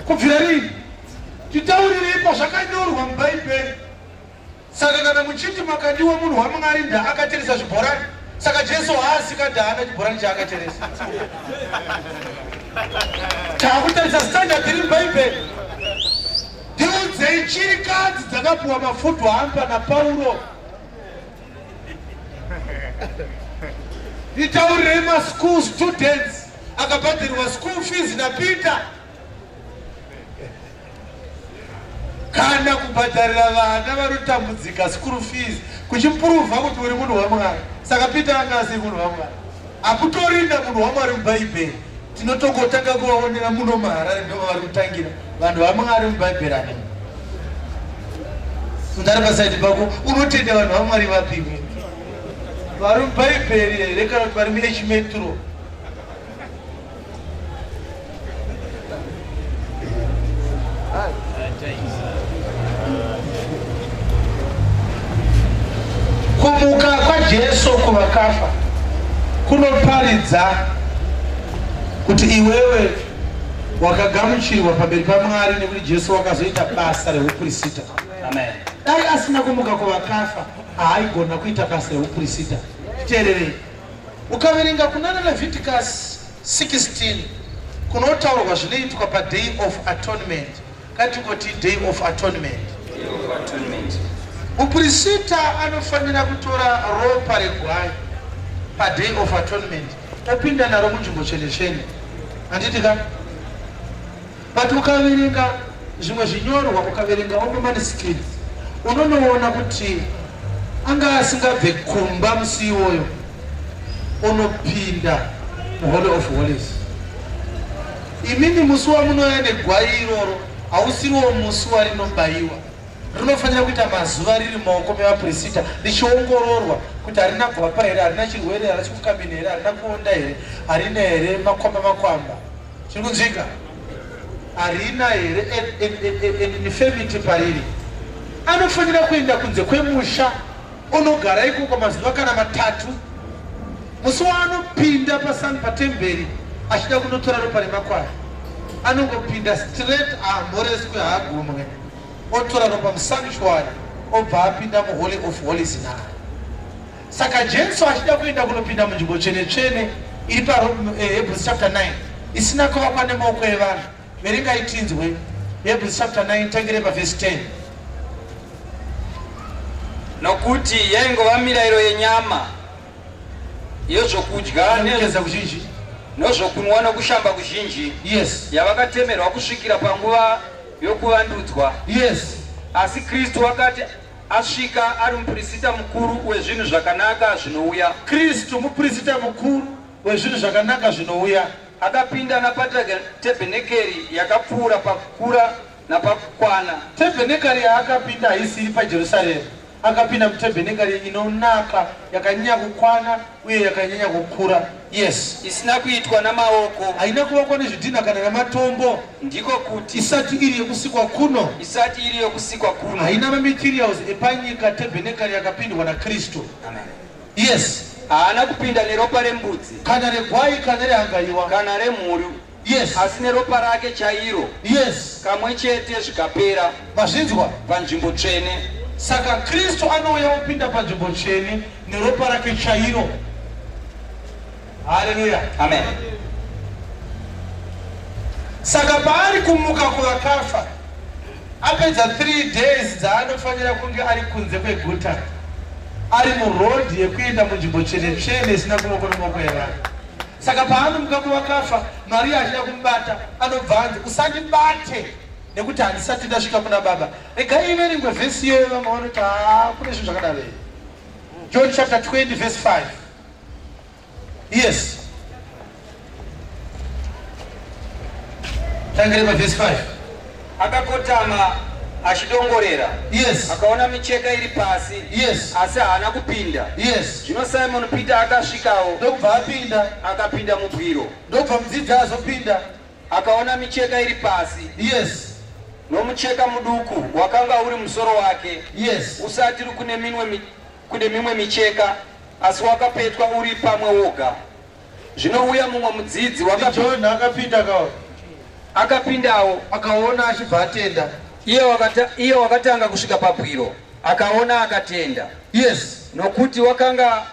Kubvira riini? Titaurireipo zvakanyorwa muBhaibheri. Saka kana muchiti Makandiwa munhu waMwari nda akacheresa zvibhorani, saka Jesu haasi ka ndaana chibhorani chaakacheresa. Takutarisa standard iri muBhaibheri. Ndiudzei chirikadzi dzakapuwa mafutu hampa naPauro. Nditaurirei maschool students akabhadharirwa school fees naPeter. Kana kubhadharira vana vanotambudzika school fees kuchipuruvha kuti uri munhu waMwari. Saka Peter anga asiri munhu waMwari. Hakutorina munhu waMwari muBhaibheri. Tinotongotanga kuvaonera muno muHarare ndomavari kutangira vanhu vaMwari muBhaibheri hamuna. Mundari pasaidi pako unotenda vanhu vaMwari vapi? Vari muBhaibheri here kana kuti vari muH Metro? Kumuka kwaJesu kuvakafa kunoparidza kuti iwewe wakagamuchirwa pamberi paMwari nekuti Jesu wakazoita basa reupurisita. Amen. Dai asina kumuka kuvakafa haaigona kuita basa reupurisita. Titeererei. Ukaverenga kunana Leviticus 16 kunotaurwa zvinoitwa paDay of Atonement. Ngatingoti Day of Atonement. Day of Atonement. Mupurisita anofanira kutora ropa regwai paDay of Atonement opinda naro munzvimbo tsvene-tsvene. Handiti ka? But ukaverenga zvimwe zvinyorwa, ukaverengawo mamanuscripts, unonoona kuti anga asingabve kumba musi iwoyo onopinda muHoly of Holies. Imimi musi wamunouya negwai iroro hausiriwo musi warinobayiwa. Rinofanira kuita mazuva riri mumaoko mevapirisita richiongororwa kuti harina gwapa here, harina chirwere, harisi kukamina here, harina kuonda here, harina here makwamba makwamba. Chiri kunzwika? Harina here an infirmity pariri? Anofanira kuenda kunze kwemusha onogara ikoko mazuva kana matatu. Musi waanopinda pasani patemberi achida kunotora ropa remakwai, anongopinda straight, haamhoreswe, haagumwe, otora ropa musanctuary obva apinda muHoly of Holies naro. Saka Jesu achida kuenda kunopinda munzvimbo tsvene tsvene iri paHebrews chapter 9 isina kuvakwa nemaoko evanhu. Verengai tinzwe. Hebrews chapter 9 tangire pavhesi 10. Nokuti yaingova mirayiro yenyama yezvokudya Nekugeza kuzhinji. Nezvokunwa nokushamba kuzhinji Yes. yavakatemerwa kusvikira panguva. Yokuvandudzwa. Yes. Asi Kristu wakati asvika ari muPrisita mukuru wezvinhu zvakanaka zvinouya. Kristu muPrisita mukuru wezvinhu zvakanaka zvinouya. Akapinda napatebhenekeri yakapfuura pakukura napakukwana. Tebhenekari yaakapinda haisiri paJerusarema. Akapinda mutebhenekari inonaka, yakanyanya kukwana uye yakanyanya kukura. Yes. Isina kuitwa namaoko. Haina kuvakwa nezvidhinha kana namatombo. Ndiko kuti. Isati iri yekusikwa kuno. Isati iri yokusikwa kuno. Haina mamaterials epanyika tebhenekari yakapindwa naKristu. Amen. Yes. Haana kupinda neropa rembudzi. Kana regwai kana rehangaiwa. Kana remhuru. Yes. Asi neropa rake chairo. Yes. Kamwe chete zvikapera. Mazvinzwa? Panzvimbo tsvene. Saka Kristu anouya opinda panzvimbo tsvene neropa rake chairo. Haleluya. Amen. Saka paari kumuka kuvakafa apedza 3 days dzaanofanira kunge ari kunze kweguta ari murodhi yekuenda munzvimbo tsvene tsvene isina kuvoko nemaoko evanhu. Saka paanomuka kuvakafa, Maria achida kumubata, anobva anzi, Usandibate, nekuti handisati ndasvika kuna Baba. Regai iverengwe vhesi iyoyo, vamwe vanoti, Haa, kune zvinhu zvakadaro here? John chapter 20 verse 5. Yes. Tangire pavhesi 5. Akakotama achidongorera. Yes. Akaona micheka iri pasi. Yes. Asi haana kupinda. Yes. Zvino Simon Peter akasvikawo. Ndokubva apinda. Akapinda mubwiro. Ndokubva mudzidzi azopinda. Akaona micheka iri pasi. Yes. Nomucheka muduku wakanga uri musoro wake. Yes. Usati uri kune minwe kune mimwe micheka, asi wakapetwa uri pamwe woga. Zvino uya mumwe mudzidzi waka John akapinda akaona. Akapindawo. Akaona achibva atenda. Iye wakata, iye wakatanga kusvika pabwiro, akaona akatenda. Yes. Nokuti wakanga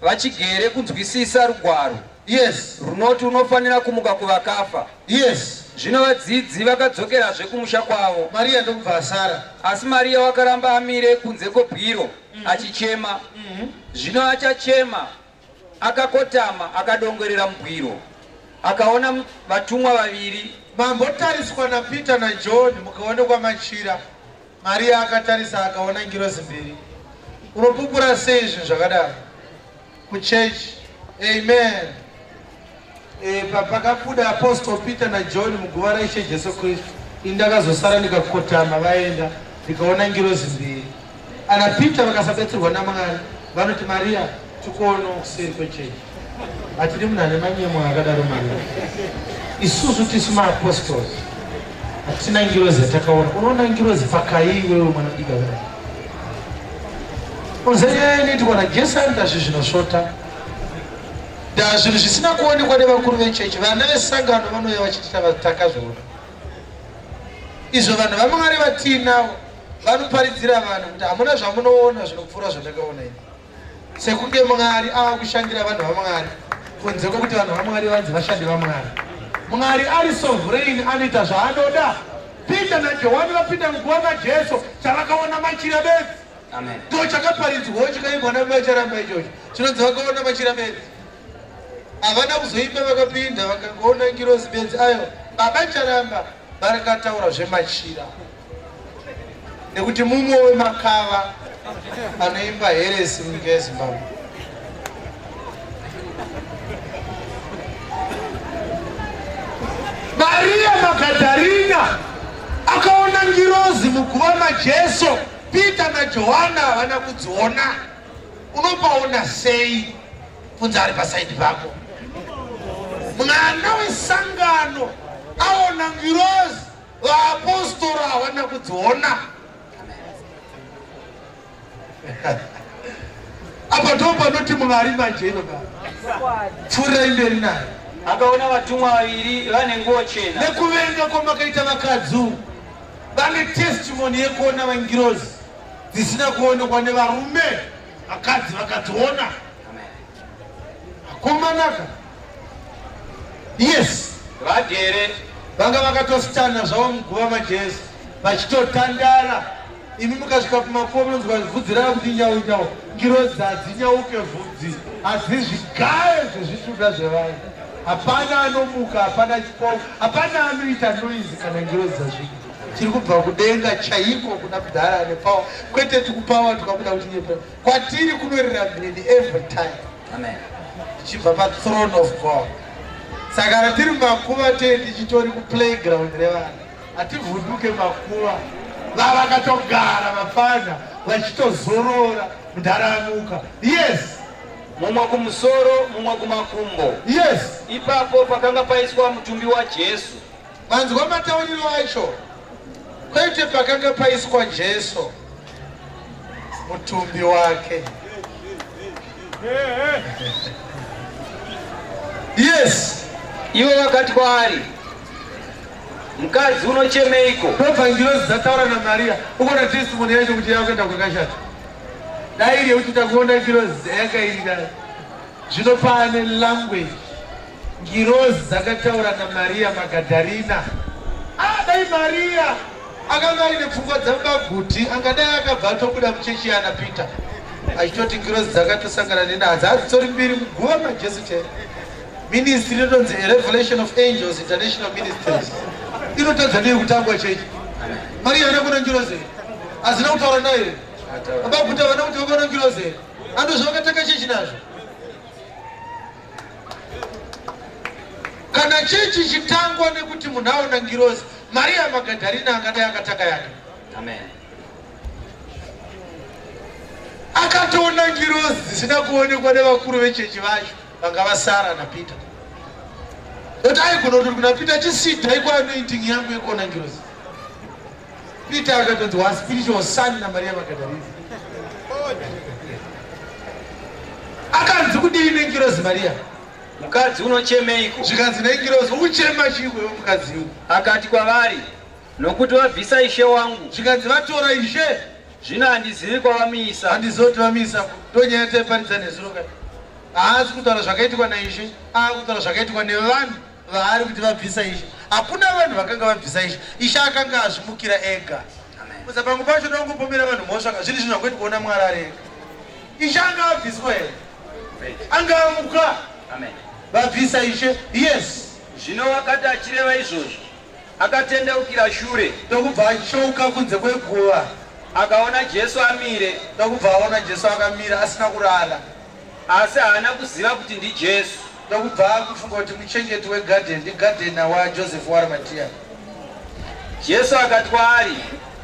vachigere kunzwisisa rugwaro. Yes. Runoti unofanira kumuka kuvakafa. Yes. Zvino vadzidzi vakadzokerazve kumusha kwavo. Maria ndokubva asara. Asi Maria wakaramba amire kunze kwebwiro achichema. Zvino achachema Akakotama, akadongorera mubwiro, akaona vatumwa vaviri. Mambotariswa naPeter naJohn mukaonekwa machira. Maria akatarisa akaona ngirozi mbiri. Unopupura sei zvinhu zvakadaro kuchurch? Amen. E, pakabuda Apostle Peter naJohn muguva raIshe Jesu Kristu, ini ndakazosara ndikakotama vaenda ndikaona ngirozi mbiri. Ana Peter vakasabetserwa naMwari vanoti Maria tikuonawo kuseri kwechechi. Hatidi munhu ane manyemwe akadaro Maria. Isusu tisu maapostles hatina ngirozi yatakaona. Unoona ngirozi pakai iwewe mwana mudiki akadai. Unoziva nyaya inoitwa naJesu anoita zvinhu zvinosvota. Da zvinhu zvisina kuonekwa nevakuru vechechi, vana vesangano vanouya vachiti takazviona. Izvo vanhu vaMwari vatiinavo vanoparidzira vanhu kuti hamuna zvamunoona zvinopfuura zvandakaona ini. Sekunge Mwari ava kushandira vanhu vaMwari kunze kwekuti vanhu vaMwari vanzi vashandi vaMwari. Mwari ari sovereign anoita zvaanoda. Peter naJohani vapinda muguva maJesu chavakaona machira bedzi. Amen. Ndo chakaparidzwawo chikaimbwa namacharamba ichocho chinonzi vakaona machira bedzi. Havana kuzoimba vakapinda vakangoona ngirozi bedzi ayo baba Charamba vakataura zvemachira nekuti mumwe wemakava anoimba heresi munyika yeZimbabwe. Maria Magadharina akaona ngirozi muguva maJesu. Peter naJohana havana kudziona. Unopaona sei? Bvunza ari pasaidi pako. Mwana wesangano aona ngirozi, vaapostora havana kudziona. Apa ndo panoti Mwari manje ino baba. Pfuurirai mberi naye. Akaona vatumwa vaviri vane nguo chena. Nekuvenga kwamakaita vakadzi uku. Vane testimony yekuona vangirozi dzisina kuonekwa nevarume, vakadzi vakadziona. Akomanaka. Yes. Vagere vanga vakatositana zvavo muguva maJesu vachitotandara. Imi mukasvika kumakuva munonzwa vhudzi rava kuti nyau nyau. Ngirozi hadzinyauke vhudzi, hadzizvigaye zvezvitunha zvevanhu. Hapana anomuka, hapana chipoko, hapana anoita noise kana ngirozi dzasvika. Tiri kubva kudenga chaiko kuna mudhara ane power, kwete tikupawa tukabuda kuti nyepera. Kwatiri kunorira mheni every time. Amen. Tichibva pa throne of God. Saka kana tiri mumakuva tee tichitori ku playground revana. Hativhunduke makuva. Vavakatogara vapfana vachitozorora mudhara amuka. Yes. Mumwe kumusoro, mumwe kumakumbo. Yes. Ipapo pakanga paiswa mutumbi waJesu. Manzwa matauriro acho? Kwete pakanga paiswa Jesu, mutumbi wake. Yes. Ivo vakati kwaari, Mukadzi unochemeiko? Ndobva ngirozi dzataura naMaria, ukona testimony yacho kuti yakuenda kwakashata. Dai iri yekuti takuona ngirozi yakairi dai. Zvino paane language ngirozi dzakataura naMaria Magadharina. Ah, dai Maria akanga aine pfungwa dzaMaguti angadai akabva atobuda muchechi yana Peter achitoti ngirozi dzakatosangana neni hadzi hadzitori mbiri muguva maJesu chaiye. Ministry inotonzi Revelation of Angels International Ministries inotadza nei kutangwa chechi? Maria haana kuona ngirozi here? Hazina kutaura naye here? Baba Guta havana kuti vakaona ngirozi here? Ando zvavakatanga chechi nazvo. Kana chechi ichitangwa nekuti munhu aona ngirozi, Maria Magadharina angadai akatanga yake. Amen. Akatoona ngirozi dzisina kuonekwa nevakuru vechechi vacho vanga vasara naPeter. Ndokuti aigona kuti kuna Peter chisidhai kwaanointing yangu yekuona ngirozi. Peter akatonzi wa spiritual son naMaria Magadharina. Akanzi kudii nengirozi Maria? Mukadzi unochemeiko? Zvikanzi nengirozi uchema chiiko iwe mukadzi iwe? Akati kwavari, Nokuti vabvisa Ishe wangu. Zvikanzi vatora Ishe. Zvino handizivi kwavamuisa. Handizivi kuti vamuisa. Ndonyaya taiparidza nezuro kai. Haasi kutaura zvakaitikwa naIshe, akutaura zvakaitikwa nevanhu vaari kuti vabvisa Ishe. Hakuna vanhu vakanga vabvisa Ishe. Ishe akanga azvimukira ega. Kuza pangu pacho ndongopomera vanhu mhosva ka zviri zvinhu zvangoiti kuona Mwari ari ega. Ishe anga abviswa here? Anga amuka. Amen. Vabvisa Ishe. Yes. Zvino wakati achireva izvozvo, akatendeukira shure. Ndokubva acheuka kunze kweguva. Akaona Jesu amire. Ndokubva aona Jesu akamira asina kurara. Asi haana kuziva kuti ndiJesu. Ndokubva akufunga kuti muchengeti wegadheni ndigadhena waJoseph waArimatea. Jesu akati kwaari,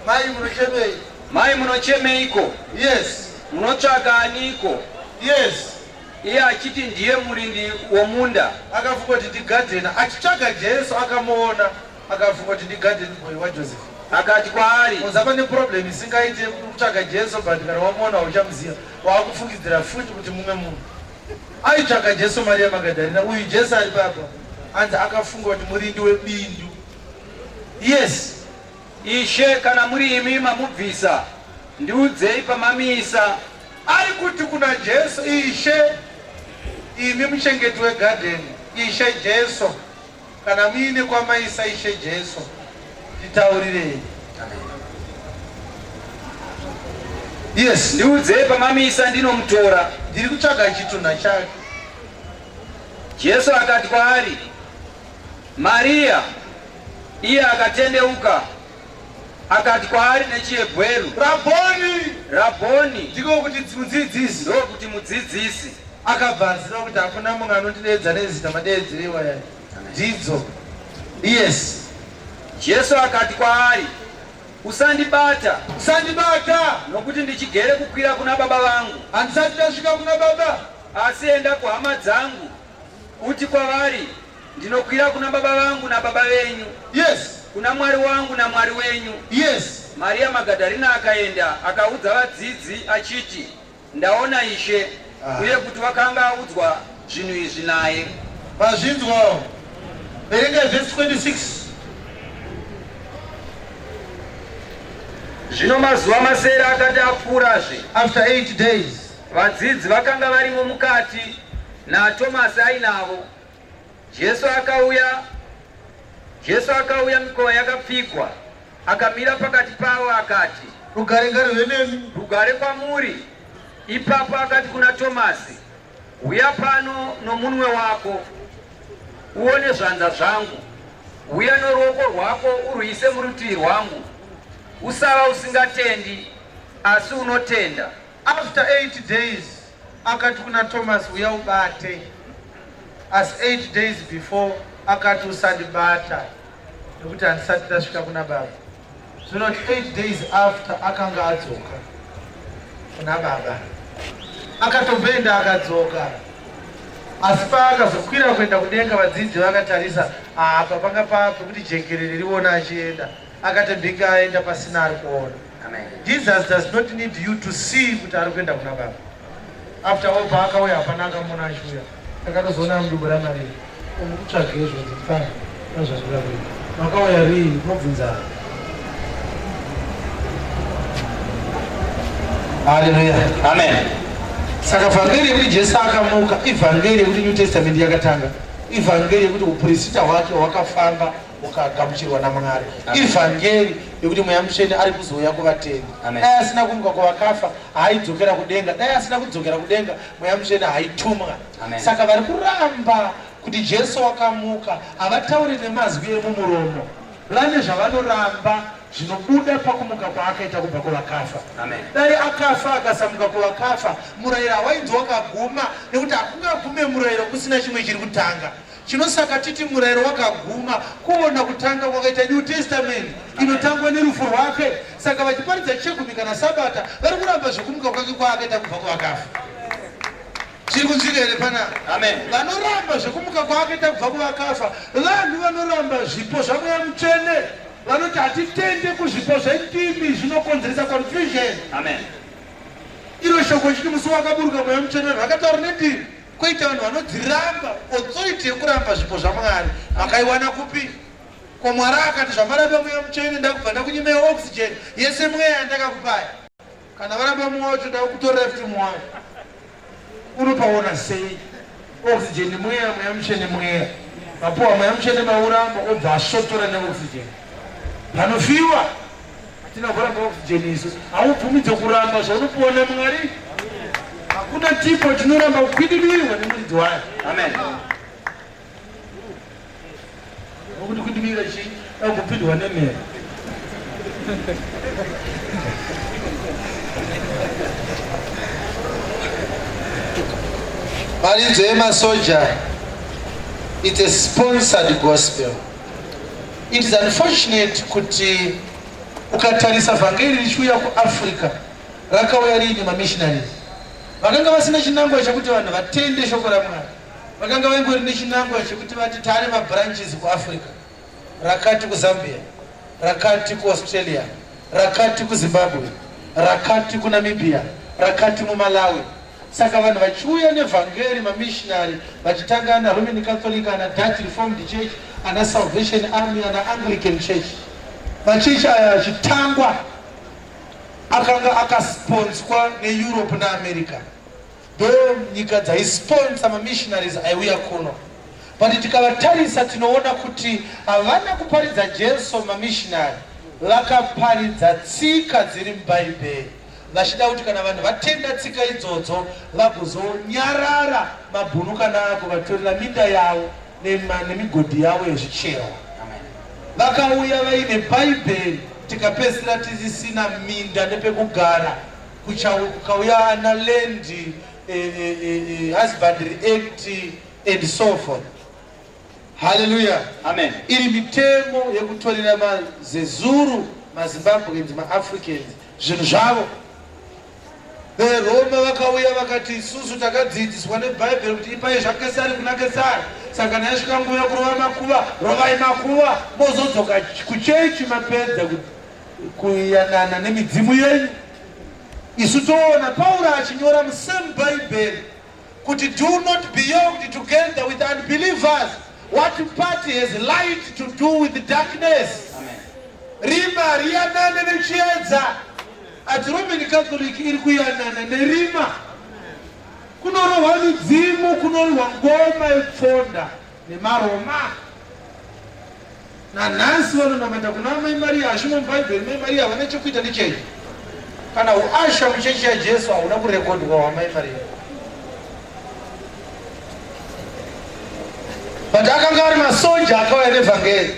Mai munochemei? Mai munochemeiko? Yes. Munotsvaka aniko? Yes. Iye achiti ndiye murindi womunda. Akafunga kuti ndigadhena. Achitsvaga Jesu akamuona akafunga kuti ndigadheni boy waJoseph. Akati kwaari. Unza pane problem isingaite yekuti ukutsvaga Jesu but kana wamuona hauchamuziva waakufungidzira futi kuti mumwe munhu. Aitsvaga Jesu Maria Magadharina uyu Jesu ari papa hanzi akafunga kuti murindi webindu. Yes. Ishe, kana muri imi mamubvisa, ndiudzei pamamuisa. Ari kuti kuna Jesu, Ishe, imi muchengeti wegadheni, Ishe Jesu, kana muine kwamaisa Ishe Jesu, nditaurirei. Yes. Ndiudzei pamamuisa ndinomutora. Ndiri kutsvaga chitunha chake. Jesu akati kwaari, Maria. Iye akatendeuka, akati kwaari nechiHebheru, Rabhoni! Rabhoni! Ndiko kuti mudzidzisi. Ndokuti mudzidzisi. Akabva aziva kuti hakuna mumwe anondideedza nezita madeedzere iwaya. Dzidzo. Yes. Jesu akati kwaari, Usandibata. Usandibata. Nokuti ndichigere kukwira kuna Baba vangu. Handisati ndasvika kuna Baba. Asi enda kuhama dzangu, uti kwavari, Ndinokwira kuna Baba vangu naBaba venyu. Yes. Kuna Mwari wangu naMwari wenyu. Yes. Maria Magadharina akaenda akaudza vadzidzi achiti, Ndaona Ishe, ah. uye kuti wakanga audzwa zvinhu izvi naye. Vazvinzwawo. Verenga vhesi 26. Zvino mazuva masere akati apfuurazve, after 8 days, vadzidzi vakanga varimo mukati, naTomasi ainavo. Jesu akauya, Jesu akauya mikova yakapfigwa, akamira pakati pavo akati, Rugare ngaruve nemi. Rugare kwamuri. Ipapo akati kuna Tomasi, Uya pano nomunwe wako, uone zvanza zvangu. Uya noruoko rwako urwuise murutivi rwangu, usava usingatendi, asi unotenda. After 8 days akati kuna Thomas uya ubate, asi 8 days before akati usandibata nekuti handisati ndasvika kuna baba. Zvinoti 8 days after akanga adzoka kuna baba, akatomboenda akadzoka, asi paakazokwira kuenda kudenga vadzidzi vakatarisa, apa panga paa pekuti jekerere riona achienda, akati mbinga aenda pasina ari kuona. Jesus does not need you to see kuti ari kuenda kuna baba. After all paakauya hapana akamuona achiuya, takatozoona mudumbu raMaria. Umukutsvage izvozvo mfana azvandira kuita makauya rini mobvunzana. Haleluya, amen. Saka vhangeri yekuti Jesu akamuka ivhangeri yekuti New Testament yakatanga, ivhangeri yekuti upurisita hwake hwakafamba hukagamuchirwa naMwari, ivhangeri yekuti Mweya Mutsvene ari kuzouya kuvatendi. Dai asina kumuka kuvakafa haaidzokera kudenga, dai asina kudzokera kudenga Mweya Mutsvene haitumwa. Saka vari kuramba kuti Jesu wakamuka havatauri nemazwi emumuromo, vane zvavanoramba zvinobuda pakumuka kwaakaita kubva kuvakafa. Dai akafa akasamuka kuvakafa, murayiro hawainzi wakaguma, nekuti hakungagume murayiro kusina chimwe chiri kutanga. Chinosaka titi murayiro wakaguma kuona kutanga kwakaita New Testament inotangwa nerufu rwake. Saka vachiparidza chegumi kana Sabata vari kuramba zvekumuka kwake kwaakaita kubva kuvakafa. Chiri kunzwika here panapa? Amen. Vanoramba zvekumuka kwaakaita kubva kuvakafa vanhu vanoramba zvipo zvaMweya Mutsvene, vanoti hatitende kuzvipo zvendimi zvinokonzeresa confusion. Amen. Iro shoko chiti musi wakaburuka Mweya Mutsvene vanhu vakataura nendimi, koita vanhu vanodziramba authority yekuramba zvipo zvaMwari. Makaiwana kupi? Ko Mwari akati zvamaramba Mweya Mutsvene ndakubva ndakunyimai oxygen yese mweya yandakakupai. Kana varamba mweya wacho ndakutorera futi mweya wacho. Unopaona sei? Oxygen mweya, Mweya Mutsvene mweya. Mapuwa Mweya Mutsvene mauramba obva asvotora neoxygen. Panofiwa hatina kuramba oxygen isu. Haubvumidze kuramba zvaunopuwa naMwari. Hakuna tipo chinoramba kukwidibirwa nemuridzi wayo. Amen. Nokuti kwidibira chii? Dangopindwa nemhere. Mharidzo yemasoja, it's a sponsored gospel. It is unfortunate kuti ukatarisa vhangeri richiuya kuAfrica rakauya riine mamissionaries vakanga vasina chinangwa chekuti vanhu vatende shoko raMwari, vakanga vaingori nechinangwa chekuti vati taane mabranches kuAfrica, rakati kuZambia, rakati kuAustralia, rakati kuZimbabwe, rakati kuNamibia, rakati muMalawi. Saka vanhu vachiuya nevhangeri, mamissionary vachitanga ana Roman Catholic, ana Dutch Reformed Church, ana Salvation Army, ana Anglican Church. Machechi aya achitangwa akanga akasponswa neEurope neAmerica. Ndo nyika dzaisponsa mamissionaries aiuya kuno. But tikavatarisa tinoona kuti havana kuparidza Jesu mamissionary, vakaparidza tsika dziri muBhaibheri, vachida kuti kana vanhu vatenda tsika idzodzo vagozonyarara mabhunu kana akuvatorera minda yavo nemigodhi yavo yezvicherwa. Vakauya vaine Bhaibheri, tikapedzisira tisisina minda nepekugara. Kukauya ana Land Husbandry Act and so forth. Hallelujah. Amen. Iri mitemo yekutorera maZezuru, maZimbabweans, maAfricans zvinhu zvavo. VeRoma vakauya vakati isusu takadzidziswa neBhaibheri kuti ipai zvaKesari kuna Kesari. Saka kana yasvika nguva yekurova makuva, rovai makuva, mozodzoka kuchechi mapedza kuyanana nemidzimu yenyu. Isu toona Pauro achinyora musame Bhaibheri kuti do not be yoked together with unbelievers. What part has light to do with darkness? Rima riyanane nechiedza. Ati Roman Catholic iri kuyanana nerima. Kunorohwa midzimu, kunorohwa ngoma yepfonda nemaRoma. Nanhasi vanonamata kuna Mai Maria, hazvimo muBhaibheri. Mai Maria havana chekuita nechechi. Kana uasha muchechi yaJesu hauna kurekodwa hwaMai Maria. But akanga ari masoja akauya nevhangeri.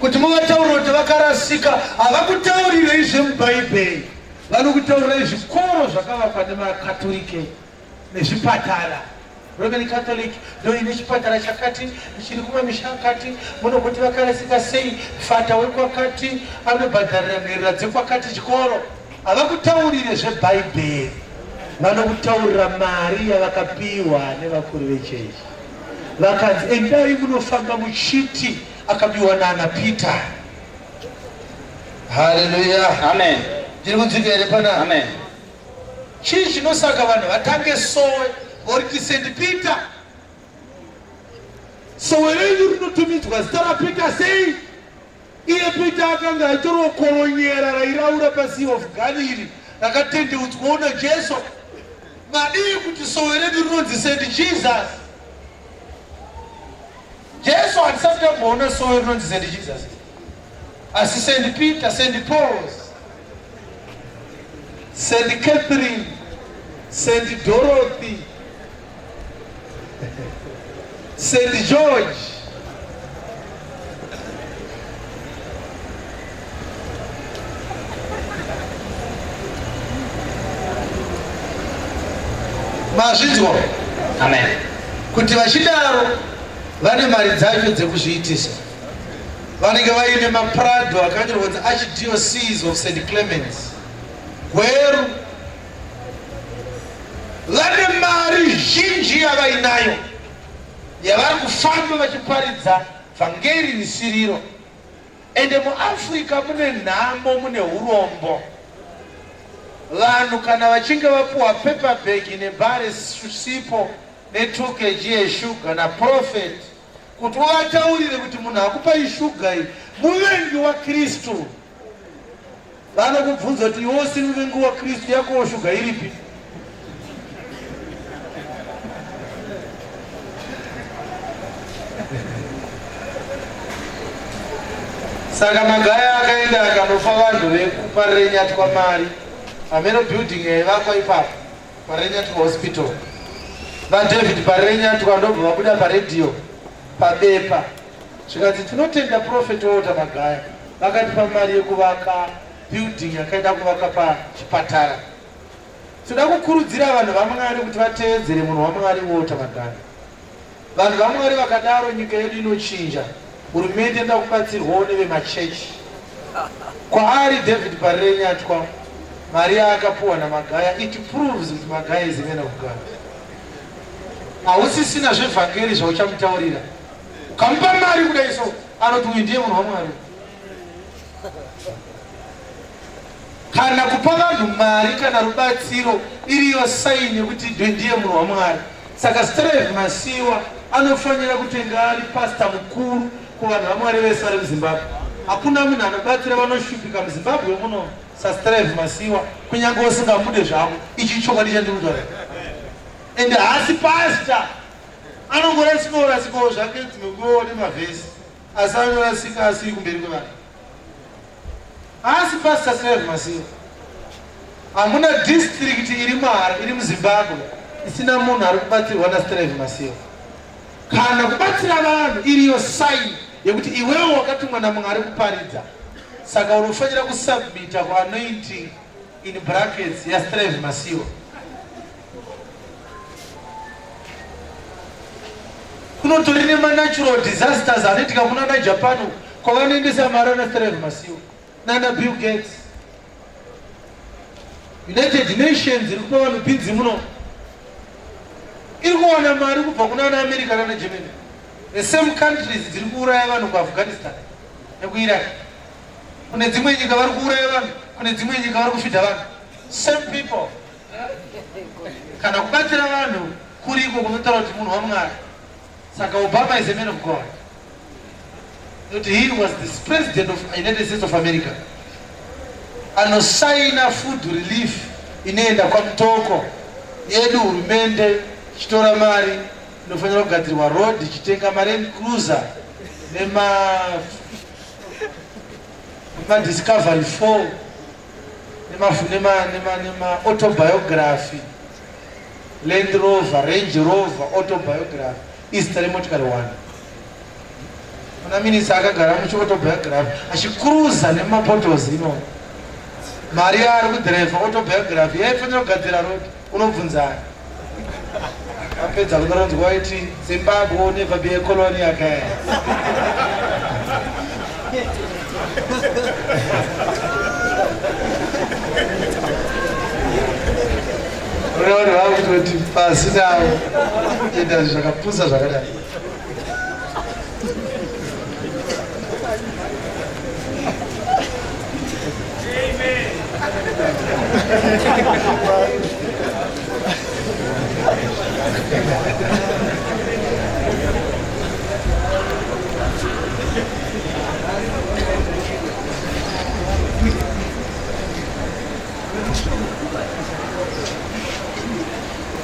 Kuti muvataurire kuti vakarasika, havakutaurirei zvemuBhaibheri, vanokutaurirai zvikoro zvakavakwa nemaKaturike nezvipatara. Roman Catholic ndoine chipatara chakati chiri kumamisha akati, munogoti vakarasika sei, fata wekwakati anobhadharira nherera dzekwakati chikoro. Havakutaurire zveBhaibheri, vanokutaurira mari yavakapiwa nevakuru vechechi. Vakanzi endai munofamba muchiti akabiwa nana Peter. Haleluya. Amen. Ndiri kunzwika here pana? Amen. Chii chinosaka vanhu vatange sowe voriti St Peter? Sowe renyu rinotumidzwa zita raPeter sei? Iye Peter akanga aitoriwo koronyera rairaura paSea of Galilee rakatendeutswawo naJesu. Madii kuti sowe redu rinonzi St Jesus? Jesu hatisati tamboona sowe rinonzi St Jesus, asi St Peter, St Paul's, St Catherine, St Dorothy, St George. Mazvinzwa? Amen. Kuti vachidaro vane mari dzacho dzekuzviitisa. Vanenge vaine maPrado akanyorwa kunzi Archdiocese of St Clemens, Gweru. Vane mari zhinji yavainayo yavari kufamba vachiparidza vhangeri risiriro. Ende muAfrica mune nhamo, mune hurombo. Vanhu kana vachinge vapuwa paper bag nebare sipo ne 2 kg yeshuga naprophet kuti uvataurire kuti munhu akupai shuga iyi muvengi waKristu, vanokubvunza kuti iwe usiri muvengi waKristu yakowo shuga iripi? Saka Magaya akaenda akanofa vanhu vekuParirenyatwa mari hameno building yaivakwa ipapo Parirenyatwa Hospital. VaDavid Parirenyatwa ndobva vabuda paredhiyo pabepa zvikanzi tinotenda Prophet Walter Magaya vakatipa mari yekuvaka building yakaida kuvaka pachipatara. Tinoda kukurudzira vanhu vaMwari kuti vateedzere munhu waMwari Walter Magaya. Vanhu vaMwari vakadaro nyika yedu inochinja. Hurumende inoda kubatsirwawo nevemachechi. Kwaari David Parirenyatwa mari yaakapuwa naMagaya it proves kuti Magaya is a man of God. Hausisina zvevhangeri zvauchamutaurira. Ukamupa mari kudai so anoti uyu ndiye munhu waMwari. Kana kupa vanhu mari kana rubatsiro iriyo sign yekuti ndiye munhu waMwari. Saka Strive Masiyiwa anofanira kutenga ari pastor mukuru kuvanhu vaMwari vese vari muZimbabwe. Hakuna munhu anobatsira vanoshupika muZimbabwe muno saStrive Masiyiwa kunyange usingamude zvako. Ichi ichokwadi chandiri kutaura. Ende haasi pastor. Anongorasikawo rasikawo zvake dzimwe nguva nemavhesi asi anorasika asiri kumberi kwevanhu. Haasi Pastor Strive Masiyiwa. Hamuna district iri muHarare iri muZimbabwe isina munhu ari kubatsirwa naStrive Masiyiwa. Kana kubatsira vanhu iriyo sign yekuti iwewe wakatumwa naMwari kuparidza. Saka unofanira kusubmita kuanointing in brackets yaStrive Masiyiwa. Kunotori nemanatural disasters anoitika kunana Japan uko kwavanoendesa mari ana Strive Masiyiwa nana Bill Gates. United Nations iri kupa vanhu bhinzi muno iri kuwana mari kubva kunana America nana Germany. The same countries dziri kuuraya vanhu kuAfghanistan nekuIraq. Kune dzimwe nyika vari kuuraya vanhu, kune dzimwe nyika vari kufidha vanhu. Same people. Kana kubatsira vanhu kuriko kunotaura kuti munhu waMwari. Saka Obama is a man of God. Nokuti he was the president of United States of America. Anosaina food relief inoenda kwaMutoko yedu hurumende ichitora mari inofanira kugadzirwa road ichitenga maLand Cruiser nema maDiscovery 4 nema-autobiography Land Rover, Range Rover, autobiography izita remotikari one. Una minista akagara muchiautobiography achikuruza nemapotos imomo. Mari yaari kudhiraivha autobiography yaifanira kugadzira road unobvunzani. Apedza kunoronzwa waiti Zimbabwe will never be a colony again. Unoona vakutoti pasi navo kuita zvakapusa zvakadai.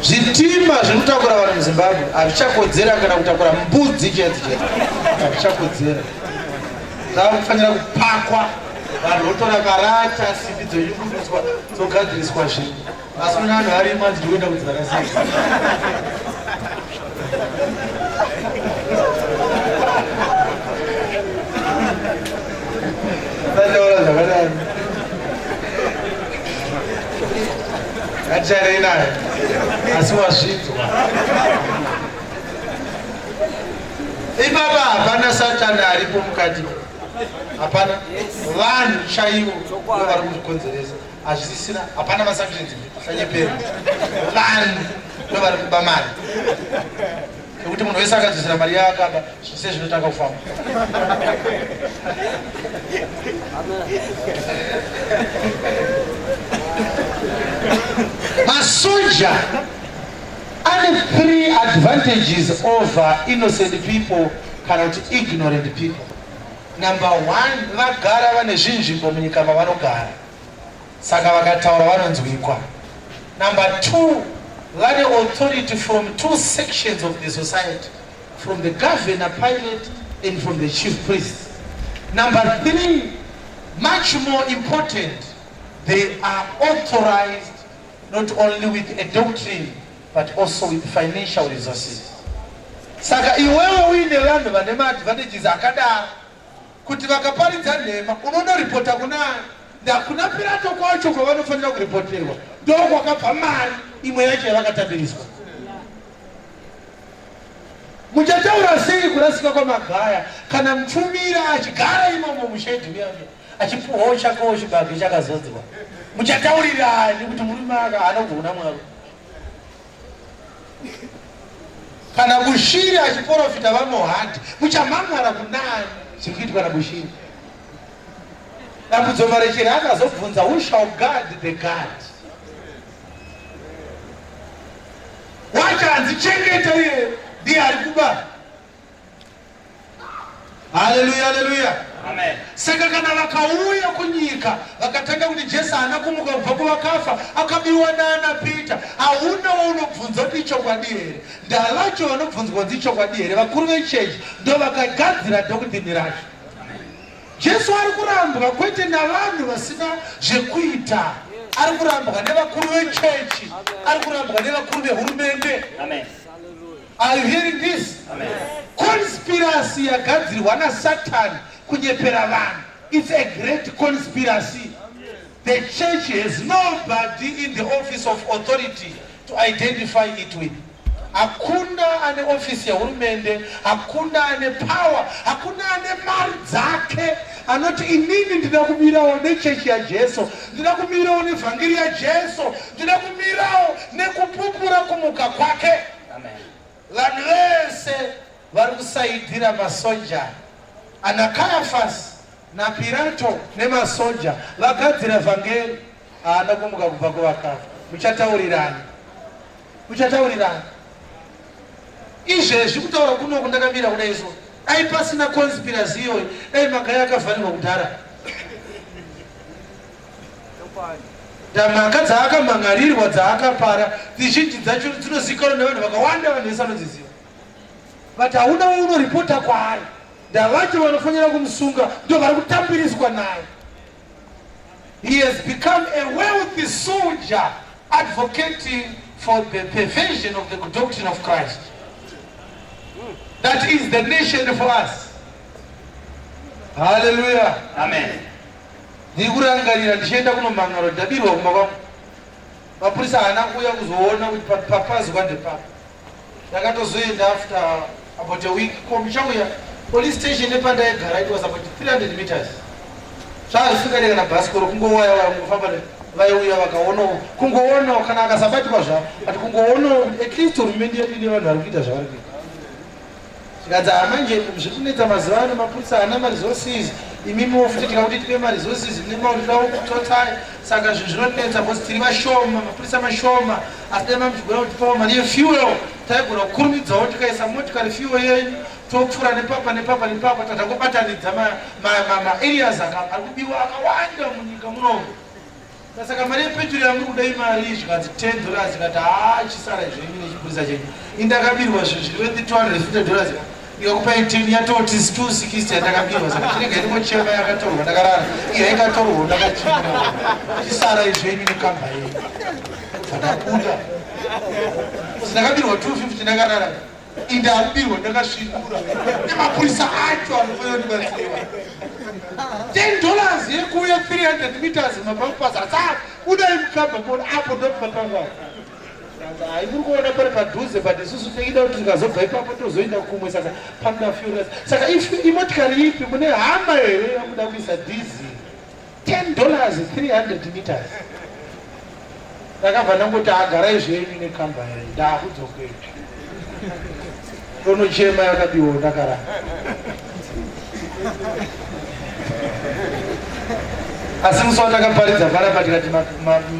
Zvitima zviri kutakura vanhu muZimbabwe hazvichakodzera kana kutakura mbudzi chaidzo chaidzo, hazvichakodzera. Zvakufanira kupakwa, vanhu votora marata, simbi dzonyungudutswa, dzogadziriswa zvinhu. Asi kune vanhu varimo hanzi ndikuenda kudzivakasei. Vataura zvakadaro. Ngaticharei naye asi wazvidzwa. Ipapa hapana satani aripo mukati. Hapana vanhu chaivo ndo vari kuzvikonzeresa. Hazvisisina, hapana masanctions sanyepera. Vanhu ndo vari kuba mari. Nekuti munhu wese akadzosera mari yaakaba zvese zvinotanga kufamba. Masoja ane three advantages over innocent people kana kuti ignorant people. Number one, vagara vane zvinzvimbo munyika mavanogara, saka vakataura vanonzwikwa. Number two, vane authority from two sections of the society, from the governor Pilate and from the chief priests. Number three, much more important, they are authorized not only with a doctrine but also with financial resources. Saka iwewe uine vanhu vane maadvantages akadaro kuti vakaparidza nhema unonoripota kunani? Ndakuna Pirato kwacho kwavanofanira kuripoterwa, ndokwakabva mari imwe yacho yavakatambiriswa. Muchataura sei kurasika kwamagaya kana mupfumira achigara imomo mushedhi muya muya achipuhwawo chakewo chibage chakazodzwa? Muchataurirani kuti murume aka haana kubva kuna Mwari? Kana Bushiri achiporofita vaMohadi, muchamhan'ara kunani zviri kuitwa naBushiri? Dambudzo Marechera akazobvunza who shall guard the guard? Wacho hanzi chengeta iye ndiye ari kuba. Haleluya, haleluya. Amen. Saka kana vakauya kunyika vakatanga kuti Jesu haana kumuka kubva kuvakafa, akabiwa naana Peter, hauna waunobvunza kuti ichokwadi here. Ndavacho vanobvunzwa kunzi ichokwadi here, vakuru vechechi ndo vakagadzira doctrine racho. Jesu ari kurambwa kwete navanhu vasina zvekuita, ari kurambwa nevakuru vechechi, ari kurambwa nevakuru vehurumende. Amen. Are you hearing this? Amen. Conspiracy yagadzirwa naSatan kunyepera vanhu. It's a great conspiracy. The church has nobody in the office of authority to identify it with. Hakuna ane ofisi yehurumende, hakuna ane power, hakuna ane mari dzake anoti inini ndida kumirawo nechechi yaJesu, ndida kumirawo nevhangeri yaJesu, ndida kumirawo nekupupura kumuka kwake. Vanhu vese vari kusaidhira masoja ana Kayafasi naPirato nemasoja vagadzira vhangeri haana kumuka kubva kuvakafa. Muchataurirani? Muchataurirani? Izvezvi kutaura kunoku ndakamira kudai so, dai pasina conspiracy iyoyi dai Magaya akavharirwa kudhara. Ndamhaka dzaakamhan'arirwa dzaakapara dzizhinji dzacho dzinozivikanwa nevanhu vakawanda, vanhu vese vanodziziva, but hauna waunoripota kwaari. Ndavacho vanofanira kumusunga ndo vari kutambiriswa naye. He has become a wealthy soldier advocating for the perversion of the doctrine of Christ. That is the nation for us. Haleluya. Amen. Ndiri kurangarira ndichienda kunomhan'ara kuti ndabirwa kumba kwangu. Mapurisa haana kuuya kuzoona kuti papazwa ndepapa. Ndakatozoenda after about a week ko muchauya police station nepandaigara it was about 300 meters. Zvazvisingade kana bhasikoro kungowaya waya kungofamba vaiuya vakaonawo kungoonawo kana akasabatikwa zvavo but kungoonawo kuti at least hurumende yedu ine vanhu vari kuita zvavari kuita. Zvikanzi haa manje zviri kunetsa mazuva ano mapurisa haana maresources imimiwo futi tikakuti tipe maresources mune maurirawo kutotai saka zvinhu zvinonetsa because tiri vashoma mapurisa mashoma asi dai mamuchigona kutipawo mari yefuel taigona kukurumidzawo tikaisa motikari fuel yenyu topfura nepapa nepapa nepapa tatangobatanidza maareas ari kubiwa akawanda munyika munomu. Saka mari yepeturu yamuri kuda imari zvikanzi 10 dollars ikati haa chisara zvenyu nechipurisa chenyu indakabirwa zvinhu zviri worth 250 dollars ndikakupai 10 yatoti 260 yandakabirwa saka chinenge ndingochema yakatorwa ndakarara iyo yakatorwa ndakachema chisara zvenyu nekamba yenyu zvakabuda ndakabirwa 250 ndakarara Indambirwa ndakasvinura nemapurisa acho anofanira kundibatsira. 10 dollars yekuuya 300 meters mapampas asa budai mukamba muone apo ndopapangu apo. Hayi muri kuona pari padhuze but isusu tinoida kuti tikazobva ipapo tozoenda kumwe saka panoda fuel. Saka if imotikari ipi mune hama here yamuda kuisa diesel? 10 dollars 300 meters ndakabva ndangoti agarai zvenyu nekamba yenyu ndakudzokera tonochema yakabiwa ndakarara asi musi wandakaparidza panapa tikati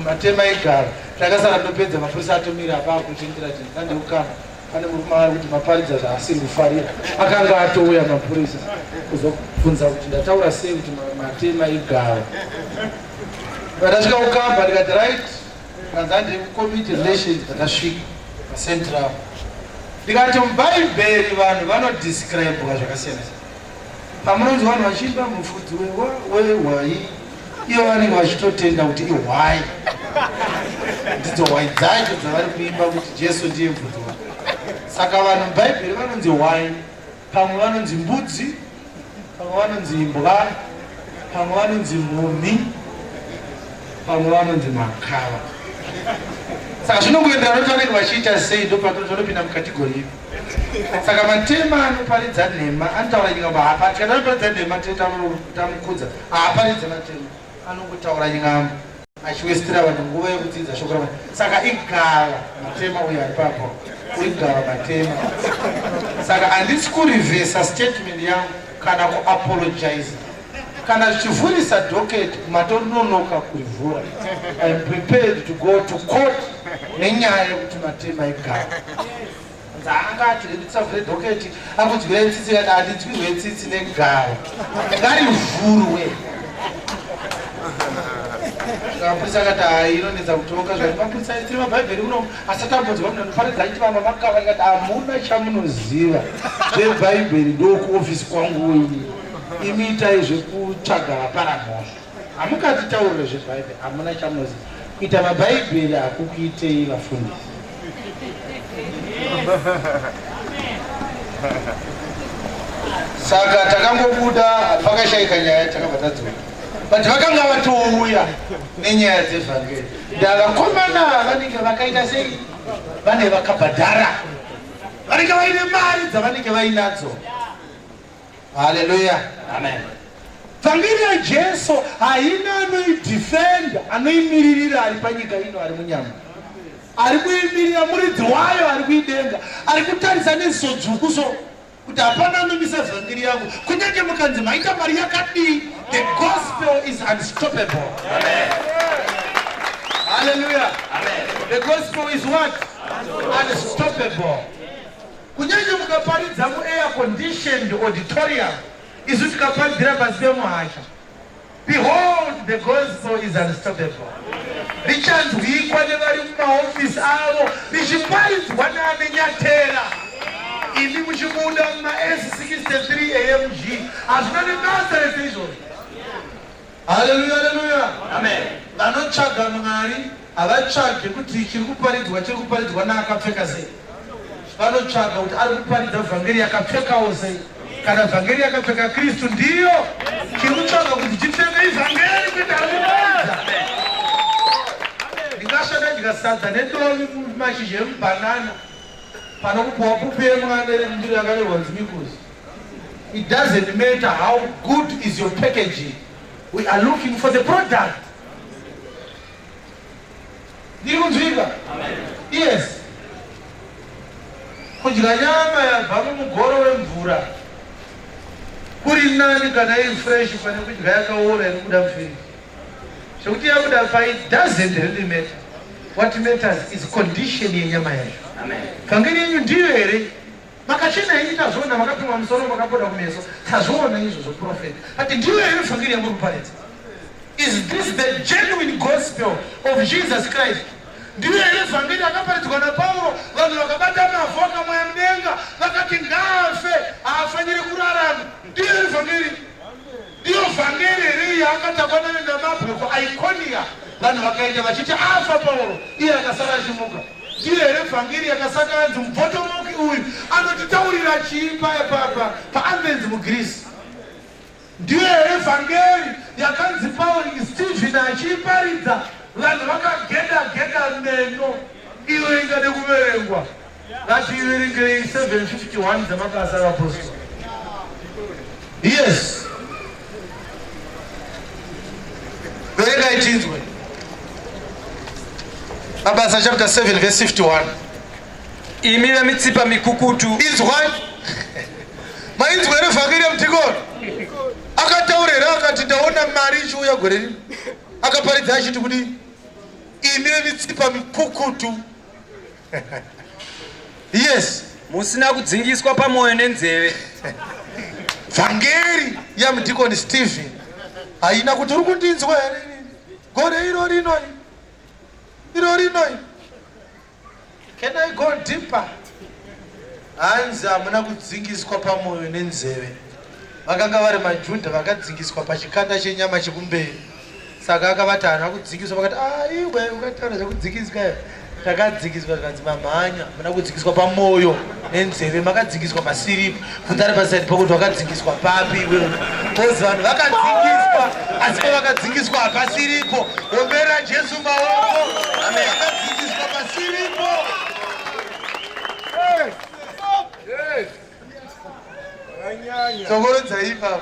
matema egara takasara ndopedza mapurisa atomira apa akuchindira tindandeukama Pane murume ari kuti maparidza zvaasiri kufarira akanga atouya mapurisa kuzobvunza kuti ndataura sei kuti matema igava. Pandasvika kukamba ndikati right kanzi handei kucommunity relations ndakasvika pacentral ndikati mubhaibheri vanhu vanodescribwa zvakasiyana siyana Pamunonzwa vanhu vachiimba mufudzi wehwai, ivo vanenge vachitotenda kuti ihwai. Ndidzo hwai dzacho dzavari kuimba kuti Jesu ndiye mufudzi wavo. Saka vanhu muBhaibheri vanonzi hwai, pamwe vanonzi mbudzi, pamwe vanonzi imbwa, pamwe vanonzi mhumhi, pamwe vanonzi makava. Saka zvinongoenderana kuti vanenge vachiita sei, ndopatinopinda mukategori ipi. Saka matema anoparidza nhema anotaura nyika hapati kana anoparidza nhema tamukudza haaparidze matema anongotaura nyambo achiwestera vanhu nguva yekudzidza shoko ramwari saka igava matema uyo ari papo igava matema saka handisi kurivhesa statement yangu kana kuapologize kana zvichivhurisa docket matononoka kurivhura iam prepared to go to court nenyaya yekuti matema igava Nzanga ati ndisavhure dhoketi akudyire tsitsi kati handidyirwe tsitsi negava ngarivhurwe. Mapurisa akati hayi inonetsa kutonga zvati mapurisa tiri mabhaibheri kuno asati ambonzwa munhu anoparidza achiti vamwe makava ndikati hamuna chamunoziva zvebhaibheri ndokuofisi kwangu ini imi itai zvekutsvaga vapara mhosva Hamukatitaurire zvebhaibheri hamuna chamunoziva. Kuita mabhaibheri hakukuitei vafundisi. Saka takangobuda pakashaika nyaya takabva tadzoka. But vakanga vatouya nenyaya dzevhangeri. Ndavakomana vanenge vakaita sei? Vane vakabhadhara. Vanenge vaine mari dzavanenge vainadzo. Haleluya. Amen. Vhangeri yaJesu haina anoidefenda, anoimiririra ari panyika ino ari munyama. Ari kuimirira muridzi wayo ari kuidenga, ari kutarisa neziso dzvuku so kuti hapana anomisa vhangeri yangu. Kunyange mukanzi maita mari yakadii, the gospel is unstoppable. Amen. Hallelujah. Amen. The gospel is what? Unstoppable. Kunyange mukaparidza muair conditioned auditorium, isu tikaparidzira pasi pemuhasha. Behold, the gospel is unstoppable. Richanzwikwa nevari mumahofisi avo, richiparidzwa neane nyatera. Imi muchibuda muma-S63 AMG, hazvina nebasa rese izvozvo. Haleluya, haleluya. Amen. Vanotsvaga Mwari havatsvage kuti chiri kuparidzwa chiri kuparidzwa naakapfeka sei. Vanotsvaga kuti ari kuparidza vhangeri yakapfekawo sei. Kana vhangeri yakapfeka Kristu ndiyo chiri kutsvaga kuti chipfeke ivhangeri kwete arikuparidza. Ndingasvada ndya sadza nedovi mumashizha emubhanana pano kupuwa pupu yemwana iri ndiro yakanyorwa kunzi Mikuzi. It doesn't matter how good is your packaging. We are looking for the product. Ndiri kunzwika? Yes. Kudya nyama yabva mumugoro wemvura kuri nani kana iri fresh pane kudya yakaora iri kubuda mufiriji. Zvekuti yabuda pai doesn't really matter. What matters is condition yenyama yacho. Vhangeri yenyu ndiyo here? Makachena henyu tazviona, makapimwa musoro makapoda kumeso tazviona izvozvo prophet. But ndiyo here vhangeri yamuri kuparidza? Is this the genuine gospel of Jesus Christ? Ndiyo here vhangeri yakaparidzwa naPauro vanhu vakabata mavhu akamwaya mudenga vakati ngaafe haafaniri kurarama? Ndiyo here vhangeri? Ndiyo vhangeri here iyi yaakatakwa nayo namabwe kuIkonia vanhu vakaenda vachiti afa Pauro iye akasara achimuka? Ndiyo here vhangeri yakasaka yanzi mubvotomoki uyu anotitaurira chii paya paAthens muGreece? Ndiyo here vhangeri yakanzi Pauri Stephen achiiparidza vanhu vakageda geda meno iyo ingade kuverengwa? Ngatiiverengerei 751 dzamabasa avapostori. Yes. Verengai tinzwe. Mabasa chapter 7 verse 51. Imi vemitsipa mikukutu. Inzwai. Mainzwa here vhangeri yamudhikoni? Akataura here akati ndaona mari ichiuya gore rino? Akaparidza achiti kudii? Imi vemitsipa mikukutu. Yes. Musina kudzingiswa pamwoyo nenzeve. Vhangeri yamudhikoni Stephen haina kuti uri kundinzwa here gore iro rino iro rino. Can I go deeper? Hanzi hamuna kudzingiswa pamwoyo nenzeve. Vakanga vari maJudha vakadzingiswa pachikanda chenyama chekumberi. Saka akavati haana kudzingiswa vakati ah iwe ukataura zvekudzingiswa iwe. Takadzingiswa zvikanzi mamhanya hamuna kudzingiswa pamwoyo nenzeve makadzingiswa pasiripo. Bvunzani paside pakuti wakadzingiswa papi iwewe. Kozi vanhu vakadzingiswa asi pavakadzingiswa hapasiripo. Ombera Jesu maoko. Vakadzingiswa pasiripo. Tsokorodza ipapo.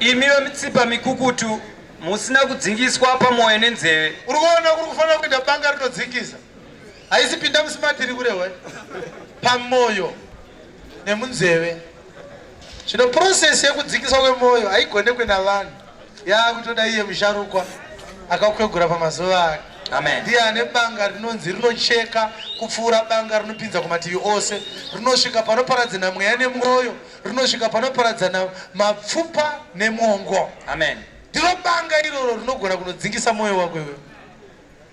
Imi vemitsipa mikukutu musina kudzingiswa pamwoyo nenzeve. Uri kuona kuri kufanira kuita banga rinodzingisa. Haisi pinda musimati iri kurehwa. Pamoyo nemunzeve. Zvino process yekudzikiswa kwemoyo haigonekwe navanhu. Yakutoda iye musharukwa akakwegura pamazuva ake. Amen. Ndiye ane banga rinonzi rinocheka kupfuura banga rinopinza kumativi ose, rinosvika panoparadzana mweya nemwoyo, rinosvika panoparadzana mapfupa nemwongo. Amen. Ndiro banga iroro rinogona kunodzingisa mwoyo wako iwewe.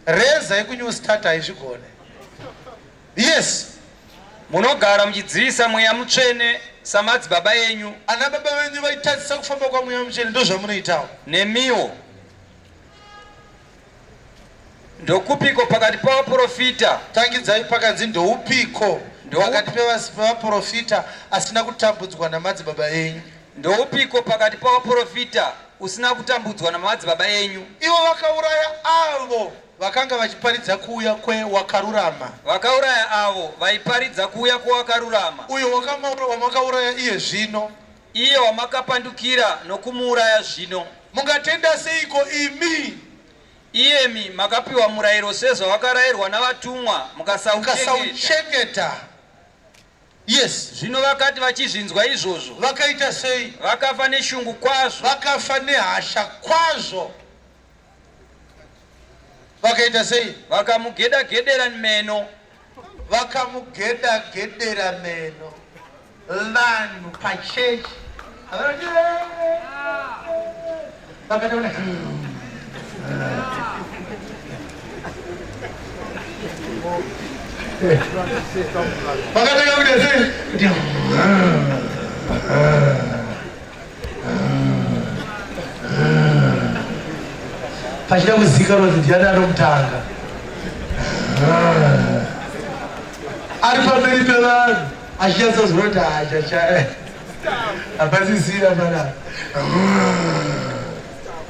Reza yekuNew Start haizvigone. Yes. Munogara muchidzivisa Mweya Mutsvene samadzibaba enyu. Ana baba venyu vaitadzisa kufamba kwaMweya Mutsvene, ndozvamunoitawo. Nemiwo. Ndokupiko pakati pavaporofita? Tangidzai pakanzi ndoupiko pakati pevaporofita asina kutambudzwa namadzibaba enyu? Ndoupiko pakati pavaporofita usina kutambudzwa namadzibaba enyu? Ivo vakauraya avo Vakanga vachiparidza kuuya kwe wakarurama. Vakauraya avo vaiparidza kuuya kwowakarurama. Uyo wamakauraya iye zvino. Iye wamakapandukira nokumuuraya zvino. Mungatenda seiko imi? Iyemi makapiwa murayiro sezvawakarairwa navatumwa, mukasauchengeta. Yes. Zvino vakati vachizvinzwa izvozvo. Vakaita sei? Vakafa neshungu kwazvo. Vakafa nehasha kwazvo. Vakaita sei? Vakamugeda-gedera meno. Vakamugeda-gedera meno. Vanhu pachechi vakataura vakatanga kuita sei? Kuti pachida kuzikanwa kuti ndiani anomutanga ari pamberi pevanhu achinyatsozwa kuti hachacha. Hapasisina panapa.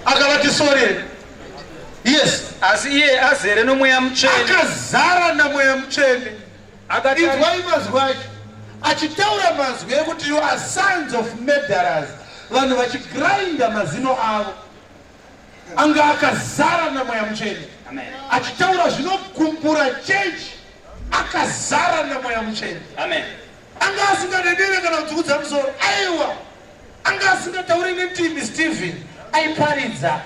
Akavati sorry. Yes. Asi iye azere nomweya mutsvene. Akazara namweya mutsvene. Inzwai mazwi acho achitaura mazwi ekuti you are sons of murderers, vanhu vachigrinda mazino avo. Anga akazara namweya mutsvene achitaura zvinokumbura chechi, akazara namweya mutsvene. Anga asingadedere kana kudzungudza musoro, aiwa, anga asingatauri nendimi. Stephen aiparidza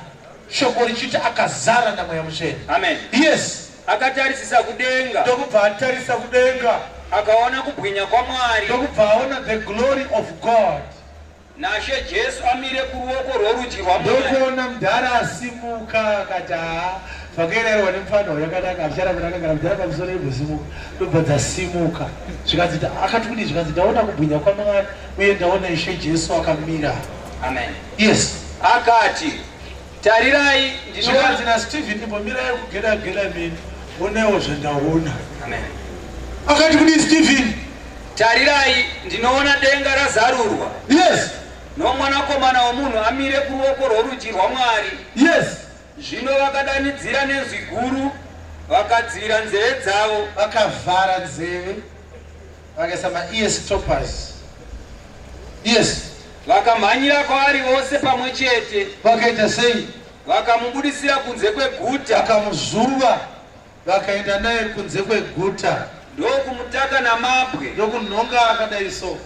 shoko richiti akazara namweya mutsvene. Amen. Yes. Akatarisisa kudenga. Ndokubva atarisa kudenga. Akaona kubwinya kwaMwari. Ndokubva aona the glory of God. Nashe Jesu amire kuruoko rworudyi rwaMwari. Ndokuona mudhara asimuka akati haa vakaererwa nemufana yakanaka acharamba rakagara mudhara pamusoro imbosimuka ndobva dzasimuka zvikanzi akati kudii zvikanzi ndaona kubwinya kwaMwari uye ndaona Ishe Jesu akamira. Amen. Yes. Akati, tarirai ndinoona. Zvikanzi naStephen imbomirai kugeda geda mini onewo zvandaona. Amen. Akati kudii Stephen? Tarirai ndinoona denga razarurwa. Yes. Nomwanakomana womunhu amire kuruoko rworudyi rwaMwari. Yes. Zvino vakadanidzira nenzwi guru, vakadzivira nzeve dzavo. Vakavhara nzeve, vakaisa maear stoppers. Yes. Vakamhanyira kwaari vose pamwe chete. Vakaita sei? Vakamubudisira kunze kweguta. Vakamuzvuva vakaenda naye kunze kweguta. Ndokumutaka namabwe. Ndokunhonga akadai so.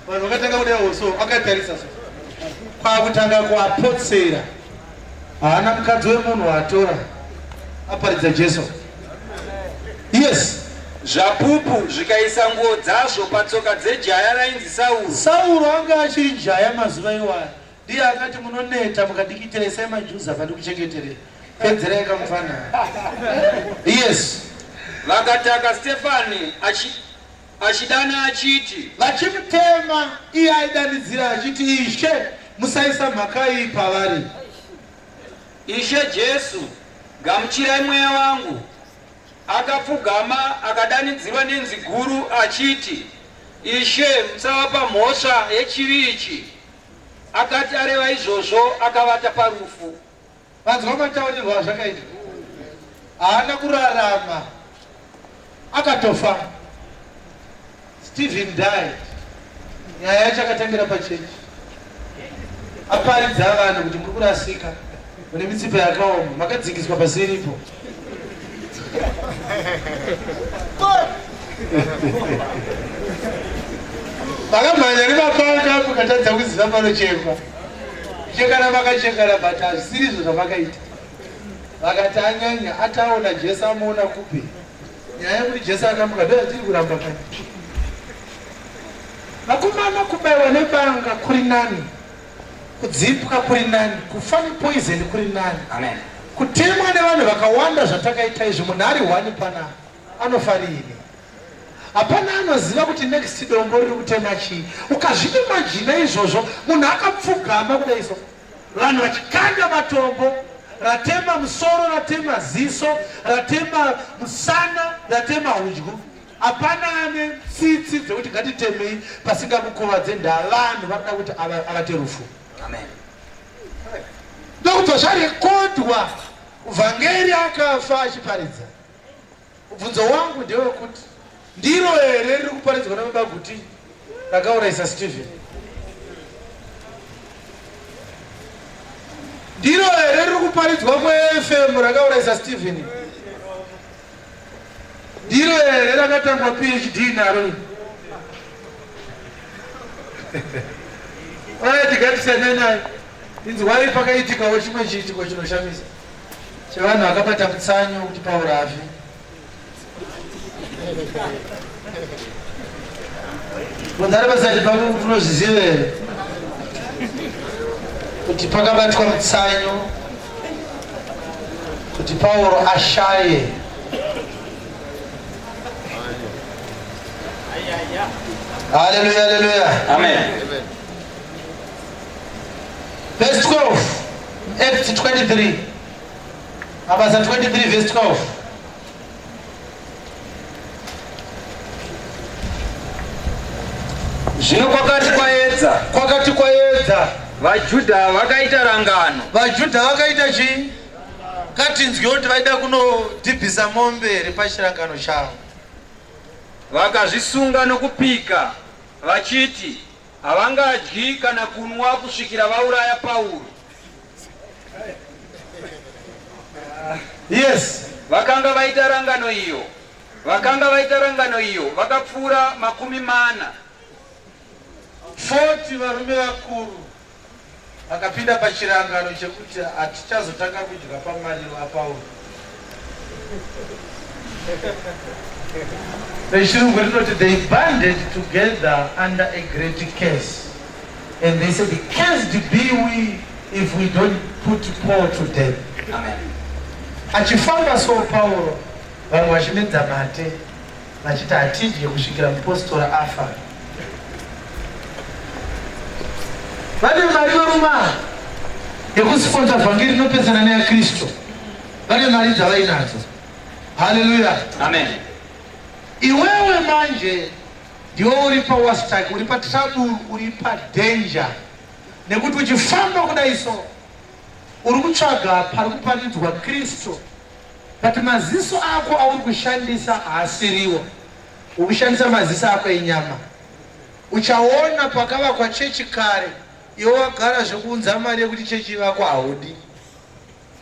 Vanhu vakatanga kudai so, akatarisa so. Kwakutanga kuapotsera. Haana mukadzi wemunhu waatora. Aparidza Jesu. Yes. Zvapupu zvikaisa nguo dzazvo patsoka dzejaya rainzi Sauro. Sauro anga achiri jaya mazuva iwaya. Ndiye akati munoneta mukadikitira isai majuzi apa ndikuchengeterei. Pedzerai kamufana. Yes. Vakataka Stefani achidana achiti. Vachimutema iye aidanidzira achiti, Ishe, musaisa mhaka iyi pavari. Ishe Jesu, gamuchirai mweya wangu. Akapfugama akadanidzirwa nenzwi guru achiti, Ishe, musavapa mhosva yechivi ichi. Akati areva izvozvo akavata parufu. Vanzwa mataurirwo azvakaita. Haana kurarama. Akatofa. Stephen died. Nyaya yacho akatangira pachechi. Aparidza vanhu kuti muri kurasika. Mune mitsipa yakaoma. Makadzingiswa pasiripo. Makamhanya nemapanga mukatadza kuziva panochekwa. Kuchekana makachekana but hazvisiri izvo zvamakaita. Vakati anyanya ataona Jesu amuona kupi? Nyaya yekuti Jesu akamuka ndoyatiri kuramba kani. Vakomana kubaiwa nebanga kuri nani. Kudzipwa kuri nani, kufa nepoison kuri nani. Amen. Kutemwa nevanhu vakawanda zvatakaita izvi munhu ari one panapa anofa riini? Hapana anoziva kuti next dombo riri kutema chii. Ukazviimajina izvozvo munhu akapfugama kudai so vanhu vachikanda matombo ratema musoro ratema ziso ratema musana ratema hudyu. Hapana ane tsitsi dzekuti ngatitemei pasingamukuvadze ndaa vanhu varikuda kuti avate rufu. Amen. Ndokubva zvarekodwa vhangeri akafa achiparidza. Mubvunzo wangu ndewekuti ndiro here riri kuparidzwa nababa Guti rakaurayisa Stephen? Ndiro here riri kuparidzwa kuAFM rakaurayisa Stephen? Ndiro here rakatangwa PhD naro? Alright, ngatisiyane naye. Inzwai pakaitikawo chimwe chiitiko chinoshamisa chevanhu vakabata mutsanyo kuti Pauro afe. Munhare pasati pako kuti unozviziva here kuti pakabatwa mutsanyo kuti Pauro ashaye. Haleluya, haleluya. Amen. Verse 12, Acts 23. Mabasa 23 verse 12. Zvino kwakati kwaedza, Kwakati kwaedza, vaJudha vakaita rangano. VaJudha vakaita chii? Ngatinzwe kuti vaida kunodhibhisa mombe here pachirangano chavo. Vakazvisunga nokupika, vachiti havangadyi kana kunwa kusvikira vauraya Pauro. Yes. Vakanga vaita rangano iyo, vakanga vaita rangano iyo vakapfuura 40. 40 varume vakuru vakapinda pachirangano chekuti hatichazotanga kudya pamariro aPauro. Nechirungu rinoti they banded together under a great curse and they said, cursed be we if we don't put Paul to death. Amen. Achifamba so Pauro, vamwe vachimedza mate vachiti hatidye kusvikira mupostora afa. Vane mari varume ava yekusiponza vhangeri rinopesana neyaKristu. Vane mari dzavainadzo. Haleluya. Amen. Iwewe manje ndiwe uri pawastak, uri patrouble, uri padanger, nekuti uchifamba kudai so uri kutsvaga pari kuparidzwa Kristu, but maziso ako auri kushandisa haasiriwo. Uri kushandisa maziso ako enyama. Uchaona pakavakwa chechi kare, iwe wagara zvekuunza mari yekuti chechi ivakwa haudi.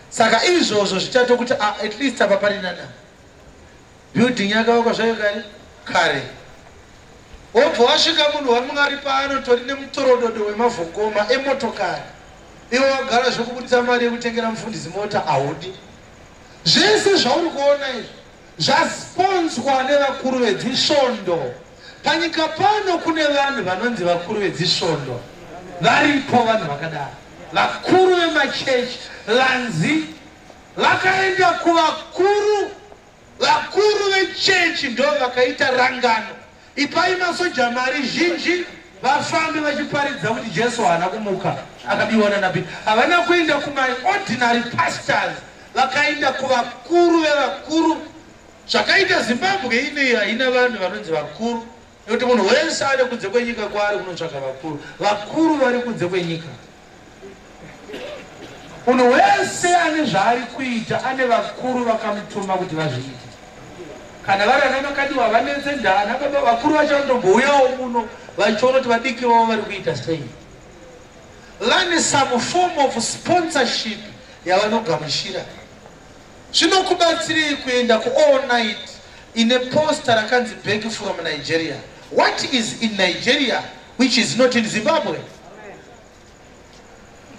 Saka izvozvo zvichatokuti ah, at least apa pari nana. Building yakavakwa zvayo kare kare. Wobva wasvika munhu waMwari paanotori nemutorododo wemavhokoma emotokari. Iwe wagara zvekubudisa mari yekutengera mufundisi mota haudi. Zvese zvauri kuona izvi zvasponzwa nevakuru vedzisvondo. Panyika pano kune vanhu vanonzi vakuru vedzisvondo. Varipo vanhu vakadaro. Vakuru vemachechi vanzi vakaenda kuvakuru vakuru vechechi ndo vakaita rangano. Ipai masoja mari zhinji vafambe vachiparidza kuti Jesu haana kumuka akabiwa nanaPita. Havana kuenda kumaordinary pastors, vakaenda kuvakuru vevakuru. Zvakaita Zimbabwe ino haina vanhu vanonzi vakuru, nekuti munhu wese ari kunze kwenyika kwaari kunotsvaga vakuru. Vakuru vari kunze kwenyika. Munhu wese ane zvaari kuita ane vakuru vakamutuma kuti vazviite. Kana vari ana Makadiwa havanetse ndaa, ana baba vakuru vacho vanotombouyawo muno vachiona kuti vadiki vavo vari kuita sei. Vane some form of sponsorship yavanogamuchira. Zvinokubatsirei kuenda ku all night ine poster rakanzi back from Nigeria? What is in Nigeria which is not in Zimbabwe?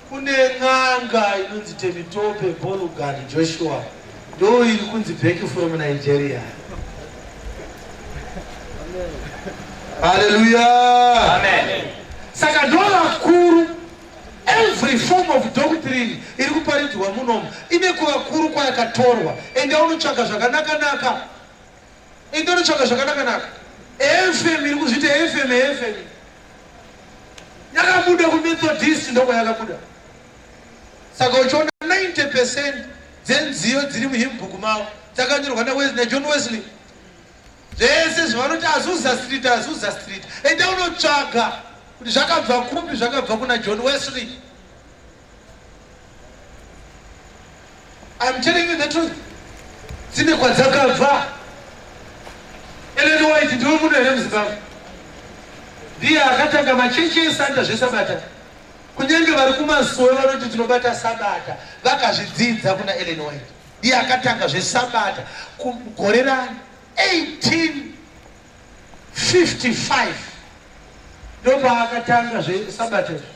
Kune n'anga inonzi Temitope Bolugan Joshua, ndo iri kunzi back from Nigeria. Haleluya. Amen. Saka ndo vakuru. Every form of doctrine iri kuparidzwa munomu ine kuvakuru kwayakatorwa. Enda unotsvaga zvakanaka-naka. Enda unotsvaga zvakanaka-naka. AFM iri kuzviita AFM, AFM. Yakabuda kuMethodist ndokwayakabuda. Saka uchiona 90% dzenziyo dziri muhymn book mavo dzakanyorwa naJohn Wesley. Zvese zvavanoti Azusa Street, Azusa Street. Enda unotsvaga kuti zvakabva kupi, zvakabva kuna John Wesley. I'm telling you the truth. Dzine kwadzakabva. Ellen White ndiwe muno here muZimbabwe? Ndiye akatanga machechi esanta zvesabata. Kunyange vari kumasowe vanoti tinobata sabata, vakazvidzidza kuna Ellen White. Ndiye akatanga zvesabata kugore ra 1855 ndopaakatanga zvesabata izvi,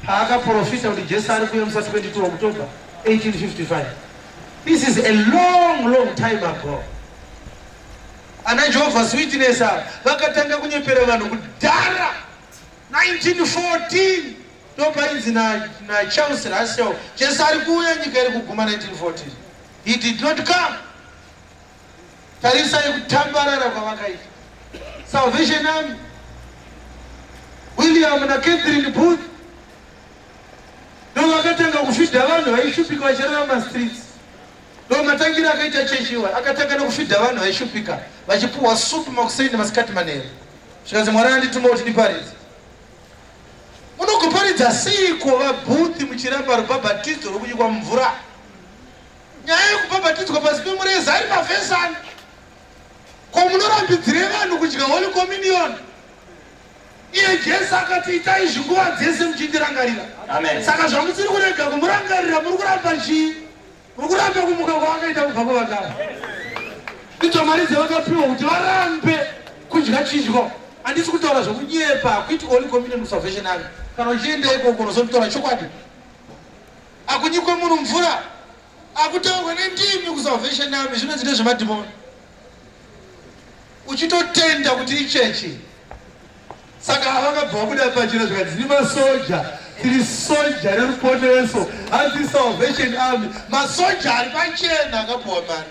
paakaprofita kuti Jesu ari kuuya musi wa 22 October 1855. This is a long, long time ago. Ana Jehovah's Witness ava vakatanga kunyepera vanhu kudhara 1914 ndopainzi naCharles na Russell Jesu ari kuuya nyika iri kuguma 1914. He did not come. Tarisai kutambarara kwavakaita. Salvation Army, William naCatherine Booth ndovakatanga kufidha vanhu vaishupika vachirara mumastreets. Ndomatangira akaita chechi iwayo, akatanga nekufidha vanhu vaishupika vachipuhwa soup makuseni masikati manheru. Zvikanzi Mwari andituma kuti ndiparidze. Munogoparidza seiko vabhuthi muchiramba rubhabhatidzo rwokunyikwa mumvura? Nyaya yekubhabhatidzwa pasi pemureza ari mavhesani. Ko munorambidzirei vanhu kudya Holy Communion? Iye Jesu akati itai izvi nguva dzese muchindirangarira. Amen. Saka zvamusiri kurega kumurangarira muri kuramba chii? Muri kuramba kumuka kwaakaita kubva kuvakafa. Ndidzo mari dzavakapiwa kuti varambe kudya chidyo. Handisi kutaura zvokunyepa, hakuiti Holy Communion kuSalvation Army. Kana uchienda ikoko unozotaura chokwadi. Hakunyikwe munhu mvura, hakutaurwe nendimi kuSalvation Army, zvinonzi ndezvemadhimoni. Uchitotenda kuti ichechi. Saka vakabva vabuda pachena zvikanzi tiri masoja, tiri soja reruponeso, hanzi Salvation Army, masoja ari pachena akapuwa mari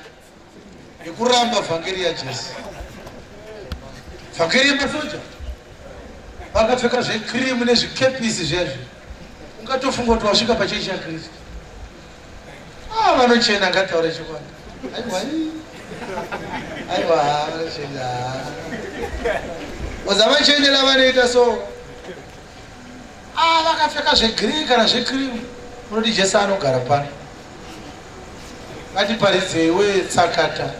yekuramba vhangeri yaJesu. Vhangeri yemasoja vakapfeka zvekirimu nezvikepisi zvezvi, ungatofunga kuti wasvika pachechi yaKristu. Ah, vanochena ngataure chokwadi. Aiwa. Aiwa, vanochena. Oza vachenera vanoita so. Ah, vakapfeka zvegreen kana zvecream. Unoti Jesu anogara pano. Ngatiparidzei we tsakata.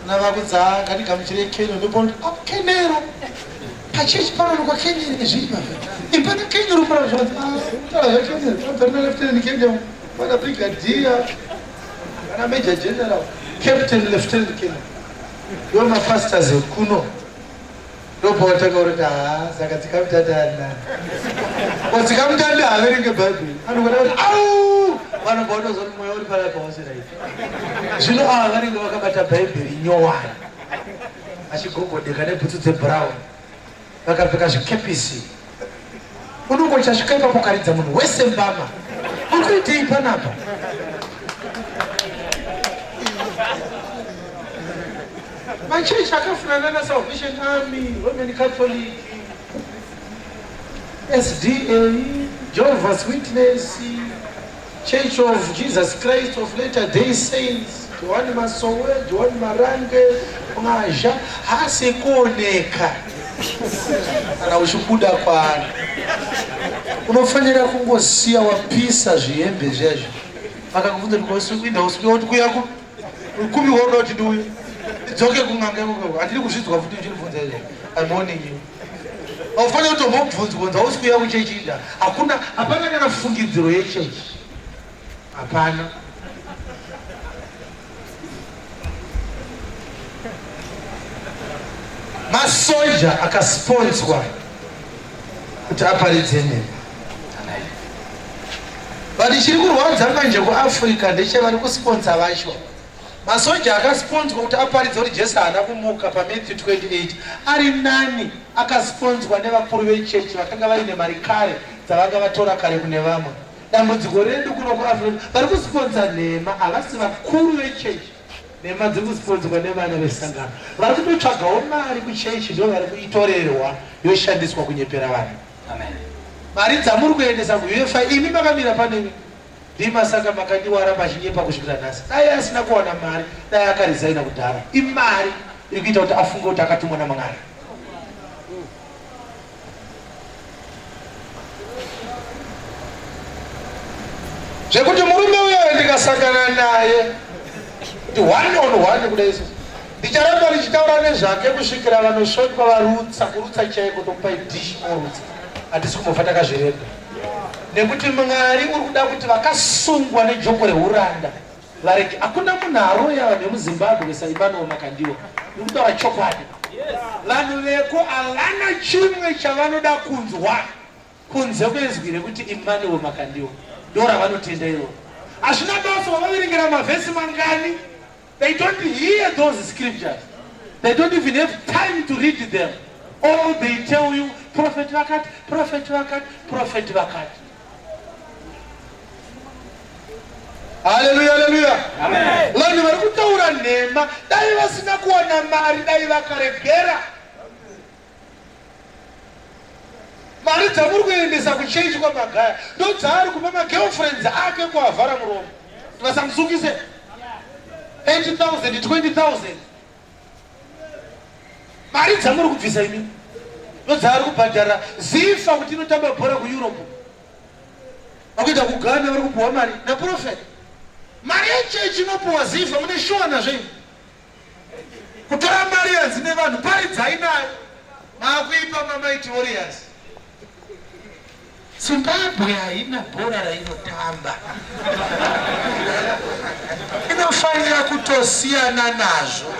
Navakudza ngatigamuchire kenyo ndopaunoti ah, kenero. Pachechi panoonekwa kenyere zviri papa. Ipana kenyero pana zvanzi ah, kutaura zvakenyero. Panzarina lieutenant colonel, pana brigadier, pana major general, captain lieutenant colonel. Ndiwo mapastors ekuno. Ndopawatanga kuti haa saka tsikamutanda ari nani. Ko tsikamutanda haaverenge bhaibheri. Anogona kuti au vanobva vatoziva kuti mweya uri panapa hausi right. Zvino ava vanenge vakabata bhaibheri nyowani. Vachigogodeka nebhutsu dzebrown. Vakapfeka zvikepisi. Unongochasvika ipapo ukaridza munhu wese mbama. Uri kuitei panapa? Machechi akafanana naSalvation Army, Roman Catholic, SDA, Jehovah's Witness, Church of Jesus Christ of Latter Day Saints, Johani Masowe, Johani Marange, Mwazha, haasi kuoneka kana uchibuda kwaari. Unofanira kungosiya wapisa zvihembe zviya Vakakubvunza kuti kuinda usiku woti kuya ku kupi waunoda kuti ndiuye ndidzoke kun'anga ikoko handidi kuzvinzwa futi uchindibvunza izvo I'm warning you. Haufaniri kutombobvunzwa kunzi hausi kuuya kuchechi inda. Hakuna, hapana kana fungidziro yechechi. Hapana. Masoja akasponzwa kuti aparidze nhema. But chiri kurwadza manje kuAfrica ndechevari kusponsa vacho. Masoja akasponzwa kuti aparidze kuti Jesu haana kumuka paMatthew 28 ari nani akasponzwa nevakuru vechechi vakanga vaine mari kare dzavanga vatora kare kune vamwe. Dambudziko redu kuno kuAfrica vari kusponza nhema havasi vakuru vechechi. Nhema dziri kusponzwa nevana vesangano vari kutotsvagawo mari kuchechi ndo vari kuitorerwa yoshandiswa kunyepera vanhu. Amen. Mari dzamuri kuendesa kuUFI imi makamira panemi Ndima saka Makandiwa aramba achinyepa kusvikira nhasi. Dai asina kuwana mari dai akaresigner kudhara. Imari iri kuita kuti afunge kuti akatumwa naMwari. Zvekuti murume uyoyo ndikasangana naye kuti one on one kudai so ndicharamba ndichitaura nezvake kusvikira vanosvotwa varutsa kurutsa chaiko tokupai dish morutsa hatisi kumbofa takazvirega Nekuti Mwari uri kuda kuti vakasungwa nejoko rehuranda varege. Hakuna munhu aroya vanhu vemuZimbabwe saEmmanuel Makandiwa. Ndiri kutaura chokwadi. Vanhu veko havana chimwe chavanoda kunzwa kunze kwezwi rekuti Emmanuel Makandiwa. Ndoravanotenda iroro. Hazvina basa wavaverengera mavhesi mangani. They don't hear those scriptures. They don't even have time to read them. All they tell you, prophet vakati, prophet vakati, prophet vakati. Haleluya, haleluya. Amen. Vanhu vari kutaura nhema, dai vasina kuwana mari, dai vakaregera. Mari dzamuri kuendesa kuchechi kwaMagaya ndodzaari kupa magirlfriends ake kuavhara muromo kuti vasamusungise 80,000 20,000 mari dzamuri kubvisa imi. Ndodzaari kubhadhara Zifa kuti inotamba bhora kuEurope. Vakuita kuGhana vari kupuhwa mari naProphet. Mari yechechi inopuhwa Zifa mune shuwa nazvo imi. Kutora mari yanzi nevanhu paridzai nayo. Maakuipa maMighty Warriors. Zimbabwe haina bhora rainotamba. Inofanira kutosiyana nazvo.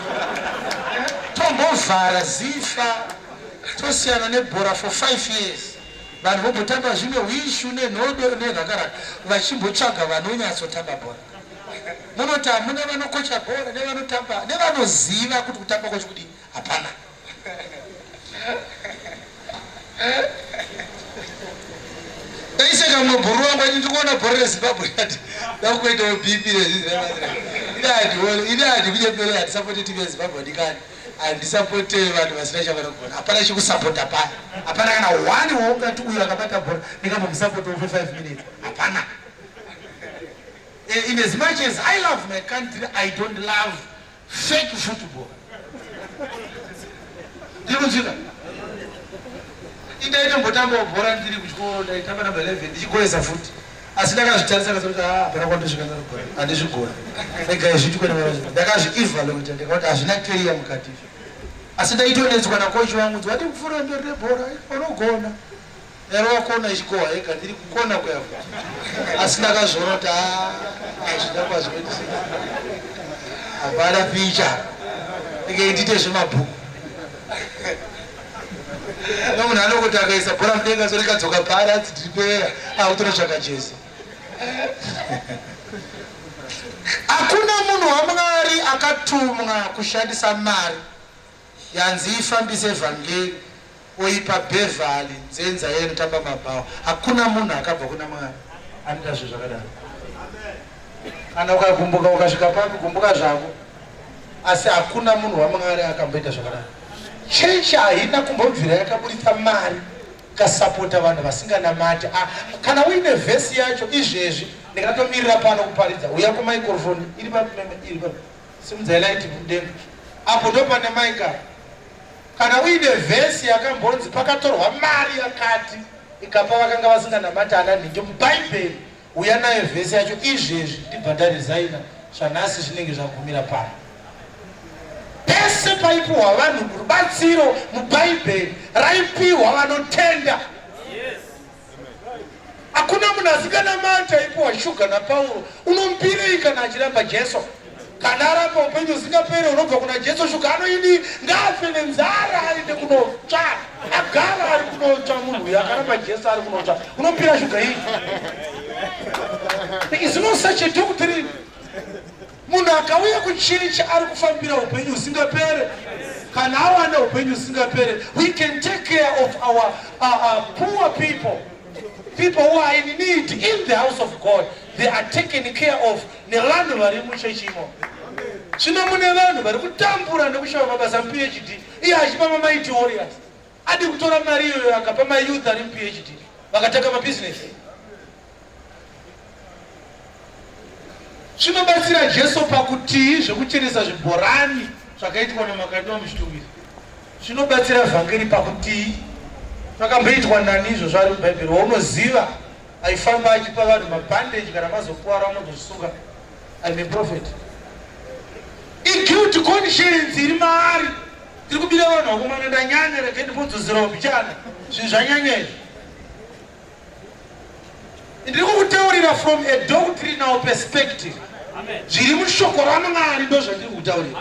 Tombovhara Zifa tosiyana nebhora for 5 years. Vanhu vombotamba zvimwe hwishu nenhodo nenhakaraka vachimbotsvaga vanonyatsotamba bhora. Munoti hamuna vanokocha bhora nevanotamba nevanoziva kuti kutamba kwacho kudii hapana. Ndaiseka mumwe bhuru wangu ati ndikuona bhora reZimbabwe ati ndakutoitawo BP ini handi kunyepere handisapote timu yeZimbabwe ndikani handisapote vanhu vasina chavanogona hapana chekusapota paya hapana kana one waungati uyu akabata bhora ndingambomusapotawo for 5 minutes hapana. In as much as I love my country I don't love fake football. Ndiri kunzwika? Indaitombotambawo bhora ndiri kuchikoro ndaitamba number 11 ndichigoesa futi. Asi ndakazvitarisa ndikaona kuti ah hapana kwandosvika ndarogora. Handizvigona. Regai zviitwe nevanhu. Ndakazvievaluate ndikaona kuti hazvina career mukati izvi. Asi ndaitonetswa nacoach wangu kuti wadi kupfuura mberi nebhora unogona. Yarova kona ichikohwa yega ndiri kukona kuya futi. Asi ndakazviona kuti ah, hazvina kwazvinoitisika. Hapana picha. Ndike ndiite zvemabhuku. No munhu anokuti akaisa bhora mudenga so rikadzoka paari anzi ndiri peya akutonotsvaka jezi. Hakuna munhu waMwari akatumwa kushandisa mari Yanzi ifambise vhangeri oipa Beverly nzenza iye inotamba mabhawa. Hakuna munhu akabva kuna Mwari anoita zvinhu zvakadaro. Kana ukagumbuka ukasvika papi gumbuka zvako. Asi hakuna munhu waMwari akamboita zvakadaro. Chechi haina kumbobvira yakaburitsa mari ikasapota vanhu vasinganamati. Ah, kana uine vhesi yacho izvezvi ndingatomirira pano kuparidza. Uya kumaikorofoni iri papi meme iri papi. Simudzai light mudenga apo ndopane mic apa. Kana uine verse yakambonzi pakatorwa mari yakati ikapa vakanga vasinganamati ana nhingi mubhaibheri uya nayo verse yacho izvezvi ndibva ndaresigner zvanhasi zvinenge zvagumira pano. Pese paipiwa vanhu rubatsiro mubhaibheri raipihwa vanotenda. Hakuna munhu asinganamati aipiwa shuga naPauro. Unomupirei kana achiramba Jesu? Kana aramba upenyu husingaperi hunobva kuna Jesu, shuga anoidii? Ngaafe nenzara aende kunotsva. Agara ari kunotsva munhu uyu akaramba Jesu ari kunotsva. Unomupira shuga iyi? There is no such a doctrine. Munhu akauya kuchechi ari kufambira upenyu husingapere. Kana awana upenyu husingapere, we can take care of our poor people. People who are in need in the house of God, they are taken care of nevanhu vari muchechi imomo. Zvino mune vanhu vari kutambura nekushaya mabasa muPhD, iye achipa mamighty warriors. Adi kutora mari iyoyo akapa mayouth ari muPhD vakatanga mabhizinesi. Zvinobatsira Jesu pakutii zvekuchenesa zvibhorani zvakaitwa naMakandiwa muChitungwiza? Zvinobatsira vhangeri pakutii? Zvakamboitwa nani izvozvo ari muBhaibheri waunoziva aifamba achipa vanhu mabhandeji kana mazokuwara unozozvisunga? I'm a prophet. Iguilty conscience iri maari. Tiri kubira vanhu vakomana ndanyanya regai ndimbodzoserawo mbichana. Zvinhu zvanyanya izvi. Ndiri kukutaurira from a doctrinal perspective. Zviri mushoko raMwari ndozvandiri kukutaurira.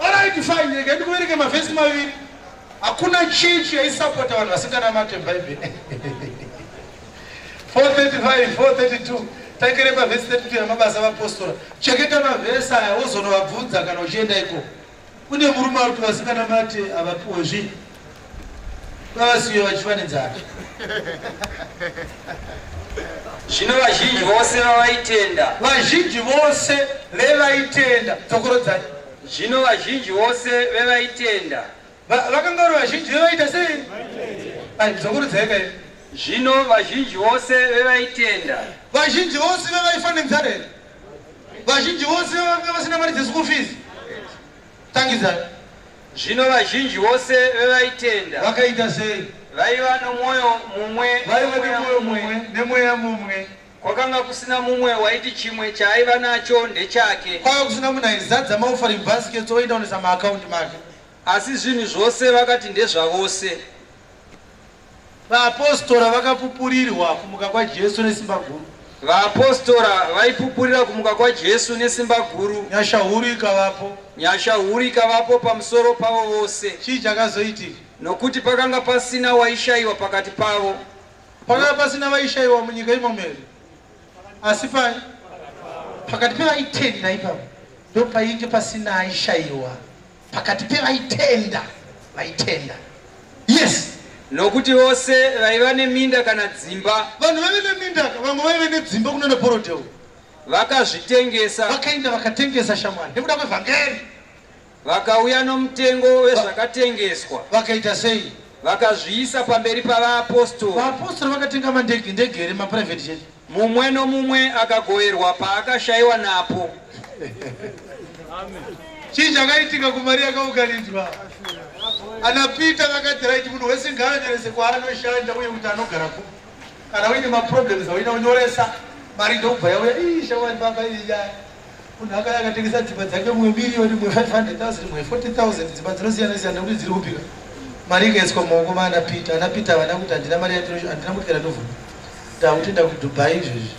Alright fine, regai ndikuverenge mavhesi maviri. Hakuna chechi yaisapota vanhu vasinganamate Bhaibheri. 435, 432 taikere pavhesi 32 yamabasa avapostora. Cheketa mavhesi aya wozonovabvunza kana uchienda ikoko. Kune murume ari kuti vasinganamate havapiwe zvinhu. Vavasiye vachifa nenzara. Zvino vazhinji vose vavaitenda. Vazhinji vose vevaitenda. Dzokorodzai. Zvino vazhinji vose vevaitenda. Vakanga vari vazhinji vevaita sei? Ai, dzokorodzai kai. Zvino vazhinji vose vevaitenda. Vazhinji vose vevaifa nenzara here? Vazhinji vose vanga vasina mari dzeschool fees. Tangidzai. Zvino vazhinji vose vevaitenda vakaita sei? Vaiva nomwoyo mumwe vaiva nemwoyo mumwe nemweya mumwe. Kwakanga kusina mumwe waiti chimwe chaaiva nacho ndechake. Kwaiva kusina munhu aizadza maoffering baskets oenda kunoisa maakaunti make. Asi zvinhu zvose vakati ndezvavose. Vaapostora vakapupurirwa kumuka kwaJesu nesimba guru. Vaapostora vaipupurira kumuka kwaJesu nesimba guru. Nyasha huru ikavapo. Nyasha huru ikavapo pamusoro pavo vose. Chii chakazoitika? Nokuti pakanga pasina waishayiwa pakati pavo. Pakanga pasina vaishayiwa munyika imomo here? Asi pai pakati pevaitenda ipapo ndopainge pasina aishayiwa. Pakati pevaitenda, vaitenda. Yes. Nokuti vose vaiva neminda kana dzimba. Vanhu vaive neminda, vamwe vaive nedzimba kunana Borodale. Vakazvitengesa. Vakaenda vakatengesa shamwari nekuda kwevhangeri. Vakauya nomutengo wezvakatengeswa. Vakaita sei? Vakazviisa pamberi pavaapostori. Vaapostori vakatenga mandege, ndege here, maprivate jet? Mumwe nomumwe akagoverwa paakashayiwa napo. Chii chakaitika kumari yakaunganidzwa? Ana Peter vakati right, munhu wese ngaanyorese kwaanoshanda uye kuti anogara kupi. Kana uine maproblems auina unyoresa, mari ndokubva yauya. Ii shamwari baba iyi nyaya. Munhu akauya akatengesa dzimba dzake mumwe miriyoni, mumwe 500,000, mumwe 40,000, dzimba dzinosiyana siyana nekuti dziri kupika. Mari ikaiswa mumaoko maana Peter. Ana Peter havana kuti handina mari yandino handina motikari yandovhura. Ndakutoenda kuDubai izvezvi.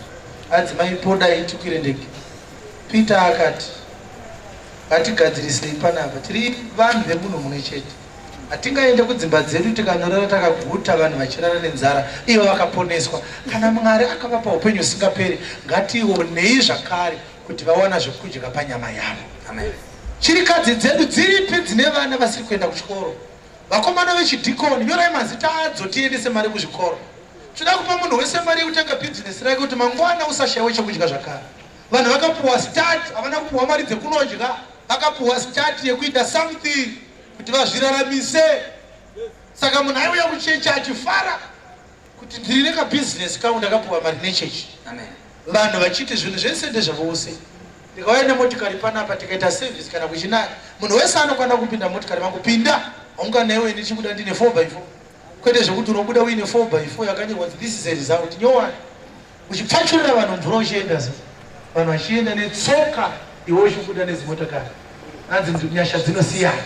Hanzi mai podai tikwire ndege. Peter akati ngatigadzirisei panapa tiri vanhu vemunhu mumwe chete. Hatingaende kudzimba dzedu tikanorara takaguta vanhu vachirara nenzara ivo vakaponeswa. Kana Mwari akavapa upenyu husingaperi ngationei zvakare kuti vawana zvekudya panyama yavo. Amen. Chirikadzi dzedu dziripi dzine vana vasiri kuenda kuchikoro? Vakomana vechidhikoni nyorai mazita adzo tiendese mari kuzvikoro. Tinoda kupa munhu wese mari yekutanga bhizinesi rake kuti mangwana usashaiwe chekudya zvakare. Vanhu vakapuhwa start, havana kupuhwa mari dzekunodya, vakapuhwa start yekuita something kuti vazviraramise. Saka munhu aiuya kuchechi achifara kuti ndiri nekabhizinesi kangu ndakapuhwa mari nechechi. Vanhu vachiti zvinhu zvese ndezvavose. Ndikauya nemotikari panapa tikaita service kana kuchinaya, munhu wese anokwana kupinda motikari mangu, pinda haunganaiwe ndichibuda ndine 4 by 4 kwete zvekuti unobuda uine 4 by 4 yakanyorwa kuti this is a result nyowani uchipfachurira vanhu mvura uchienda so vanhu vachienda netsoka iwe uchibuda nedzimotokari hanzi nyasha dzinosiyana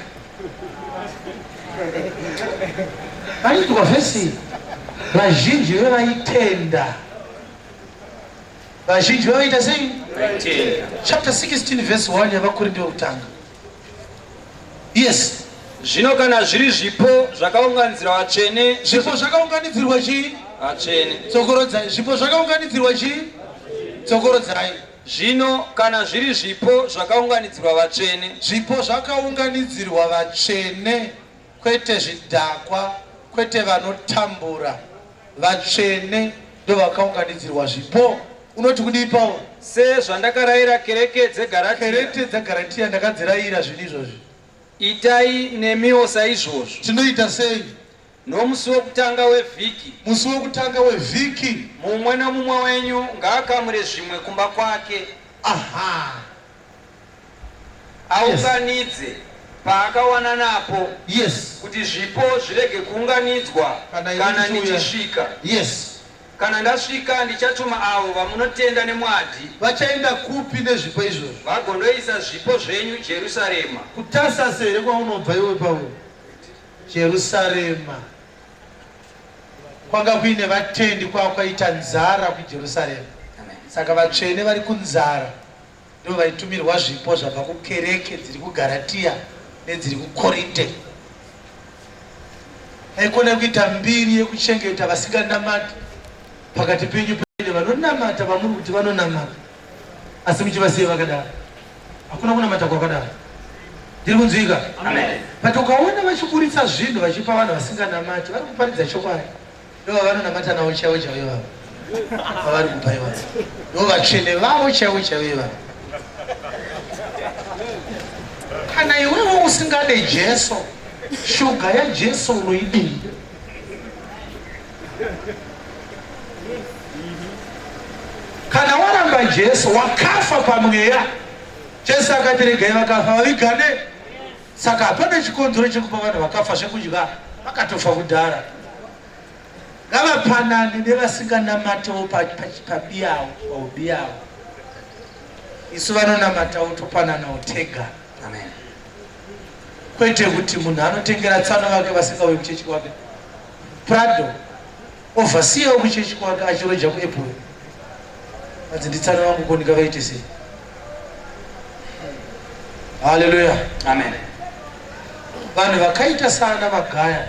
vaiitwa vhesi vazhinji vevaitenda vazhinji vavaita sei chapter 16 verse 1 yavakorinde vekutanga Yes. Zvino kana zviri zvipo zvakaunganidzirwa vatsvene. Zvipo zvakaunganidzirwa chii? Vatsvene. Tsokorodzai. Zvipo zvakaunganidzirwa chii? Tsokorodzai. Zvino kana zviri zvipo zvakaunganidzirwa vatsvene. Zvipo zvakaunganidzirwa vatsvene, kwete zvidhakwa, kwete vanotambura. Vatsvene ndovakaunganidzirwa zvipo. Unoti kudii Pauro? Sezvandakarayira kereke dzeGaratia. Kerete dzeGaratia ndakadzirayira zvinhu izvozvi. Itai nemiwo saizvozvo. Tinoita sei? Nomusi wokutanga wevhiki. Musi wokutanga wevhiki. Mumwe nomumwe wenyu ngaakamure zvimwe kumba kwake. Aha. Aunganidze paakawana napo. Yes. Kuti zvipo zvirege kuunganidzwa kana ndichisvika. Yes. Kana ndasvika ndichatuma avo vamunotenda nemwadhi. Vachaenda kupi nezvipo izvozvo? Vagondoisa zvipo zvenyu Jerusarema. KuTasasi here kwaunobva iwe Pauro? Jerusarema. Kwanga kuine vatendi kwakwaita nzara kuJerusarema. Saka vatsvene vari kunzara Ndivo vaitumirwa zvipo zvabva kukereke dziri kuGaratia nedziri kuKorinte. Haikona kuita mbiri yekuchengeta vasinganamati pakati penyu paine vanonamata vamuri kuti vanonamata asi muchivasiya vakadaro. Hakuna kunamata kwakadaro. Ndiri kunzwika? But ukaona vachiburitsa zvinhu vachipa vanhu vasinganamati vari kuparidza chokwadi. Ndovavanonamata navo chaivo chaivo ivavo vavari kupa ivavo ndo vatsvene vavo chaivo chaivo ivavo. Kana iwewe usingade Jesu, shuga yaJesu unoidii? Kana waramba Jesu, wakafa pamweya. Jesu akati regai vakafa vavigane. Saka hapana chikonzero chekupa vanhu vakafa zvekudya, vakatofa kudhara. Ngavapanane nevasinganamatewo pabiyawo paubiyawo. Isu vanonamatawo topananawo tega. Amen. Kwete kuti munhu anotengera tsano vake vasingauye kuchechi kwake Prado ovasiyawo kuchechi kwake achiroja kuApple. Hanzi nditsano vangu ko ndingavaite sei? Haleluya. Amen. Vanhu vakaita saana Magaya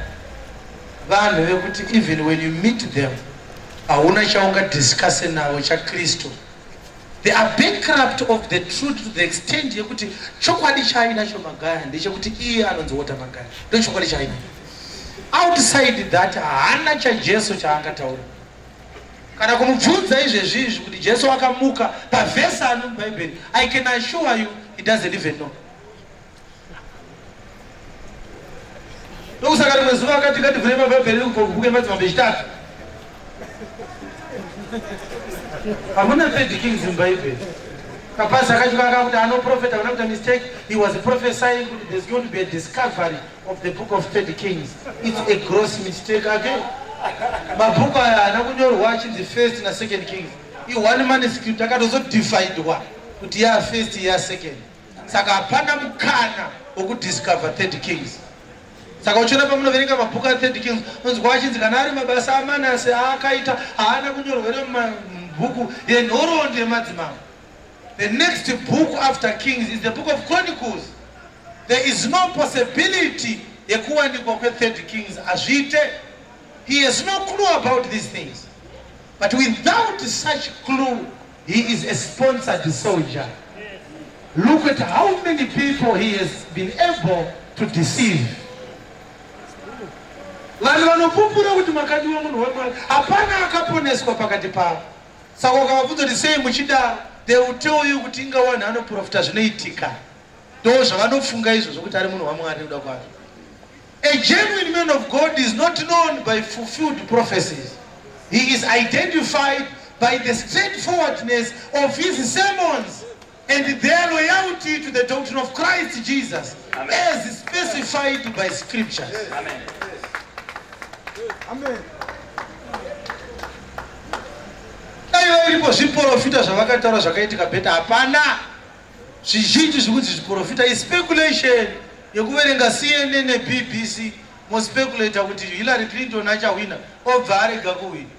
vanhu vekuti even when you meet them hauna chaungadiscusse navo chaKristu. They are bankrupt of the truth to the extent yekuti chokwadi chaainacho Magaya ndechekuti iye anonzi Walter Magaya. Ndochokwadi chaainacho. Outside that haana chaJesu chaangataura. Kana kumubvunza izvezvi izvi kuti Jesu akamuka pavhesi ani muBhaibheri, I can assure you he doesn't even know. Ndokusaka rimwe zuva akati ngativhure mabhaibheri kubva kubhuku yemadzimambo echitatu. Hamuna third kings mubhaibheri. Kapasi kacho kanga kuti anoprofeta kana kuita mistake, he was prophesying kuti there's going to be a discovery of the book of third kings. It's a gross mistake again. Mabhuku aya haana kunyorwa achinzi first na second kings. I one manuscript akatozodividwa kuti ya first ya second. Saka hapana mukana wekudiscover third kings. Saka uchiona pamunoverenga mabhuku athird kings unonzwa achinzi kana ari mabasa aManase aakaita haana kunyorwa here mubhuku yenhoroondo yemadzimambo. The next book after Kings is the book of Chronicles. There is no possibility yekuwanikwa kwethird Kings hazviite. He has no clue about these things. But without such clue, he is a sponsored soldier. Look at how many people he has been able to deceive. Vanhu vanopupura kuti makadiwa munhu waMwari, hapana akaponeswa pakati pavo. Saka ukavabvunza kuti sei muchidaro, they will tell you kuti inga wanhu anoprofita zvinoitika. Ndo zvavanofunga izvozvo kuti ari munhu waMwari nekuda kwazvo. A genuine man of God is not known by fulfilled prophecies. He is identified by the straightforwardness of his sermons and their loyalty to the doctrine of Christ Jesus. Amen. As specified by scriptures. Amen. Amen. Dai vairipo zviporofita zvavakataura zvakaitika beta hapana. Zvizhinji zvekunzi zviporofita ispeculation yekuverenga CNN neBBC mospeculata kuti Hillary Clinton achahwina obva arega kuhwina.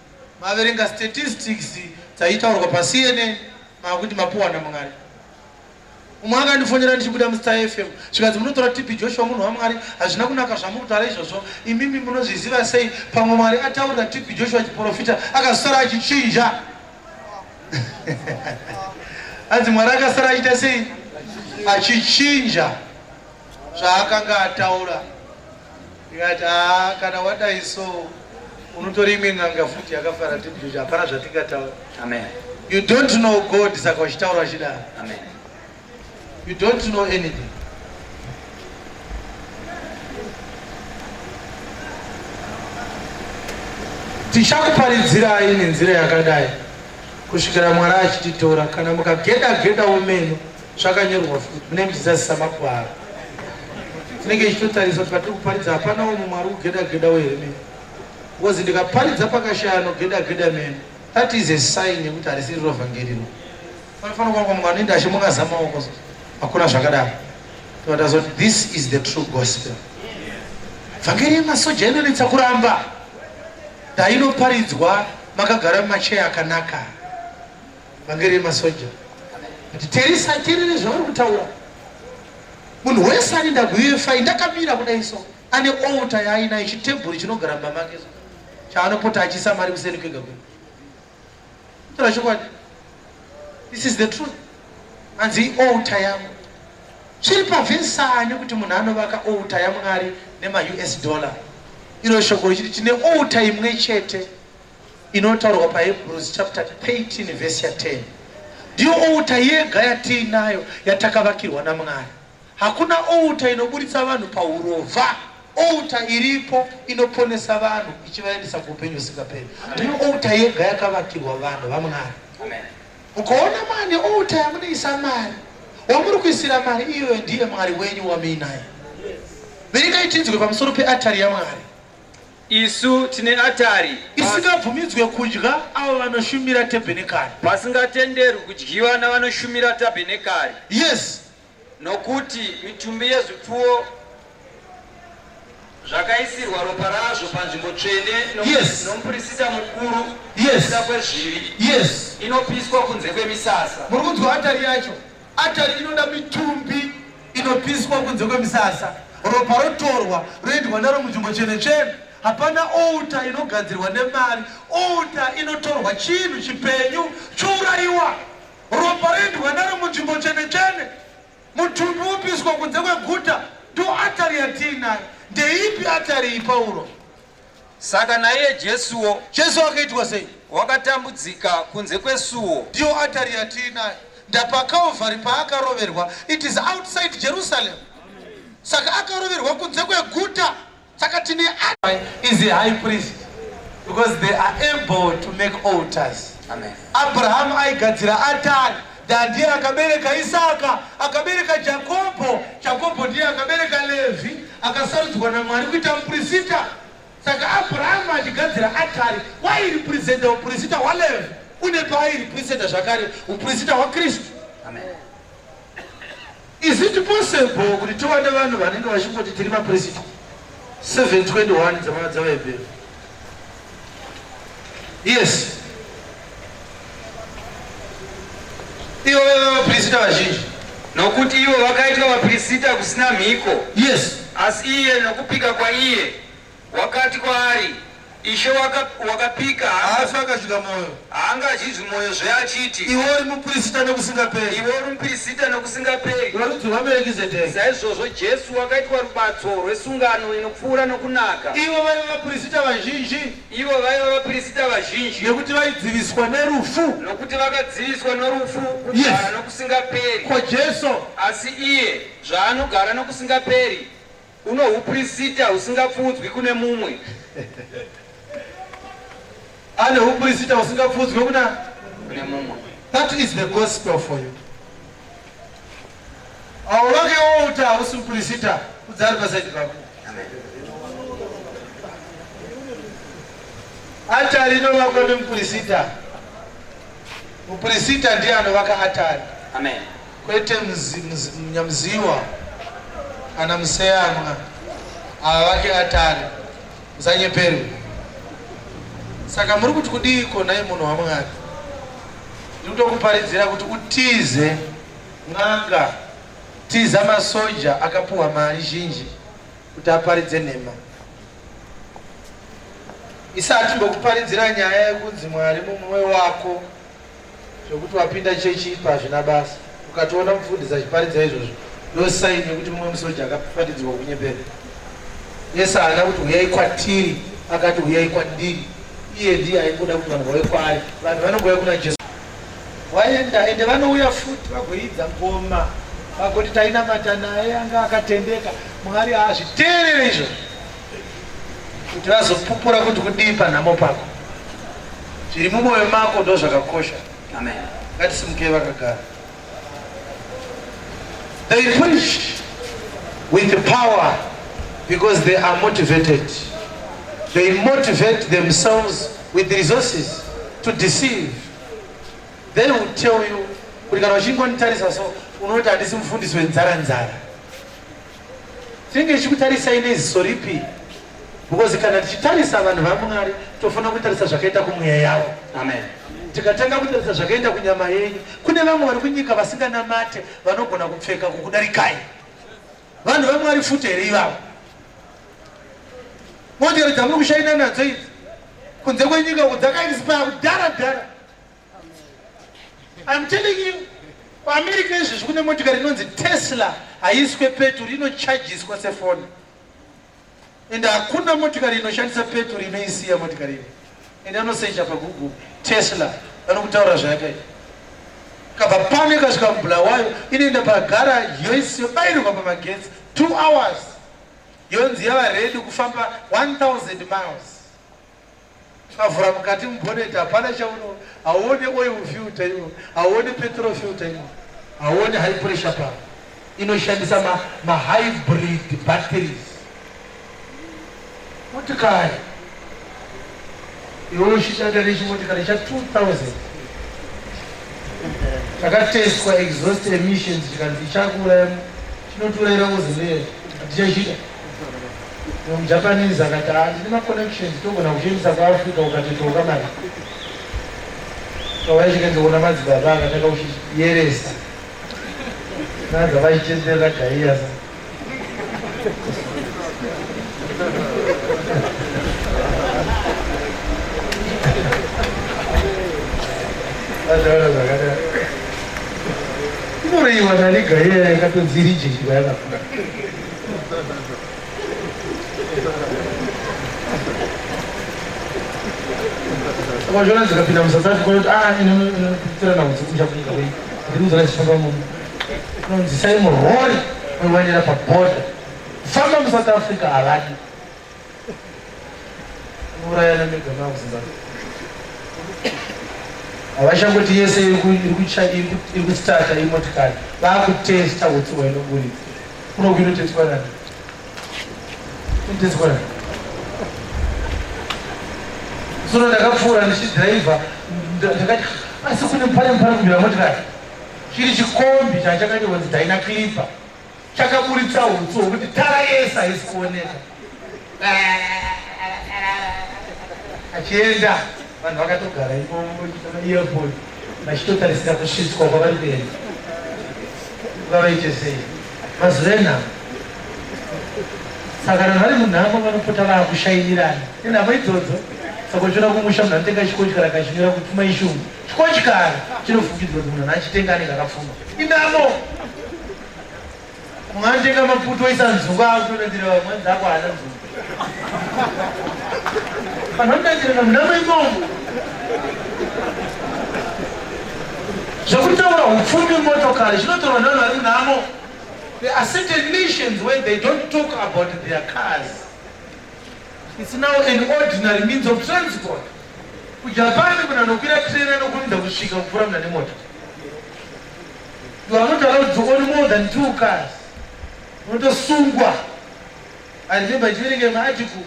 Maverenga statistics dzaitaurwa paCNN makuti mapuwa naMwari. Umwe akandifonera ndichibuda muStar FM zvikanzi munotora TB Joshua munhu waMwari hazvina kunaka zvamuri kutaura izvozvo imimi munozviziva sei pamwe Mwari ataurira TB Joshua chiporofita akazosara achichinja. Hanzi Mwari akasara achiita sei? Achichinja zvaakanga ataura. Ndikati haa kana wadai so unotori imwe n'anga futi yakafara tijuju hapana zvatingataura. Amen. You don't know God saka uchitaura uchidaro. Amen. You don't know anything. Tichakuparidzirai nenzira yakadai kusvikira Mwari achititora. Kana mukageda gedawo meno zvakanyorwa futi mune muchizazisa magwaro. Tinenge tichitotarisa kuti patiri kuparidza hapana umwe Mwari kugeda gedawo here meno. Because ndikaparidza pakashaya anogeda geda meno that is a sign yekuti harisiri rovhangeri ro. Panofanira kuwanikwa mumwe anoenda achimungaza maoko so. Hakuna zvakadaro. Tobva tazoti this is the true gospel. Vhangeri yemasoja inonetsa kuramba. Dainoparidzwa makagara mumacheya akanaka. Vhangeri yemasoja. But teresa terere zvavari kutaura. Munhu wese anoenda kuUFI ndakamira kudai so. Ane altar yaainayo chitebhuri chinogara mumba make so. Chaanopota achiisa mari kuseni kwega kwega. Taura chokwadi. This is the truth. Hanzi ialtar yangu. Zviri pavhesani kuti munhu anovaka altar yaMwari nemaUS dollar. Iro shoko richiti tine altar imwe chete inotaurwa paHebrews chapter 13 verse ya 10. Ndiyo altar yega yatiinayo yatakavakirwa naMwari. Hakuna altar inoburitsa vanhu pahurovha. Altar iripo inoponesa vanhu ichivaendesa kuupenyu husingaperi. Ndiyo altar yega yakavakirwa vanhu vaMwari. Mukaona mane altar yamunoisa mari, wamuri kuisira mari iyoyo ndiye Mwari wenyu wamuinaye. Verengai tinzwe pamusoro peatari yaMwari. Isu tine atari isingabvumidzwe kudya avo vanoshumira tebhenekari. Pasingatenderwi kudyiwa navanoshumira tabhenekari. Yes. Nokuti mitumbi yezvipfuwo zvakaisirwa ropa razvo panzvimbo tsvene nomupirisita mukuru nokuda kwezvivi, inopiswa kunze kwemisasa. Muri kunzwa atari yacho? Atari inoda mitumbi inopiswa kunze kwemisasa, ropa rotorwa roendwa naro munzvimbo tsvene-tsvene. Hapana altar inogadzirwa nemari. Altar inotorwa chinhu chipenyu chourayiwa, ropa roendwa naro munzvimbo tsvene-tsvene, mutumbi wopiswa kunze kweguta. Ndo atari yatiinayo. Ndeipi atari iyi, Pauro? Saka naiye Jesuwo. Jesu akaitwa sei? Wakatambudzika kunze kwesuo. Ndiyo atari yatiinayo. NdapaCalvary paakaroverwa. It is outside Jerusalem. Saka akaroverwa kunze kweguta. Saka tine is a high priest because they are able to make altars. Amen. Abraham aigadzira atari. Ndiye akabereka Isaka, akabereka Jakobho. Jakobho ndiye akabereka Levi, akasarudzwa naMwari kuita mupurisita. Saka Abrahamu achigadzira atari, wairepresenta upurisita hwaLevi, une paairepresenta zvakare upurisita hwaKristu. Amen. Is it possible kuti tiwane vanhu vanenge vachingoti tiri mapurisita? 721 dzavaHebheru. Yes. Ivo vaiva vapirisita vazhinji. Nokuti ivo vakaitwa vapirisita kusina mhiko. Yes. Asi iye nokupika kwaiye wakati kwaari, Ishe wakapika, Haafi akasvika mwoyo. Haangadyi zvimwoyozve achiti, Iwe uri mupirisita nokusingaperi. Iwe uri mupirisita nokusingaperi. Rworudzi rwaMerekizedheki. Saizvozvo Jesu wakaitwa rubatso rwesungano inopfuura nokunaka. Ivo vaiva vapirisita vazhinji. Ivo vaiva vapirisita vazhinji. Nekuti vaidziviswa nerufu. Nokuti vakadziviswa norufu kugara nokusingaperi. Ko Jesu? Asi iye zvaanogara nokusingaperi, uno hupirisita husingapfuudzwi kune mumwe. Ane hupirisita husingapfuudzwi kuna kune mumwe. That is the gospel for you. Avo vake altar hausi mupirisita, udzari pasaidi pako. Atari inovakwa nemupirisita. Mupirisita ndiye anovaka atari. Amen. Kwete Nyamziwa kana Museyamwa havavake atari. Musanyeperwe. Saka muri kuti kudiiko nhai munhu waMwari? Ndiri kutokuparidzira kuti utize n'anga, tiza masoja akapuhwa mari zhinji kuti aparidze nhema. Isa hatimbokuparidzira nyaya yekunzi Mwari mumwe wako zvekuti wapinda chechi ipa hazvina basa. Ukatoona mufundisi achiparidza izvozvo ndo sign yekuti mumwe musoja akaparidzirwa kunyepera. Yesu haana kuti huyai kwatiri, akati huyai kwandiri. Iye ndiye aingoda kuti vanhu vauye kwaari. Vanhu vanongouya kuna Jesu. Waenda ende vanouya futi vagoidza ngoma vagoti tainamata naye anga akatendeka. Mwari haazviteerere izvozvo kuti vazopupura kuti kudii panhamo pako. Zviri mumwoyo mako ndozvakakosha. Amen. Ngatisimukei vakagara. They preach with power because they are motivated. They motivate themselves with resources to deceive. They will tell you kuti kana uchingonitarisa so unoti handisi mufundisi wenzara nzara. Tinenge tichikutarisai neziso ripi? Because kana tichitarisa vanhu vaMwari tofanira kutarisa zvakaita kumweya yavo. Amen. Tikatanga kutarisa zvakaita kunyama yenyu, kune vamwe vari kunyika vasinganamate vanogona kupfeka kukudarikai. Vanhu vaMwari futi here ivavo? Motikari dzamuri kushaina nadzo idzi kunze kwenyika uku dzakainspire kudhara dhara. I'm telling you, kuAmerica izvezvi kune motikari inonzi Tesla, haiiswe peturu, inochajiswa sefoni. Ende hakuna motikari inoshandisa peturu inoisiya motikari iyo. Ende anosecha paGoogle Tesla, vanokutaura zvayakaita. Kabva pano ikasvika muBulawayo, inoenda pagaraji yoisiya yobayirirwa pamagetsi 2 hours yonzi yava ready kufamba 1000 miles. Ukavhura mukati mubonnet hapana chauno, hauone oil filter iwo, hauone petrol filter iwo, hauone high pressure pump. Inoshandisa ma, ma hybrid batteries. Motikari iwe uchishanda nechimotikari cha 2000 chakatestwa exhaust emissions chikanzi chakuuraya chinotiurayira ozone hatichachida. Mujapanese akati ah, ndine maconnections togona kuchiendesa kuAfrica ukatotoka mari. Chauya chikandiona madzibaba akatanga kuchiyeresa nanza vachitenderera gaiya sa Vataura zvakadaro. Inoreiwa nani gaiya yakatonzi rijekwa yakakura. Saka uchiona dzikapinda muSouth Africa unoti ah inopitirana kunze kucha kunyika kwedu. Ndiri kuzoona dzichifamba muno. Inonzi isai murori moiwanira pabhodha. Kufamba muSouth Africa havadi. Unourayana mega makuZimbabwe. Havachangoti yese iri kustata imotikari vakutesta utsi hwainoburitsa. Kuno kuinotestwa nani? Inotestwa nani? Sono ndakapfuura ndichidhiraivha ndakati asi kune pane mupari kubira motikari. Chiri chikombi chachakanyorwa kunzi Dyna Clipper chakaburitsa hutsi hwokuti tara yese haisi kuoneka. Achienda vanhu vakatogara imomo earphone vachitotarisira kusvitswa kwavari kuenda. Vavaite sei? Mazuva enhamo. Saka kana vari munhamo vanopota vakushainirana nenhamo idzodzo. Saka uchiona kumusha munhu anotenga chikochikara akachinyora kupfuma ishungu. Chikochikara chinofungidzwa kuti munhu achitenga anenge akapfuma. Inhamo. Mumwe anotenga maputo oisa nzungu akutonanzira vamwe anzi ako haana nzungu. Vanhu vanonanzirana munhamo imomo. Zvekutaura upfumi motokari zvinotorwa nevanhu vari munhamo. There are certain nations where they don't talk about their cars. It's now an ordinary means of transport. KuJapan munhu anokwira train anokurumidza kusvika kupfuura munhu ane mota. You are not allowed to own more than two cars. Unotosungwa. I remember ndichiverenga maarticle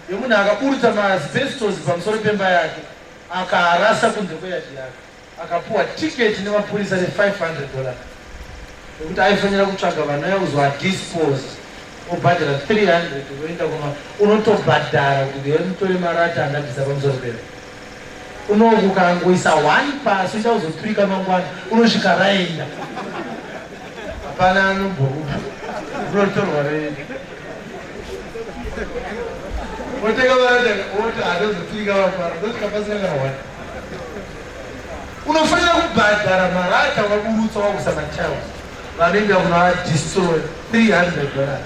yemunhu akaburutsa maasbestos pamusoro pemba yake akaarasa kunze kweyadhi yake. Akapuwa ticket nemapurisa re500 dollars nekuti aifanira kutsvaga vanouya kuzoadispose obhadhara 300 voenda kuma unotobhadhara kuti uyai mutore marata andabvisa pamusoro pemba. Unoku ukangoisa one pasi ucha kuzoturika mangwana unosvika raenda. Hapana anombokupa. Unotorwa raenda. Wotenga marata woti andozoturika mangwana ndosvika pasina kana one. Unofanira kubhadhara marata waburutsa wakuisa matiles vanoenda kunoadestroy 300 dollars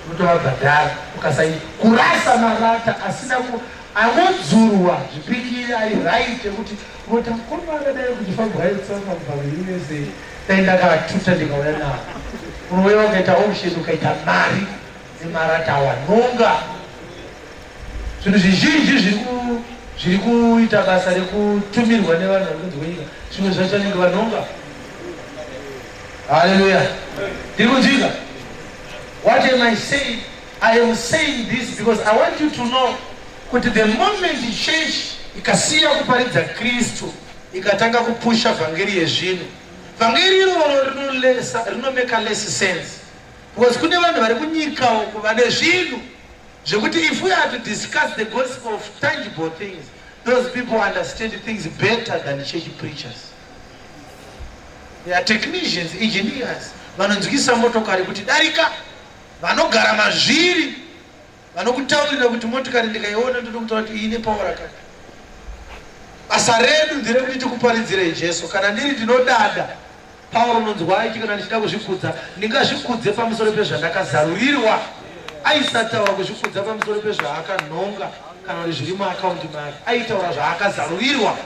unotovabhadhara ukasai kurasa marata asina ku angodzurwa zvipikiri ari right ekuti unoti akoma akadai kuchifambwa aitsanga kubva kuUSA dai ndakatuta ndikauya nawo unouya ukaita auction ukaita mari nemarata awanonga Zvinhu zvizhinji zviri kuita basa rekutumirwa nevanhu vari kunze kwenyika, zvimwe zvacho vanenge vanonga. Haleluya! Ndiri kunzwika? What am I saying? I am saying this because I want you to know kuti the moment church ikasiya kuparidza Kristu ikatanga kupusha vhangeri yezvinhu, vhangeri iroro rinomeka less sense because kune vanhu vari kunyika uku vane zvinhu Zvekuti if we are to discuss the gospel of tangible things, those people understand things better than church preachers. They are technicians, engineers, vanonzwisa motokari kuti darika, vanogara mazviri, vanokutaurira kuti motokari ndikaiona ndinokutaura kuti iyi ine power rakati. Basa redu nderekuti tikuparidzirei Jesu. Kana ndiri ndinodada Pauro unonzwa aiti kana ndichida kuzvikudza, ndingazvikudze pamusoro pezvandakazarurirwa. Aisataura kuzvikudza pamusoro pezvaakanhonga kana kuti zviri muakaundi make. Aitaura zvaakazarurirwa.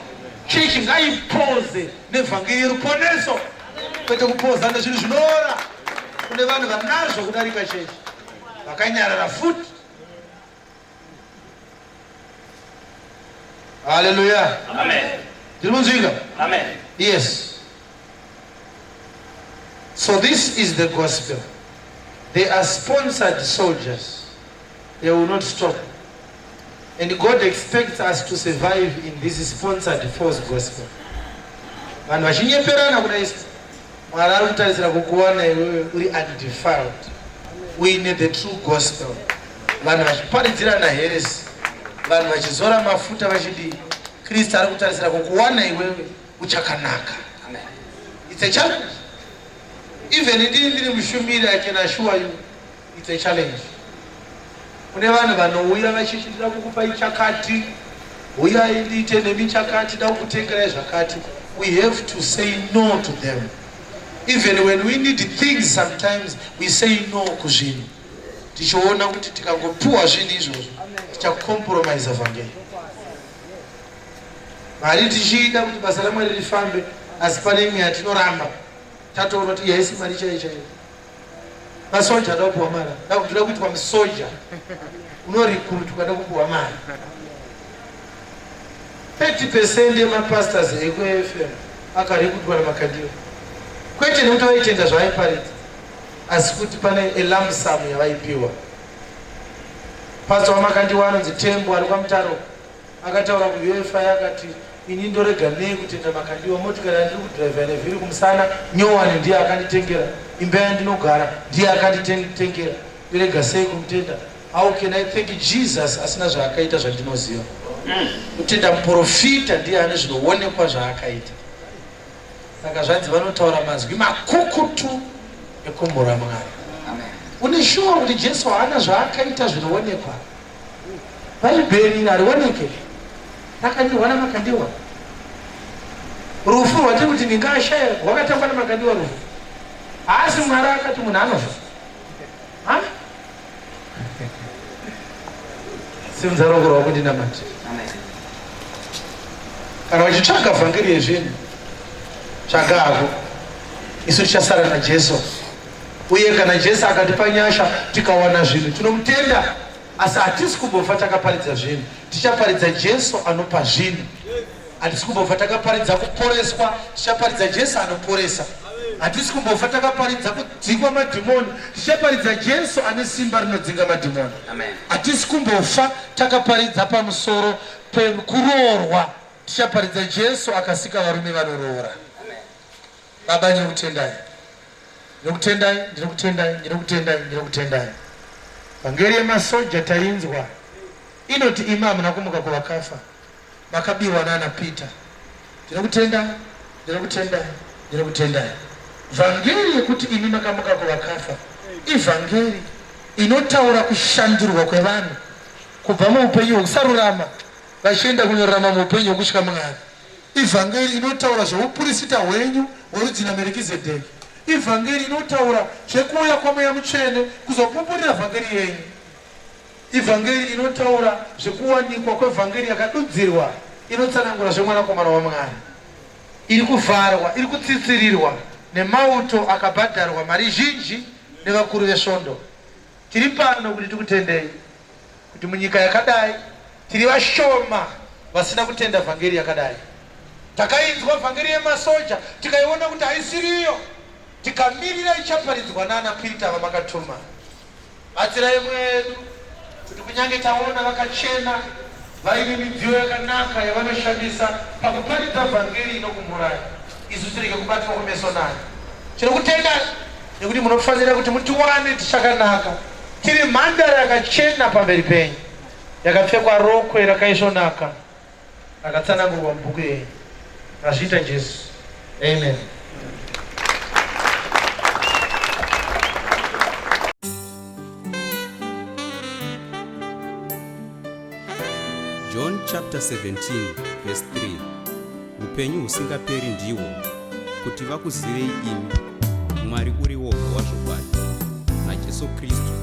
Chechi ngaipoze nevhangeri yeruponeso, kwete kupoza nezvinhu zvinoora. Kune vanhu vanazvo kudarika chechi, vakanyarara futi. Hallelujah. Amen. Ndiri kunzwika? Amen. Yes. So this is the gospel. They are sponsored soldiers. They will not stop. And God expects us to survive in this sponsored false gospel. Vanhu vachinyeperana kuda isu. Mwari ari kutarisira kukuwana iwewe uri undefiled. Uine the true gospel. Vanhu vachiparidzirana heresy. Vanhu vachizora mafuta vachidii. Kristu ari kutarisira kukuwana iwewe uchakanaka. Amen. It's a challenge. Even ndini ndiri mushumiri, I can assure you it's a challenge. Kune vanhu vanouya vachiti ndida kukupai chakati, huyai ndiite nemi chakati, da kukutengerai zvakati. We have to say no to them. Even when we need things sometimes we say no kuzvinhu tichiona kuti tikangopiwa zvinhu izvozvo tichacompromise vhangeri. Mari tichiida kuti basa raMwari rifambe asi pane imwe yatinoramba tatoona kuti yaisi mari chaiyo chaiyo. Masoja ada kupiwa mari, ndoda kuitwa musoja unorikurutuka nekupiwa mari. 30 percent yemapastors ekuAFM akarikutwa naMakandiwa, kwete nekuti vaitenda zvaaiparidza, asi kuti pane a lump sum yavaipiwa. Pastor waMakandiwa anonzi Tembo ari kwaMutaro akataura kuUFI akati ini ndorega nei kutenda Makandiwa, motikari yandiri kudhiraivha ine vhiri kumusana nyowani ndiye akanditengera, imba yandinogara ndiye akanditengera, ndorega sei kumutenda? How can I thank Jesus asina zvaakaita zvandinoziva? Kutenda muporofita ndiye ane zvinoonekwa zvaakaita. Saka zvanzi vanotaura mazwi makukutu ekumhura Mwari. Une shuwa kuti Jesu haana zvaakaita zvinoonekwa? Bhaibheri iri harioneke, rakanyorwa naMakandiwa. Rufu rwatiri kuti ndingashaya rwakatangwa naMakandiwa rufu. Haasi Mwari akati munhu anofa. Ha? Simudza ruoko rwako ndinamate. Kana uchitsvaga vhangeri yezvinhu, tsvaga hako. Isu tichasara naJesu. Uye kana Jesu akatipa nyasha tikawana zvinhu, tinomutenda. Asi hatisi kumbofa takaparidza zvinhu. Tichaparidza Jesu anopa zvinhu. Hatisi kumbofa takaparidza kuporeswa, tichaparidza Jesu anoporesa. Hatisi kumbofa takaparidza kudzingwa madhimoni, tichaparidza Jesu ane simba rinodzinga madhimoni. Hatisi kumbofa takaparidza pamusoro pekuroorwa, tichaparidza Jesu akasika varume vanoroora. Baba, ndinokutendai. Ndinokutendai, ndinokutendai, ndinokutendai, ndinokutendai. Vhangeri yemasoja tainzwa inoti imi hamuna kumuka kuvakafa. Makabiwa nana Peter. Ndinokutendai, ndinokutendai, ndinokutendai. Vhangeri yekuti imi makamuka kuvakafa ivhangeri inotaura kushandurwa kwevanhu kubva muupenyu hwekusarurama vachienda kunorarama muupenyu hwekutya Mwari. Ivhangeri inotaura zveupurisita hwenyu hworudzi naMerikizedheki. Ivhangeri inotaura zvekuuya kwaMweya Mutsvene kuzopupurira vhangeri yenyu. Ivhangeri inotaura zvekuwanikwa kwevhangeri yakadudzirwa inotsanangura zveMwanakomana waMwari. Iri kuvharwa, iri kutsitsirirwa nemauto akabhadharwa mari zhinji nevakuru vesvondo. Tiri pano kuti tikutendei kuti munyika yakadai tiri vashoma vasina kutenda vhangeri yakadai. Takainzwa vhangeri yemasoja tikaiona kuti haisiriyo, tikamirira ichaparidzwa nana Peter vamakatuma. Batsirai mweya yedu kuti kunyange taona vakachena vaine midziyo yakanaka yavanoshandisa pakuparidza vhangeri inokumhurai, isu tirege kubatwa kumeso nayo. Tinokutendai nekuti munofanira kuti mutiwane tichakanaka, tiri mhandara yakachena pamberi penyu, yakapfekwa rokwe rakaisvonaka rakatsanangurwa mubhuku yenyu. Mazviita Jesu. Amen. John chapter 17 verse 3 Upenyu husingaperi ndihwo kuti vakuzivei imi Mwari uri woga wazvokwadi naJesu Kristu.